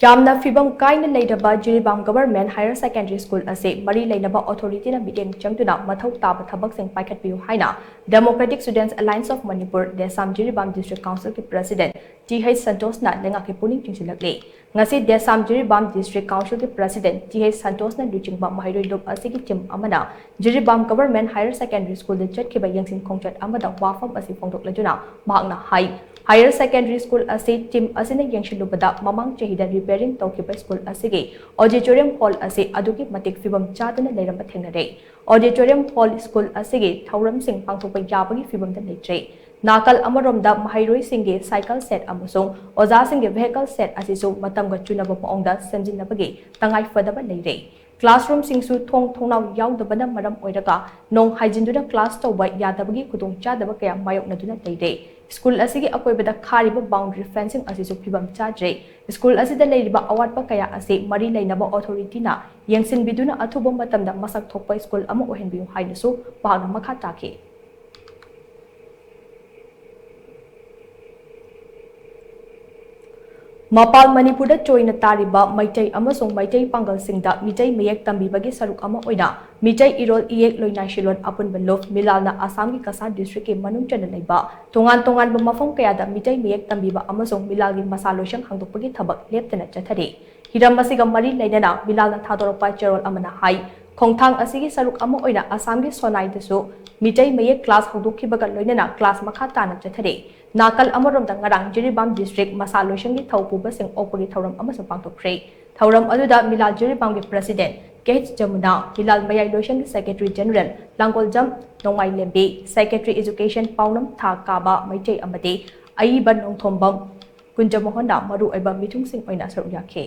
ꯌꯥꯝꯅ ꯐꯤꯕꯝ ꯀꯥꯏꯅ ꯂꯩꯔꯕ Jiribam Government Higher Secondary School ꯑꯁꯤ ꯃꯔꯤ ꯂꯩꯅꯕ authority ꯅ ꯃꯤꯠꯌꯦꯡ ꯆꯪꯗꯨꯅ ꯃꯊꯧ ꯇꯥꯕ ꯊꯕꯛꯁꯤꯡ ꯄꯥꯏꯈꯠꯄꯤꯌꯨ ꯍꯥꯏꯅ Democratic Students Alliance of Manipur, Desam Jiribam District Council ꯒꯤ President ꯇꯤ ꯍꯩꯆ ꯁꯟꯇꯣꯁꯅ ꯂꯩꯉꯥꯛꯀꯤ ꯄꯨꯛꯅꯤꯡ ꯆꯤꯡꯁꯤꯜꯂꯛꯂꯤ꯫ ꯉꯁꯤ ꯗꯦꯁꯥꯝ ꯖꯤꯔꯤꯕꯥꯝ District Council ꯒꯤ President ꯇꯤ ꯍꯩꯆ ꯁꯟꯇꯣꯁꯅ ꯂꯨꯆꯤꯡꯕ ꯃꯍꯩꯔꯣꯏ ꯂꯨꯞ ꯑꯁꯤꯒꯤ team ꯑꯃꯅ Jiribam Government Higher Secondary School ꯗ ꯆꯠꯈꯤꯕ ꯌꯦꯡꯁꯤꯟ ꯈꯣꯡꯆꯠ ꯑꯃꯗ ꯋꯥꯐꯝ ꯑꯁꯤ ꯐꯣꯡꯗꯣꯛꯂꯗꯨꯅ ꯃꯍꯥꯛꯅ ꯍꯥꯏ, Higher Secondary School ꯑꯁꯤ team ꯑꯁꯤꯅ ꯌꯦꯡꯁꯤꯜꯂꯨꯕꯗ ꯃꯃꯥꯡ ꯆꯍꯤꯗ repairing ꯇꯧꯈꯤꯕ school ꯑꯁꯤꯒꯤ auditorium hall ꯑꯁꯤ ꯑꯗꯨꯛꯀꯤ ꯃꯇꯤꯛ ꯐꯤꯕꯝ ꯆꯥꯗꯅ ꯂꯩꯔꯝꯕ ꯊꯦꯡꯅꯔꯦ꯫ Auditorium hall school ꯑꯁꯤꯒꯤ ꯊꯧꯔꯝꯁꯤꯡ ꯄꯥꯡꯊꯣꯛꯄ ꯌꯥꯕꯒꯤ ꯐꯤꯕꯝꯗ ꯂꯩꯇ꯭ꯔꯦ꯫ ꯅꯥꯀꯜ ꯑꯃꯔꯣꯝꯗ ꯃꯍꯩꯔꯣꯏꯁꯤꯡꯒꯤ cycle shed ꯑꯃꯁꯨꯡ ꯑꯣꯖꯥꯁꯤꯡꯒꯤ vehicle shed ꯑꯁꯤꯁꯨ ꯃꯇꯝꯒ ꯆꯨꯅꯕ ꯃꯑꯣꯡꯗ ꯁꯦꯝꯖꯤꯟꯅꯕꯒꯤ ꯇꯉꯥꯏ ꯐꯗꯕ ꯂꯩꯔꯦ꯫ Classroom ꯁꯤꯡꯁꯨ ꯊꯣꯡ ꯊꯣꯡꯅꯥꯎ ꯌꯥꯎꯗꯕꯅ ꯃꯔꯝ ꯑꯣꯏꯔꯒ ꯅꯣꯡ ꯍꯥꯏꯖꯤꯟꯗꯨꯅ class ꯇꯧꯕ ꯌꯥꯗꯕꯒꯤ ꯈꯨꯗꯣꯡꯆꯥꯗꯕ ꯀꯌꯥ ꯃꯥꯌꯣꯛꯅꯗꯨꯅ ꯂꯩꯔꯦ꯫ School ꯑꯁꯤꯒꯤ ꯑꯀꯣꯏꯕꯗ ꯈꯥꯔꯤꯕ boundary fencing ꯑꯁꯤꯁꯨ ꯐꯤꯕꯝ ꯆꯥꯗ꯭ꯔꯦ꯫ School ꯑꯁꯤꯗ ꯂꯩꯔꯤꯕ ꯑꯋꯥꯠꯄ ꯀꯌꯥ ꯑꯁꯤ ꯃꯔꯤ ꯂꯩꯅꯕ authority ꯅ ꯌꯦꯡꯁꯤꯟꯕꯤꯗꯨꯅ ꯑꯊꯨꯕ ꯃꯇꯝꯗ ꯃꯁꯛ ꯊꯣꯛꯄ school ꯑꯃ ꯑꯣꯏꯍꯟꯕꯤꯌꯨ ꯍꯥꯏꯅꯁꯨ ꯃꯍꯥꯛꯅ ꯃꯈꯥ ꯇꯥꯈꯤ꯫ ꯃꯄꯥꯟ ꯃꯅꯤꯄꯨꯔꯗ ꯆꯣꯏꯅ ꯇꯥꯔꯤꯕ ꯃꯩꯇꯩ ꯑꯃꯁꯨꯡ ꯃꯩꯇꯩ ꯄꯥꯡꯒꯜꯁꯤꯡꯗ ꯃꯤꯇꯩ ꯃꯌꯦꯛ ꯇꯝꯕꯤꯕꯒꯤ ꯁꯔꯨꯛ ꯑꯃ ꯑꯣꯏꯅ ꯃꯤꯇꯩ ꯏꯔꯣꯜ ꯏꯌꯦꯛ ꯂꯣꯏꯅꯥꯏ ꯁꯤꯂꯣꯟ ꯑꯄꯨꯟꯕ ꯂꯨꯞ ꯃꯤꯂꯥꯜꯅ ꯑꯁꯥꯝꯒꯤ ꯀꯁꯥꯔ district ꯀꯤ ꯃꯅꯨꯡ ꯆꯟꯅ ꯂꯩꯕ ꯇꯣꯉꯥꯟ ꯇꯣꯉꯥꯟꯕ ꯃꯐꯝ ꯀꯌꯥꯗ ꯃꯤꯇꯩ ꯃꯌꯦꯛ ꯇꯝꯕꯤꯕ ꯑꯃꯁꯨꯡ ꯃꯤꯂꯥꯜꯒꯤ ꯃꯁꯥ ꯂꯣꯏꯁꯪ ꯍꯥꯡꯗꯣꯛꯄꯒꯤ ꯊꯕꯛ ꯂꯦꯞꯇꯅ ꯆꯠꯊꯔꯤ꯫ ꯍꯤꯔꯝ ꯑꯁꯤꯒ ꯃꯔꯤ ꯂꯩꯅꯅ ꯃꯤꯂꯥꯜꯅ ꯊꯥꯗꯣꯔꯛꯄ ꯆꯦꯔꯣꯜ ꯑꯃꯅ ꯍꯥꯏ, ꯈꯣꯡꯊꯥꯡ ꯑꯁꯤꯒꯤ ꯁꯔꯨꯛ ꯑꯃ ꯑꯣꯏꯅ ꯑꯁꯥꯝꯒꯤ ꯁꯣꯅꯥꯏꯗꯁꯨ ꯃꯤꯇꯩ ꯃꯌꯦꯛ ꯀ꯭ꯂꯥꯁ ꯍꯧꯗꯣꯛꯈꯤꯕꯒ ꯂꯣꯏꯅꯅ ꯀ꯭ꯂꯥꯁ ꯃꯈꯥ ꯇꯥꯅ ꯆꯠꯊꯔꯦ꯫ ꯅꯥꯀꯜ ꯑꯃꯔꯣꯝꯗ ꯉꯔꯥꯡ ꯖꯤꯔꯤꯕꯥꯝ ꯗꯤꯁꯇ꯭ꯔꯤꯛ ꯃꯁꯥ ꯂꯣꯏꯁꯪꯒꯤ ꯊꯧ ꯄꯨꯕꯁꯤꯡ ꯑꯣꯛꯄꯒꯤ ꯊꯧꯔꯝ ꯑꯃꯁꯨ ꯄꯥꯡꯊꯣꯛꯈ꯭ꯔꯦ꯫ ꯊꯧꯔꯝ ꯑꯗꯨꯗ ꯃꯤꯂꯥꯜ ꯖꯤꯔꯤꯕꯥꯝꯒꯤ ꯄ꯭ꯔꯁꯤꯗꯦꯟ ꯀꯦ ꯑꯩꯆ ꯖꯃꯨꯅꯥ, ꯃꯤꯂꯥꯜ ꯃꯌꯥꯏ ꯂꯣꯏꯁꯪꯒꯤ ꯁꯦꯀ꯭ꯔꯦꯇꯔꯤ ꯖꯦꯅꯔꯦꯜ ꯂꯥꯡꯒꯣꯜꯖꯝ ꯅꯣꯡꯃꯥꯏꯂꯦꯝꯕꯤ, ꯁꯦꯀ꯭ꯔꯦꯇꯔꯤ ꯑꯦꯖꯨꯀꯦꯁꯟ ꯄꯥꯎꯅꯝ ꯊꯥ ꯀꯥꯕ ꯃꯩꯇꯩ ꯑꯃꯗꯤ ꯑꯏꯕ ꯅꯣꯡꯊꯣꯝꯕꯝ ꯀꯨꯟꯖꯃꯣꯍꯟꯅ ꯃꯔꯨꯑꯣꯏꯕ ꯃꯤꯊꯨꯡꯁꯤꯡ ꯑꯣꯏꯅ ꯁꯔꯨꯛ ꯌꯥꯈꯤ꯫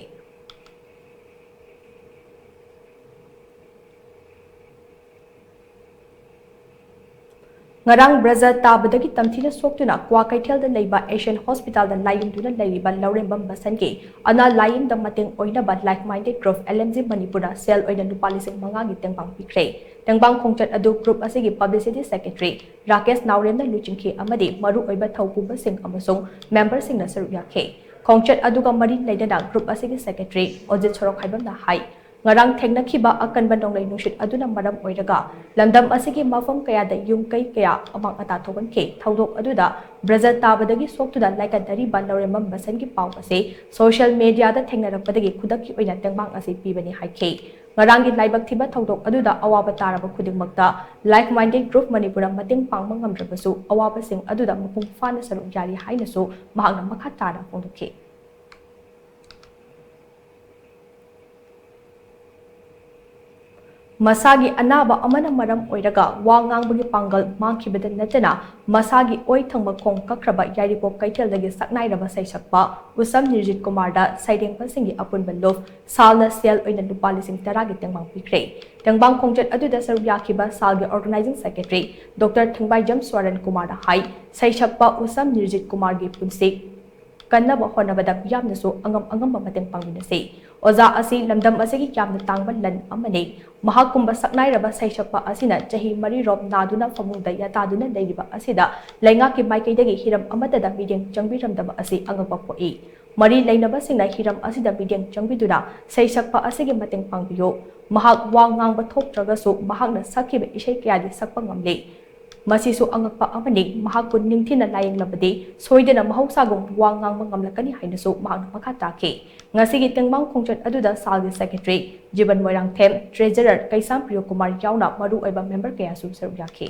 ꯉꯔꯥꯡ ꯕ꯭ꯔꯖ ꯇꯥꯕꯗꯒꯤ ꯇꯝꯊꯤꯅ ꯁꯣꯛꯇꯨꯅ ꯀ꯭ꯋꯥꯀꯩꯊꯦꯜꯗ ꯂꯩꯕ ꯑꯦꯁꯤꯌꯟ ꯍꯣꯁꯄꯤꯇꯥꯜꯗ ꯂꯥꯌꯦꯡꯗꯨꯅ ꯂꯩꯔꯤꯕ ꯂꯧꯔꯦꯝꯕꯝ ꯕꯁꯟꯒꯤ ꯑꯅꯥ ꯂꯥꯌꯦꯡꯗ ꯃꯇꯦꯡ ꯑꯣꯏꯅꯕ Like Minded Group, L M G, ꯃꯅꯤꯄꯨꯔꯅ ꯁꯦꯜ ꯑꯣꯏꯅ ꯂꯨꯄꯥ ꯂꯤꯁꯤꯡ ꯃꯉꯥꯒꯤ ꯇꯦꯡꯕꯥꯡ ꯄꯤꯈ꯭ꯔꯦ꯫ ꯇꯦꯡꯕꯥꯡ ꯈꯣꯡꯆꯠ ꯑꯗꯨ ꯒ꯭ꯔꯨꯞ ꯑꯁꯤꯒꯤ ꯄꯕ꯭ꯂꯤꯁꯤꯇꯤ ꯁꯦꯀ꯭ꯔꯦꯇꯔꯤ ꯔꯥꯀꯦꯁ ꯅꯥꯎꯔꯦꯝꯅ ꯂꯨꯆꯤꯡꯈꯤ ꯑꯃꯗꯤ ꯃꯔꯨꯑꯣꯏꯕ ꯊꯧꯄꯨꯕꯁꯤꯡ ꯑꯃꯁꯨꯡ ꯃꯦꯝꯕꯔꯁꯤꯡꯅ ꯁꯔꯨꯛ ꯌꯥꯈꯤ꯫ ꯈꯣꯡꯆꯠ ꯑꯗꯨꯒ ꯃꯔꯤ ꯂꯩꯅꯅ ꯒ꯭ꯔꯨꯞ ꯑꯁꯤꯒꯤ ꯁꯦꯀ꯭ꯔꯦꯇꯔꯤ ꯑꯣꯖꯤꯠ ꯁꯣꯔꯣꯛꯈꯥꯏꯕꯝꯅ ꯍꯥꯏ, ꯉꯔꯥꯡ ꯊꯦꯡꯅꯈꯤꯕ ꯑꯀꯟꯕ ꯅꯣꯡꯂꯩ ꯅꯨꯡꯁꯤꯠ ꯑꯗꯨꯅ ꯃꯔꯝ ꯑꯣꯏꯔꯒ ꯂꯝꯗꯝ ꯑꯁꯤꯒꯤ ꯃꯐꯝ ꯀꯌꯥꯗ ꯌꯨꯝ ꯀꯩ ꯀꯌꯥ ꯑꯃꯥꯡ ꯑꯇꯥ ꯊꯣꯛꯍꯟꯈꯤ꯫ ꯊꯧꯗꯣꯛ ꯑꯗꯨꯗ ꯕ꯭ꯔꯖ ꯇꯥꯕꯗꯒꯤ ꯁꯣꯛꯇꯨꯅ ꯂꯥꯏꯀꯠꯅꯔꯤꯕ ꯂꯧꯔꯦꯝꯕꯝ ꯕꯁꯟꯒꯤ ꯄꯥꯎ ꯑꯁꯤ ꯁꯣꯁꯤꯌꯦꯜ ꯃꯦꯗꯤꯌꯥꯗ ꯊꯦꯡꯅꯔꯛꯄꯗꯒꯤ ꯈꯨꯗꯛꯀꯤ ꯑꯣꯏꯅ ꯇꯦꯡꯕꯥꯡ ꯑꯁꯤ ꯄꯤꯕꯅꯤ ꯍꯥꯏꯈꯤ꯫ ꯉꯔꯥꯡꯒꯤ ꯂꯥꯏꯕꯛ ꯊꯤꯕ ꯊꯧꯗꯣꯛ ꯑꯗꯨꯗ ꯑꯋꯥꯕ ꯇꯥꯔꯕ ꯈꯨꯗꯤꯡꯃꯛꯇ Like Minded Group ꯃꯅꯤꯄꯨꯔꯅ ꯃꯇꯦꯡ ꯄꯥꯡꯕ ꯉꯝꯗ꯭ꯔꯕꯁꯨ, ꯑꯋꯥꯕꯁꯤꯡ ꯑꯗꯨꯗ ꯃꯄꯨꯡ ꯐꯥꯅ ꯁꯔꯨꯛ ꯌꯥꯔꯤ ꯍꯥꯏꯅꯁꯨ ꯃꯍꯥꯛꯅ ꯃꯈꯥ ꯇꯥꯅ ꯐꯣꯡꯗꯣꯛꯈꯤ꯫ ꯃꯁꯥꯒꯤ ꯑꯅꯥꯕ ꯑꯃꯅ ꯃꯔꯝ ꯑꯣꯏꯔꯒ ꯋꯥ ꯉꯥꯡꯕꯒꯤ ꯄꯥꯡꯒꯜ ꯃꯥꯡꯈꯤꯕꯗ ꯅꯠꯇꯅ, ꯃꯁꯥꯒꯤ ꯑꯣꯏ ꯊꯪꯕ ꯈꯣꯡ ꯀꯛꯈ꯭ꯔꯕ ꯌꯥꯏꯔꯤꯄꯣꯛ ꯀꯩꯊꯦꯜꯗꯒꯤ ꯁꯛꯅꯥꯏꯔꯕ ꯁꯩꯁꯛꯄ ꯎꯁꯝ ꯅꯤꯔꯖꯤꯠ ꯀꯨꯃꯥꯔꯗ ꯁꯩꯔꯦꯡꯕꯁꯤꯡꯒꯤ ꯑꯄꯨꯟꯕ ꯂꯨꯞ ꯁꯥꯜꯅ ꯁꯦꯜ ꯑꯣꯏꯅ ꯂꯨꯄꯥ ꯂꯤꯁꯤꯡ ꯇꯔꯥꯒꯤ ꯇꯦꯡꯕꯥꯡ ꯄꯤꯈ꯭ꯔꯦ꯫ ꯇꯦꯡꯕꯥꯡ ꯈꯣꯡꯆꯠ ꯑꯗꯨꯗ ꯁꯔꯨꯛ ꯌꯥꯈꯤꯕ ꯁꯥꯜꯒꯤ ꯑꯣꯔꯒꯅꯥꯏꯖꯤꯡ ꯁꯦꯀ꯭ꯔꯦꯇꯔꯤ ꯗꯣꯛꯇꯔ ꯊꯤꯡꯕꯥꯏꯖꯝ ꯁ꯭ꯋꯥꯔꯟ ꯀꯨꯃꯥꯔꯅ ꯍꯥꯏ, ꯁꯩꯁꯛꯄ ꯎꯁꯝ ꯅꯤꯔꯖꯤꯠ ꯀꯨꯃꯥꯔꯒꯤ ꯄꯨꯟꯁꯤ ꯀꯟꯅꯕ ꯍꯣꯠꯅꯕꯗ ꯃꯤꯌꯥꯝꯅꯁꯨ ꯑꯉꯝ ꯑꯉꯝꯕ ꯃꯇꯦꯡ ꯄꯥꯡꯃꯤꯟꯅꯁꯤ꯫ ꯑꯣꯖꯥ ꯑꯁꯤ ꯂꯝꯗꯝ ꯑꯁꯤꯒꯤ ꯌꯥꯝꯅ ꯇꯥꯡꯕ ꯂꯟ ꯑꯃꯅꯤ꯫ ꯃꯍꯥꯛꯀꯨꯝꯕ ꯁꯛꯅꯥꯏꯔꯕ ꯁꯩꯁꯛꯄ ꯑꯁꯤꯅ ꯆꯍꯤ ꯃꯔꯤꯔꯣꯝ ꯅꯥꯗꯨꯅ ꯐꯃꯨꯡꯗ ꯌꯥꯇꯥꯗꯨꯅ ꯂꯩꯔꯤꯕ ꯑꯁꯤꯗ ꯂꯩꯉꯥꯛꯀꯤ ꯃꯥꯏꯀꯩꯗꯒꯤ ꯍꯤꯔꯝ ꯑꯃꯠꯇꯗ ꯃꯤꯠꯌꯦꯡ ꯆꯪꯕꯤꯔꯝꯗꯕ ꯑꯁꯤ ꯑꯉꯛꯄ ꯄꯣꯛꯏ꯫ ꯃꯔꯤ ꯂꯩꯅꯕꯁꯤꯡꯅ ꯍꯤꯔꯝ ꯑꯁꯤꯗ ꯃꯤꯠꯌꯦꯡ ꯆꯪꯕꯤꯗꯨꯅ ꯁꯩꯁꯛꯄ ꯑꯁꯤꯒꯤ ꯃꯇꯦꯡ ꯄꯥꯡꯕꯤꯌꯨ꯫ ꯃꯍꯥꯛ ꯋꯥ ꯉꯥꯡꯕ ꯊꯣꯛꯇ꯭ꯔꯒꯁꯨ ꯃꯍꯥꯛꯅ ꯁꯛꯈꯤꯕ ꯏꯁꯩ ꯀꯌꯥꯗꯤ ꯁꯛꯄ ꯉꯝꯂꯤ꯫ ꯃꯁꯤꯁꯨ ꯑꯉꯛꯄ ꯑꯃꯅꯤ꯫ ꯃꯍꯥꯛꯄꯨ ꯅꯤꯡꯊꯤꯅ ꯂꯥꯌꯦꯡꯂꯕꯗꯤ ꯁꯣꯏꯗꯅ ꯃꯍꯧꯁꯥꯒꯨꯝ ꯋꯥ ꯉꯥꯡꯕ ꯉꯝꯂꯛꯀꯅꯤ ꯍꯥꯏꯅꯁꯨ ꯃꯍꯥꯛꯅ ꯃꯈꯥ ꯇꯥꯈꯤ꯫ ꯉꯁꯤꯒꯤ ꯇꯦꯡꯕꯥꯡ ꯈꯣꯡꯆꯠ ꯑꯗꯨꯗ ꯁꯥꯜꯒꯤ ꯁꯦꯀ꯭ꯔꯦꯇꯔꯤ ꯖꯤꯕꯟ ꯃꯣꯏꯔꯥꯡꯊꯦꯝ, ꯇ꯭ꯔꯦꯖꯔꯔ ꯀꯩꯁꯥꯝ ꯄ꯭ꯔꯤꯌꯣꯀꯨꯃꯥꯔ ꯌꯥꯎꯅ ꯃꯔꯨꯑꯣꯏꯕ ꯃꯦꯝꯕꯔ ꯀꯌꯥꯁꯨ ꯁꯔꯨꯛ ꯌꯥꯈꯤ꯫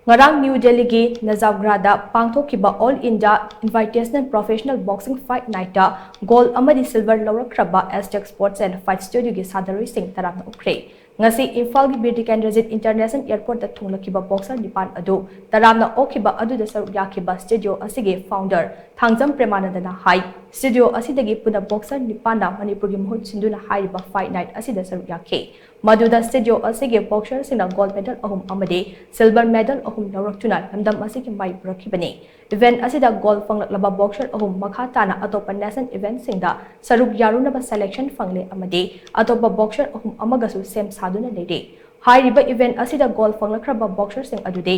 ꯉꯔꯥꯡ ꯅ꯭ꯌꯨ ꯗꯦꯜꯂꯤꯒꯤ ꯅꯖꯥꯎꯒ꯭ꯔꯥꯗ ꯄꯥꯡꯊꯣꯛꯈꯤꯕ All India Invitational Professional Boxing Fight Nightꯇ ꯒꯣꯜ ꯑꯃꯗꯤ ꯁꯤꯜꯚꯔ ꯂꯧꯔꯛꯈ꯭ꯔꯕ Aztec Sports and Fight Studioꯒꯤ ꯁꯥꯟꯅꯔꯣꯏꯁꯤꯡ ꯇꯔꯥꯝꯅ ꯑꯣꯛꯈ꯭ꯔꯦ꯫ ꯉꯁꯤ ꯏꯝꯐꯥꯜꯒꯤ ꯕꯤꯔ ꯇꯤꯀꯦꯟꯗ꯭ꯔꯖꯤꯠ International Airportꯇ ꯊꯨꯡꯂꯈꯤꯕ boxer ꯅꯤꯄꯥꯟ ꯑꯗꯨ ꯇꯔꯥꯝꯅ ꯑꯣꯛꯈꯤꯕ ꯑꯗꯨꯗ ꯁꯔꯨꯛ ꯌꯥꯈꯤꯕ studio ꯑꯁꯤꯒꯤ founder ꯊꯥꯡꯖꯝ ꯄ꯭ꯔꯦꯃꯥꯅꯟꯗꯅ ꯍꯥꯏ, studio ꯑꯁꯤꯗꯒꯤ ꯄꯨꯟꯅ boxer ꯅꯤꯄꯥꯟꯅ ꯃꯅꯤꯄꯨꯔꯒꯤ ꯃꯍꯨꯠ ꯁꯤꯟꯗꯨꯅ ꯍꯥꯏꯔꯤꯕ fight night ꯑꯁꯤꯗ ꯁꯔꯨꯛ ꯌꯥꯈꯤ꯫ ꯃꯗꯨꯗ studio ꯑꯁꯤꯒꯤ boxerꯁꯤꯡꯅ gold medal ꯑꯍꯨꯝ ꯑꯃꯗꯤ silver medal ꯑꯍꯨꯝ ꯂꯧꯔꯛꯇꯨꯅ ꯂꯝꯗꯝ ꯑꯁꯤꯒꯤ ꯃꯥꯏ ꯄꯨꯔꯛꯈꯤꯕꯅꯤ꯫ Event ꯑꯁꯤꯗ gold ꯐꯪꯂꯛꯂꯕ boxer ꯑꯍꯨꯝ ꯃꯈꯥ ꯇꯥꯅ ꯑꯇꯣꯞꯄ national eventꯁꯤꯡꯗ ꯁꯔꯨꯛ ꯌꯥꯔꯨꯅꯕ selection ꯐꯪꯂꯦ ꯑꯃꯗꯤ ꯑꯇꯣꯞꯄ boxer ꯑꯍꯨꯝ ꯑꯃꯒꯁꯨ ꯁꯦꯝ ꯁꯥꯗꯨꯅ ꯂꯩꯔꯤ꯫ ꯍꯥꯏꯔꯤꯕ event ꯑꯁꯤꯗ gold ꯐꯪꯂꯛꯈ꯭ꯔꯕ boxerꯁꯤꯡ ꯑꯗꯨꯗꯤ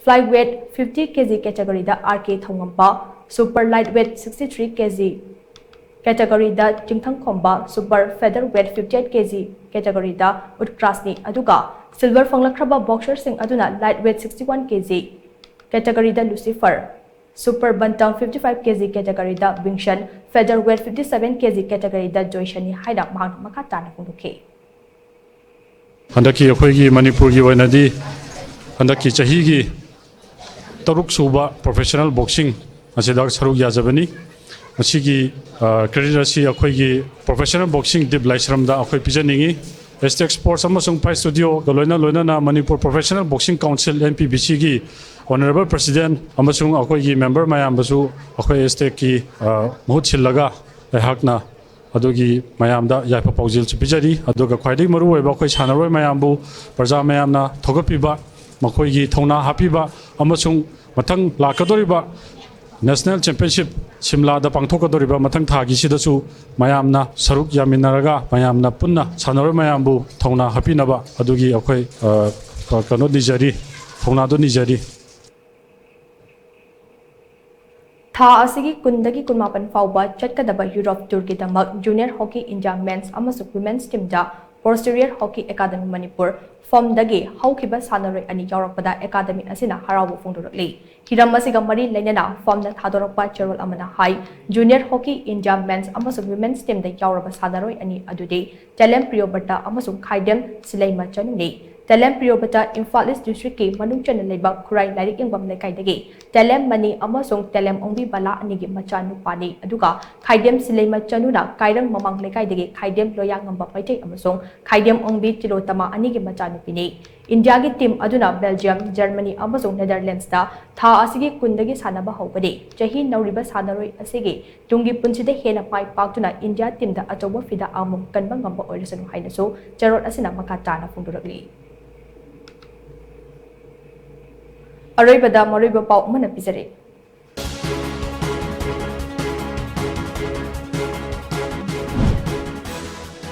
flyweight fifty kg categoryꯗ R K ꯊꯧꯉꯝꯕ, super lightweight sixty three kg categoryꯗ ꯆꯤꯡꯊꯪꯈꯣꯝꯕ, super featherweight fifty eight kg categoryꯗ ꯎꯠꯀ꯭ꯔꯥꯁꯅꯤ, ꯑꯗꯨꯒ silver ꯐꯪꯂꯛꯈ꯭ꯔꯕ boxerꯁꯤꯡ ꯑꯗꯨꯅ lightweight sixty one kg categoryꯗ Lucifer, super bantam fifty five kg categoryꯗ Bingson, featherweight fifty seven kg categoryꯗ ꯖꯣꯏꯁꯟꯅꯤ ꯍꯥꯏꯅ ꯃꯍꯥꯛꯅ ꯃꯈꯥ ꯇꯥꯅ ꯐꯣꯡꯗꯣꯛꯈꯤ꯫ ꯍꯟꯗꯛꯀꯤ ꯑꯩꯈꯣꯏꯒꯤ ꯃꯅꯤꯄꯨꯔꯒꯤ ꯑꯣꯏꯅꯗꯤ ꯍꯟꯗꯛꯀꯤ ꯆꯍꯤꯒꯤ ꯇꯔꯨꯛ ꯁꯨꯕ professional boxing ꯑꯁꯤꯗ ꯁꯔꯨꯛ ꯌꯥꯖꯕꯅꯤ꯫ ꯃꯁꯤꯒꯤ, ꯑ, credit ꯑꯁꯤ ꯑꯩꯈꯣꯏꯒꯤ professional boxing ꯗꯤꯞ ꯂꯥꯏꯁ꯭ꯔꯝꯗ ꯑꯩꯈꯣꯏ ꯄꯤꯖꯅꯤꯡꯏ꯫ Aztec Sports ꯑꯃꯁꯨꯡ Fight Studioꯒ ꯂꯣꯏꯅ ꯂꯣꯏꯅꯅ Manipur Professional Boxing Council, M P B Cꯒꯤ honourable president ꯑꯃꯁꯨꯡ ꯑꯩꯈꯣꯏꯒꯤ member ꯃꯌꯥꯝꯕꯨꯁꯨ ꯑꯩꯈꯣꯏ Aztecꯀꯤ, ꯑ, ꯃꯍꯨꯠ ꯁꯤꯜꯂꯒ ꯑꯩꯍꯥꯛꯅ ꯑꯗꯨꯒꯤ ꯃꯌꯥꯝꯗ ꯌꯥꯏꯐ ꯄꯥꯎꯖꯦꯜꯁꯨ ꯄꯤꯖꯔꯤ꯫ ꯑꯗꯨꯒ ꯈ꯭ꯋꯥꯏꯗꯒꯤ ꯃꯔꯨꯑꯣꯏꯕ ꯑꯩꯈꯣꯏ ꯁꯥꯟꯅꯔꯣꯏ ꯃꯌꯥꯝꯕꯨ ꯄ꯭ꯔꯖꯥ ꯃꯌꯥꯝꯅ ꯊꯧꯒꯠꯄꯤꯕ, ꯃꯈꯣꯏꯒꯤ ꯊꯧꯅꯥ ꯍꯥꯞꯄꯤꯕ ꯑꯃꯁꯨꯡ ꯃꯊꯪ ꯂꯥꯛꯀꯗꯧꯔꯤꯕ national championship ꯁꯤꯝꯂꯥꯗ ꯄꯥꯡꯊꯣꯛꯀꯗꯧꯔꯤꯕ ꯃꯊꯪ ꯊꯥꯒꯤꯁꯤꯗꯁꯨ ꯃꯌꯥꯝꯅ ꯁꯔꯨꯛ ꯌꯥꯃꯤꯟꯅꯔꯒ ꯃꯌꯥꯝꯅ ꯄꯨꯟꯅ ꯁꯥꯟꯅꯔꯣꯏ ꯃꯌꯥꯝꯕꯨ ꯊꯧꯅꯥ ꯍꯥꯞꯄꯤꯅꯕ ꯑꯗꯨꯒꯤ ꯑꯩꯈꯣꯏ, ꯑ, ꯀꯩꯅꯣ ꯅꯤꯖꯔꯤ, ꯊꯧꯅꯥꯗꯨ ꯅꯤꯖꯔꯤ꯫ ꯊꯥ ꯑꯁꯤꯒꯤ ꯀꯨꯟꯗꯒꯤ ꯀꯨꯟꯃꯥꯄꯟ ꯐꯥꯎꯕ ꯆꯠꯀꯗꯕ Europe tourꯒꯤꯗꯃꯛ Junior Hockey India men's ꯑꯃꯁꯨꯡ women's teamꯗ Posterior Hockey Academy Manipur, ꯐꯝꯗꯒꯤ ꯍꯧꯈꯤꯕ ꯁꯥꯟꯅꯔꯣꯏ ꯑꯅꯤ ꯌꯥꯎꯔꯛꯄꯗ ꯑꯦꯀꯥꯗꯃꯤ ꯑꯁꯤꯅ ꯍꯔꯥꯎꯕ ꯐꯣꯡꯗꯣꯔꯛꯂꯤ꯫ ꯍꯤꯔꯝ ꯑꯁꯤꯒ ꯃꯔꯤ ꯂꯩꯅꯅ ꯐꯝꯅ ꯊꯥꯗꯣꯔꯛꯄ ꯆꯦꯔꯣꯜ ꯑꯃꯅ ꯍꯥꯏ, Junior Hockey India Men's ꯑꯃꯁꯨꯡ Women's Teamꯗ ꯌꯥꯎꯔꯕ ꯁꯥꯟꯅꯔꯣꯏ ꯑꯅꯤ ꯑꯗꯨꯗꯤ ꯇꯦꯂꯦꯝ ꯄ꯭ꯔꯤꯌꯣꯕ꯭ꯔꯇ ꯑꯃꯁꯨꯡ ꯈꯥꯏꯗꯦꯝ ꯁꯤꯂꯩꯃ ꯆꯅꯨꯅꯤ꯫ ꯇꯦꯂꯦꯝ ꯄ꯭ꯔꯤꯌꯣꯕ꯭ꯔꯇ ꯏꯝꯐꯥꯜ ꯏꯁ ꯗꯤꯁꯇ꯭ꯔꯤꯛꯀꯤ ꯃꯅꯨꯡ ꯆꯟꯅ ꯂꯩꯕ ꯈꯨꯔꯥꯏ ꯂꯥꯏꯔꯤꯛ ꯌꯦꯡꯐꯝ ꯂꯩꯀꯥꯏꯗꯒꯤ ꯇꯦꯂꯦꯝ ꯃꯅꯤ ꯑꯃꯁꯨꯡ ꯇꯦꯂꯦꯝ ꯑꯣꯡꯕꯤ ꯕꯂꯥ ꯑꯅꯤꯒꯤ ꯃꯆꯥꯅꯨꯄꯥꯅꯤ꯫ ꯑꯗꯨꯒ ꯈꯥꯏꯗꯦꯝ ꯁꯤꯂꯩꯃ ꯆꯅꯨꯅ ꯀꯥꯏꯔꯪ ꯃꯃꯥꯡ ꯂꯩꯀꯥꯏꯗꯒꯤ ꯈꯥꯏꯗꯦꯝ ꯂꯣꯌꯥꯉꯝꯕ ꯃꯩꯇꯩ ꯑꯃꯁꯨꯡ ꯈꯥꯏꯗꯦꯝ ꯑꯣꯡꯕꯤ ꯇꯤꯂꯣꯇꯃꯥ ꯑꯅꯤꯒꯤ ꯃꯆꯥꯅꯨꯄꯤꯅꯤ꯫ ꯏꯟꯗꯤꯌꯥꯒꯤ ꯇꯤꯝ ꯑꯗꯨꯅ ꯕꯦꯜꯖꯤꯌꯝ, ꯖꯔꯃꯅꯤ ꯑꯃꯁꯨꯡ ꯅꯦꯗꯔꯂꯦꯟꯗꯁꯇ ꯊꯥ ꯑꯁꯤꯒꯤ ꯀꯨꯟꯗꯒꯤ ꯁꯥꯟꯅꯕ ꯍꯧꯒꯅꯤ꯫ ꯆꯍꯤ ꯅꯧꯔꯤꯕ ꯁꯥꯟꯅꯔꯣꯏ ꯑꯁꯤꯒꯤ ꯇꯨꯡꯒꯤ ꯄꯨꯟꯁꯤꯗ ꯍꯦꯟꯅ ꯃꯥꯏ ꯄꯥꯛꯇꯨꯅ ꯏꯟꯗꯤꯌꯥ ꯇꯤꯝꯗ ꯑꯆꯧꯕ ꯐꯤꯗꯥ ꯑꯃꯃꯝ ꯀꯟꯕ ꯉꯝꯕ ꯑꯣꯏꯔꯁꯅꯨ ꯍꯥꯏꯅꯁꯨ ꯆꯦꯔꯣꯜ ꯑꯁꯤꯅ ꯃꯈꯥ ꯇꯥꯅ ꯐꯣꯡꯗꯣꯔꯛꯂꯤ꯫ ꯑꯔꯣꯏꯕꯗ ꯃꯔꯨꯑꯣꯏꯕ ꯄꯥꯎ ꯑꯃꯅ ꯄꯤꯖꯔꯤ꯫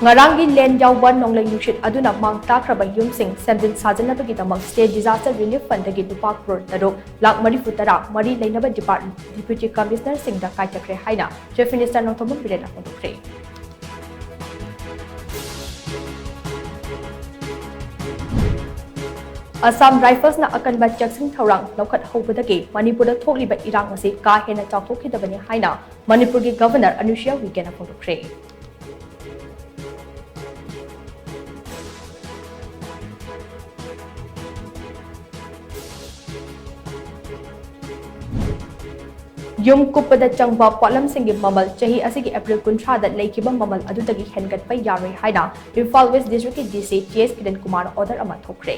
ꯉꯔꯥꯡꯒꯤ ꯂꯦꯟ ꯌꯥꯎꯕ ꯅꯣꯡꯂꯩ ꯅꯨꯡꯁꯤꯠ ꯑꯗꯨꯅ ꯃꯥꯡ ꯇꯥꯛꯈ꯭ꯔꯕ ꯌꯨꯝꯁꯤꯡ ꯁꯦꯝꯖꯤꯟ ꯁꯥꯖꯤꯟꯅꯕꯒꯤꯗꯃꯛ State Disaster Relief Fundꯗꯒꯤ ꯂꯨꯄꯥ ꯀ꯭ꯔꯣꯔ ꯇꯔꯨꯛ ꯂꯥꯈ ꯃꯔꯤꯐꯨ ꯇꯔꯥ ꯃꯔꯤ ꯂꯩꯅꯕ ꯗꯤꯄꯥꯔꯠ-, Deputy Commissionerꯁꯤꯡꯗ ꯀꯥꯏꯊꯈ꯭ꯔꯦ ꯍꯥꯏꯅ Chief Minister ꯅꯣꯡꯊꯣꯝꯕꯝ ꯕꯤꯔꯦꯟꯅ ꯐꯣꯡꯗꯣꯛꯈ꯭ꯔꯦ꯫ Assam Riflesꯅ ꯑꯀꯟꯕ ꯆꯦꯛꯁꯤꯟ ꯊꯧꯔꯥꯡ ꯂꯧꯈꯠꯍꯧꯕꯗꯒꯤ ꯃꯅꯤꯄꯨꯔꯗ ꯊꯣꯛꯂꯤꯕ ꯏꯔꯥꯡ ꯑꯁꯤ ꯀꯥ ꯍꯦꯟꯅ ꯆꯥꯎꯊꯣꯛꯈꯤꯗꯕꯅꯤ ꯍꯥꯏꯅ ꯃꯅꯤꯄꯨꯔꯒꯤ Governor ꯑꯅꯨꯁꯨꯏꯌꯥ ꯎꯏꯀꯦꯅ ꯐꯣꯡꯗꯣꯛꯈ꯭ꯔꯦ꯫ ꯌꯨꯝ ꯀꯨꯞꯄꯗ ꯆꯪꯕ ꯄꯣꯠꯂꯝꯁꯤꯡꯒꯤ ꯃꯃꯜ ꯆꯍꯤ ꯑꯁꯤꯒꯤ April ꯀꯨꯟꯊ꯭ꯔꯥꯗ ꯂꯩꯈꯤꯕ ꯃꯃꯜ ꯑꯗꯨꯗꯒꯤ ꯍꯦꯟꯒꯠꯄ ꯌꯥꯔꯣꯏ ꯍꯥꯏꯅ Imphal West Districtꯀꯤ DC T S Kiran ꯀꯨꯃꯥꯔꯅ order ꯑꯃ ꯊꯣꯛꯈ꯭ꯔꯦ꯫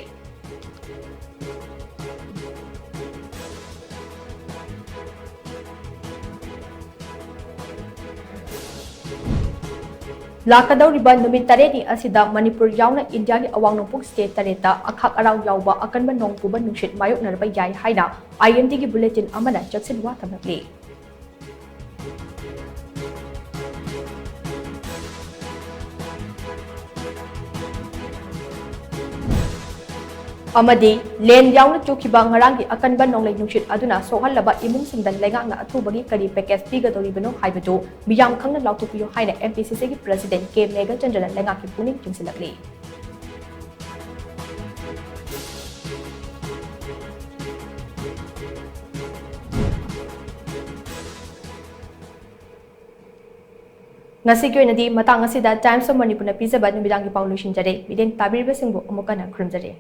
ꯂꯥꯛꯀꯗꯧꯔꯤꯕ ꯅꯨꯃꯤꯠ ꯇꯔꯦꯠꯅꯤ ꯑꯁꯤꯗ ꯃꯅꯤꯄꯨꯔ ꯌꯥꯎꯅ ꯏꯟꯗꯤꯌꯥꯒꯤ ꯑꯋꯥꯡ ꯅꯣꯡꯄꯣꯛ state ꯇꯔꯦꯠꯇ ꯑꯈꯥꯛ ꯑꯔꯥꯎ ꯌꯥꯎꯕ ꯑꯀꯟꯕ ꯅꯣꯡ ꯄꯨꯕ ꯅꯨꯡꯁꯤꯠ ꯃꯥꯌꯣꯛꯅꯔꯕ ꯌꯥꯏ ꯍꯥꯏꯅ IMDꯒꯤ bulletin ꯑꯃꯅ ꯆꯦꯛꯁꯤꯟꯋꯥ ꯊꯝꯂꯛꯂꯤ꯫ ꯑꯃꯗꯤ ꯂꯦꯟ ꯌꯥꯎꯅ ꯆꯨꯈꯤꯕ ꯉꯔꯥꯡꯒꯤ ꯑꯀꯟꯕ ꯅꯣꯡꯂꯩ ꯅꯨꯡꯁꯤꯠ ꯑꯗꯨꯅ ꯁꯣꯛꯍꯜꯂꯕ ꯏꯃꯨꯡꯁꯤꯡꯗ ꯂꯩꯉꯥꯛꯅ ꯑꯊꯨꯕꯒꯤ ꯀꯔꯤ package ꯄꯤꯒꯗꯧꯔꯤꯕꯅꯣ ꯍꯥꯏꯕꯗꯨ ꯃꯤꯌꯥꯝ ꯈꯪꯅ ꯂꯥꯎꯊꯣꯛꯄꯤꯌꯨ ꯍꯥꯏꯅ MPCCꯒꯤ President K ꯃꯦꯘꯆꯟꯗ꯭ꯔꯅ ꯂꯩꯉꯥꯛꯀꯤ ꯄꯨꯛꯅꯤꯡ ꯆꯤꯡꯁꯤꯜꯂꯛꯂꯤ꯫ ꯉꯁꯤꯒꯤ ꯑꯣꯏꯅꯗꯤ ꯃꯇꯥꯡ ꯑꯁꯤꯗ Times of Manipurꯅ ꯄꯤꯖꯕ ꯅꯨꯃꯤꯗꯥꯡꯒꯤ ꯄꯥꯎ ꯂꯣꯏꯁꯤꯟꯖꯔꯦ꯫ ꯃꯤꯠꯌꯦꯡ ꯇꯥꯕꯤꯔꯤꯕꯁꯤꯡꯕꯨ ꯑꯃꯨꯛ ꯍꯟꯅ ꯈꯨꯔꯨꯝꯖꯔꯤ꯫